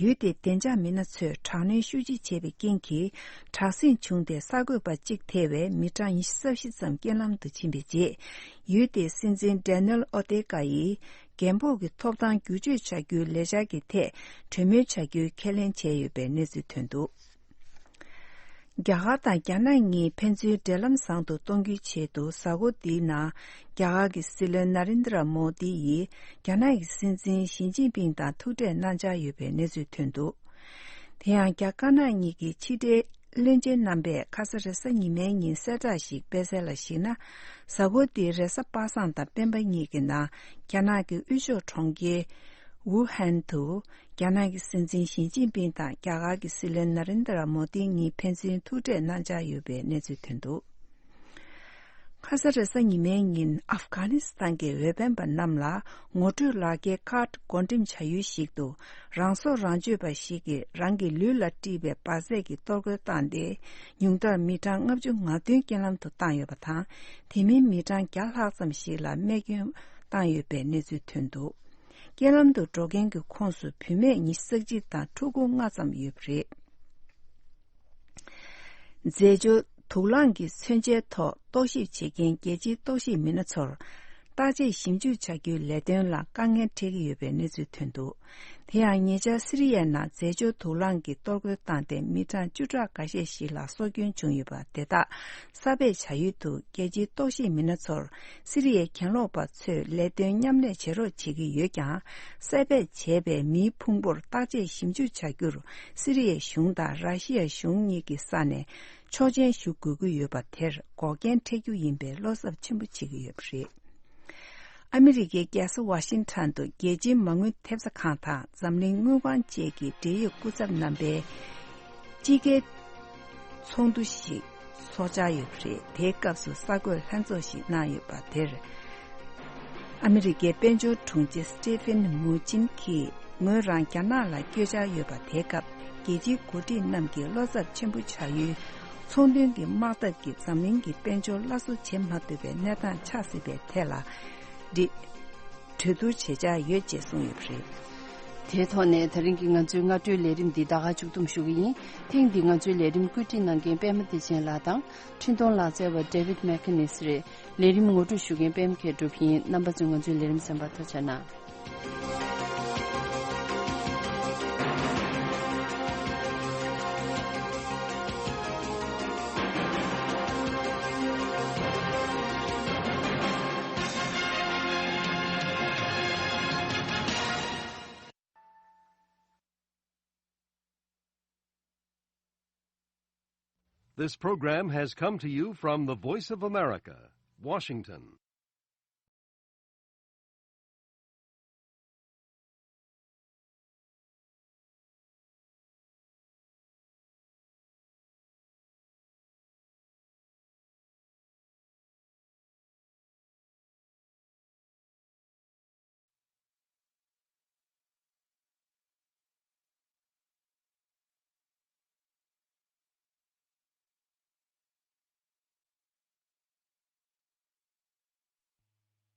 ཡུལ་དེའི་བདེ་འཇགས་མི་སྣ་ཚོས་དྲག་གནོན་ཤུགས་ཆེ་བྱས་པའི་རྐྱེན་གྱིས་དྲག་ཟིང་བྱུང་སྟེ། གསར་འགོད་པ་གཅིག་ཐེ་བའི་མི་གྲངས་ཉི་ཤུ་རྩ་བཞི་ཙམ་རྐྱེན་ལམ་དུ་ཕྱིན་པའི་རྗེས། ཡུལ་དེའི་སྲིད་འཛིན་ཌེ་ནེལ་ཨོ་ཏེ་ཀ་ཡིས་རྒན་ཕོགས་ཀྱི་ཐོབ་ཐང་བསྒྱུར་བཅོས་བྱ་རྒྱུའི་ལས་འཆར་གྱི་ཐད་གྲོས་མོལ་བྱ་རྒྱུའི་ཁས་ལེན་བྱས་ཡོད་པའི་གནས་ཚུལ་ཐོན་འདུག་རྒྱ་གར་དང་རྒྱ་ནག་གཉིས་ཕན་ཚུན་འབྲེལ་ལམ་བཟང་དུ་གཏོང་རྒྱུའི་ཆེད་དུ། གཟའ་འཁོར་འདིའི་ནང་རྒྱ་གར་གྱི་སྲིད་བློན་ན་རེན་དྲ་མོ་དི་ཡིས་རྒྱ་ནག་གི་སྲིད་འཛིན་ཞི་ཅིན་ཕིང་དང་ཐུག་འཕྲད་གནང་འཆར་ཡོད་པའི་གནས་ཚུལ་ཐོན་འདུག་དེ་ཡང་རྒྱ་དཀར་ནག་གཉིས་ཀྱི་ཕྱི་འབྲེལ་བློན་ཆེན་རྣམ་པས་ཁ་ས་རེས་གཟའ་ཉི་མའི་ཉིན་གསལ་བསྒྲགས་ཤིག་སྤེལ་གསལ་ལ་གཞིགས་ན། གཟའ་འཁོར་འདིའི་རེས་གཟའ་པ་སངས་དང་སྤེན་པ་གཉིས་ཀྱི་ནང་རྒྱ་ནག་གི་དབུས་ཕྱོགས་གྲོང་ཁྱེར་ཝུ་ཧན་དུ། རྒྱ་ནག་གི་སྲིད་འཛིན་ཞི་ཅིན་ཕིང་དང་རྒྱ་གར་གྱི་སྲིད་བློན་ན་རེན་དྲ་མོ་དི་གཉིས་ཕན་ཚུན་ཐུག་འཕྲད་གནང་འཆར་ཡོད་པའི་གནས་ཚུལ་ཐོན་འདུག་ཁ་ས་རེས་གཟའ་ཉི་མའི་ཉིན་ཨབ་གྷ་ནི་སི་ཐན་གྱི་འོས་འཕེན་པ་རྣམས་ལ་ངོ་སྤྲོད་ལག་འཁྱེར་ཁཱར་བགོ་འགྲེམས་བྱ་ཡུལ་ཞིག་ཏུ། རང་སྲོག་རང་གཅོད་པ་ཞིག་གིས་རང་གི་ལུས་ལ་དཀྲིས་པའི་འབར་རྫས་ཀྱི་གཏོར་རྒོལ་བཏང་སྟེ། ཉུང་མཐར་མི་གྲངས་ལྔ་བཅུ་ང་བདུན་རྐྱེན་ལམ་དུ་བཏང་ཡོད་པ་དང་། དེ་མིན་མི་གྲངས་བརྒྱ་ལྷག་ཙམ་ཞིག་ལ་རྨས་སྐྱོན་བཏང་ཡོད་པའི་གནས་ཚུལ་ཐོན་འདུག་རྐྱེན་ལམ་དུ་འགྲོ་མཁན་གྱི་ཁོངས་སུ་བུད་མེད་ཉི་ཤུ་རྩ་གཅིག་དང་ཕྲུ་གུ་ལྔ་ཙམ་ཡོད་པ་རེད། རྫས་སྦྱོར་དུག་རླངས་ཀྱི་མཚོན་ཆའི་ཐོག་རྟོག་ཞིབ་བྱེད་མཁན་རྒྱལ་སྤྱིའི་རྟོག་ཞིབ་མི་སྣ་ཚོར། བརྟག་དཔྱད་ཞིབ་འཇུག་བྱ་རྒྱུའི་ལས་དོན་ལ་དཀའ་ངལ་འཕྲད་ཀྱི་ཡོད་པའི་གནས་ཚུལ་ཐོན་འདུག་དེ་ཡང་ཉེ་ཆར་སི་རི་ཡའི་ནང་རྫས་སྦྱོར་དུག་རླངས་ཀྱི་གཏོར་རྒོལ་བཏང་སྟེ། མི་གྲངས་བཅུ་ཕྲག་འགའ་ཤས་ཤིག་ལ་སྲོག་སྐྱོན་བྱུང་ཡོད་པ་དེ་དག་གསར་སྦས་བྱ་ཡུལ་དུ་རྒྱལ་སྤྱིའི་རྟོག་ཞིབ་མི་སྣ་ཚོར་སི་རི་ཡའི་གྱེན་ལོག་པ་ཚོས་ལས་དོན་མཉམ་ལས་བྱེད་རོགས་བྱེད་ཀྱི་ཡོད་ཀྱང་། གསར་སྦས་བྱས་པའི་མིའི་ཕུང་པོར་བརྟག་དཔྱད་ཞིབ་འཇུག་བྱ་རྒྱུར་སི་རི་ཡའི་གཞུང་དང་ར་ཤི་ཡ་གཞུང་གཉིས་ཀྱི་ས་ནས་ཆོག་མཆན་ཞུ་དགོས་ཀྱི་ཡོད་པ་དེར་འགོག་རྐྱེན་འཕྲད་རྒྱུ་ཡིན་པའི་བློ་འཚབ་ཆེན་པོ་བྱེད་ཀྱི་ཡོད་པ་རེད། ཨ་མི་རི་ཀའི་རྒྱལ་ས་ཝ་ཤིང་ཊོན་དུ་རྒྱལ་སྤྱིའི་མ་དངུལ་ཐེབས་རྩ་ཁང་དང་འཛམ་གླིང་དངུལ་ཁང་བཅས་ཀྱི་འབྲེལ་ཡོད་སྐུ་ཚབ་རྣམ་པའི་དཔྱིད་ཀའི་ཚོགས་འདུ་ཞིག་འཚོགས་འཆར་ཡོད་པ་རེད། དེའི་སྐབས་སུ་གསར་འགོད་ལྷན་ཚོགས་ཤིག་གནང་ཡོད་པ་དེར། ཨ་མི་རི་ཀའི་དཔལ་འབྱོར་དྲུང་ཆེ་སི་ཏི་ཕིན་མུ་ཅིན་གྱིས་ངོས་རང་རྒྱ་ནག་ལ་བསྐྱོད་འཆར་ཡོད་པ་དེའི་སྐབས། རྒྱལ་སྤྱིའི་འགོ་ཁྲིད་རྣམས་ཀྱིས་བློ་འཚབ་ཆེན་པོ་བྱ་ཡུལ། ཚོང་དོན་གྱི་དམག་འཐབ་ཀྱིས་འཛམ་གླིང་གི་དཔལ་འབྱོར་སླར་གསོ་བྱེད་མ་ཐུབ་པའི་གནས་སྟངས་ཆགས་སྲིད་པའི་ཐད་ལ། འགྲེ་གྲོས་བསྡུར་བྱེད་འཆར་ཡོད་ཅེས་གསུངས་ཡོད་པ་རེད། དེའི་ཐོག་ནས་ད་རིང་གི་ང་ཚོའི་སྔ་དྲོའི་ལས་རིམ་འདི་ད་ག་མཇུག་བསྡོམས་ཞུ་གི་ཡིན། ཐེངས་འདིའི་ང་ཚོའི་ལས་རིམ་བཀོད་སྒྲིག་གནང་མཁན་པད་མ་བདེ་ཆེན་ལགས་དང་། འཕྲིན་གཏོང་ལག་རྩལ་བ་David McInnes་རེད། ལས་རིམ་ངོ་སྤྲོད་ཞུ་མཁན་པད་མ་མཁས་གྲུབ་ཡིན། རྣམ་པ་ཚོས་ང་ཚོའི་ལས་རིམ་གསན་པར་ཐུགས་རྗེ་གནང་། This program has come to you from the Voice of America, Washington.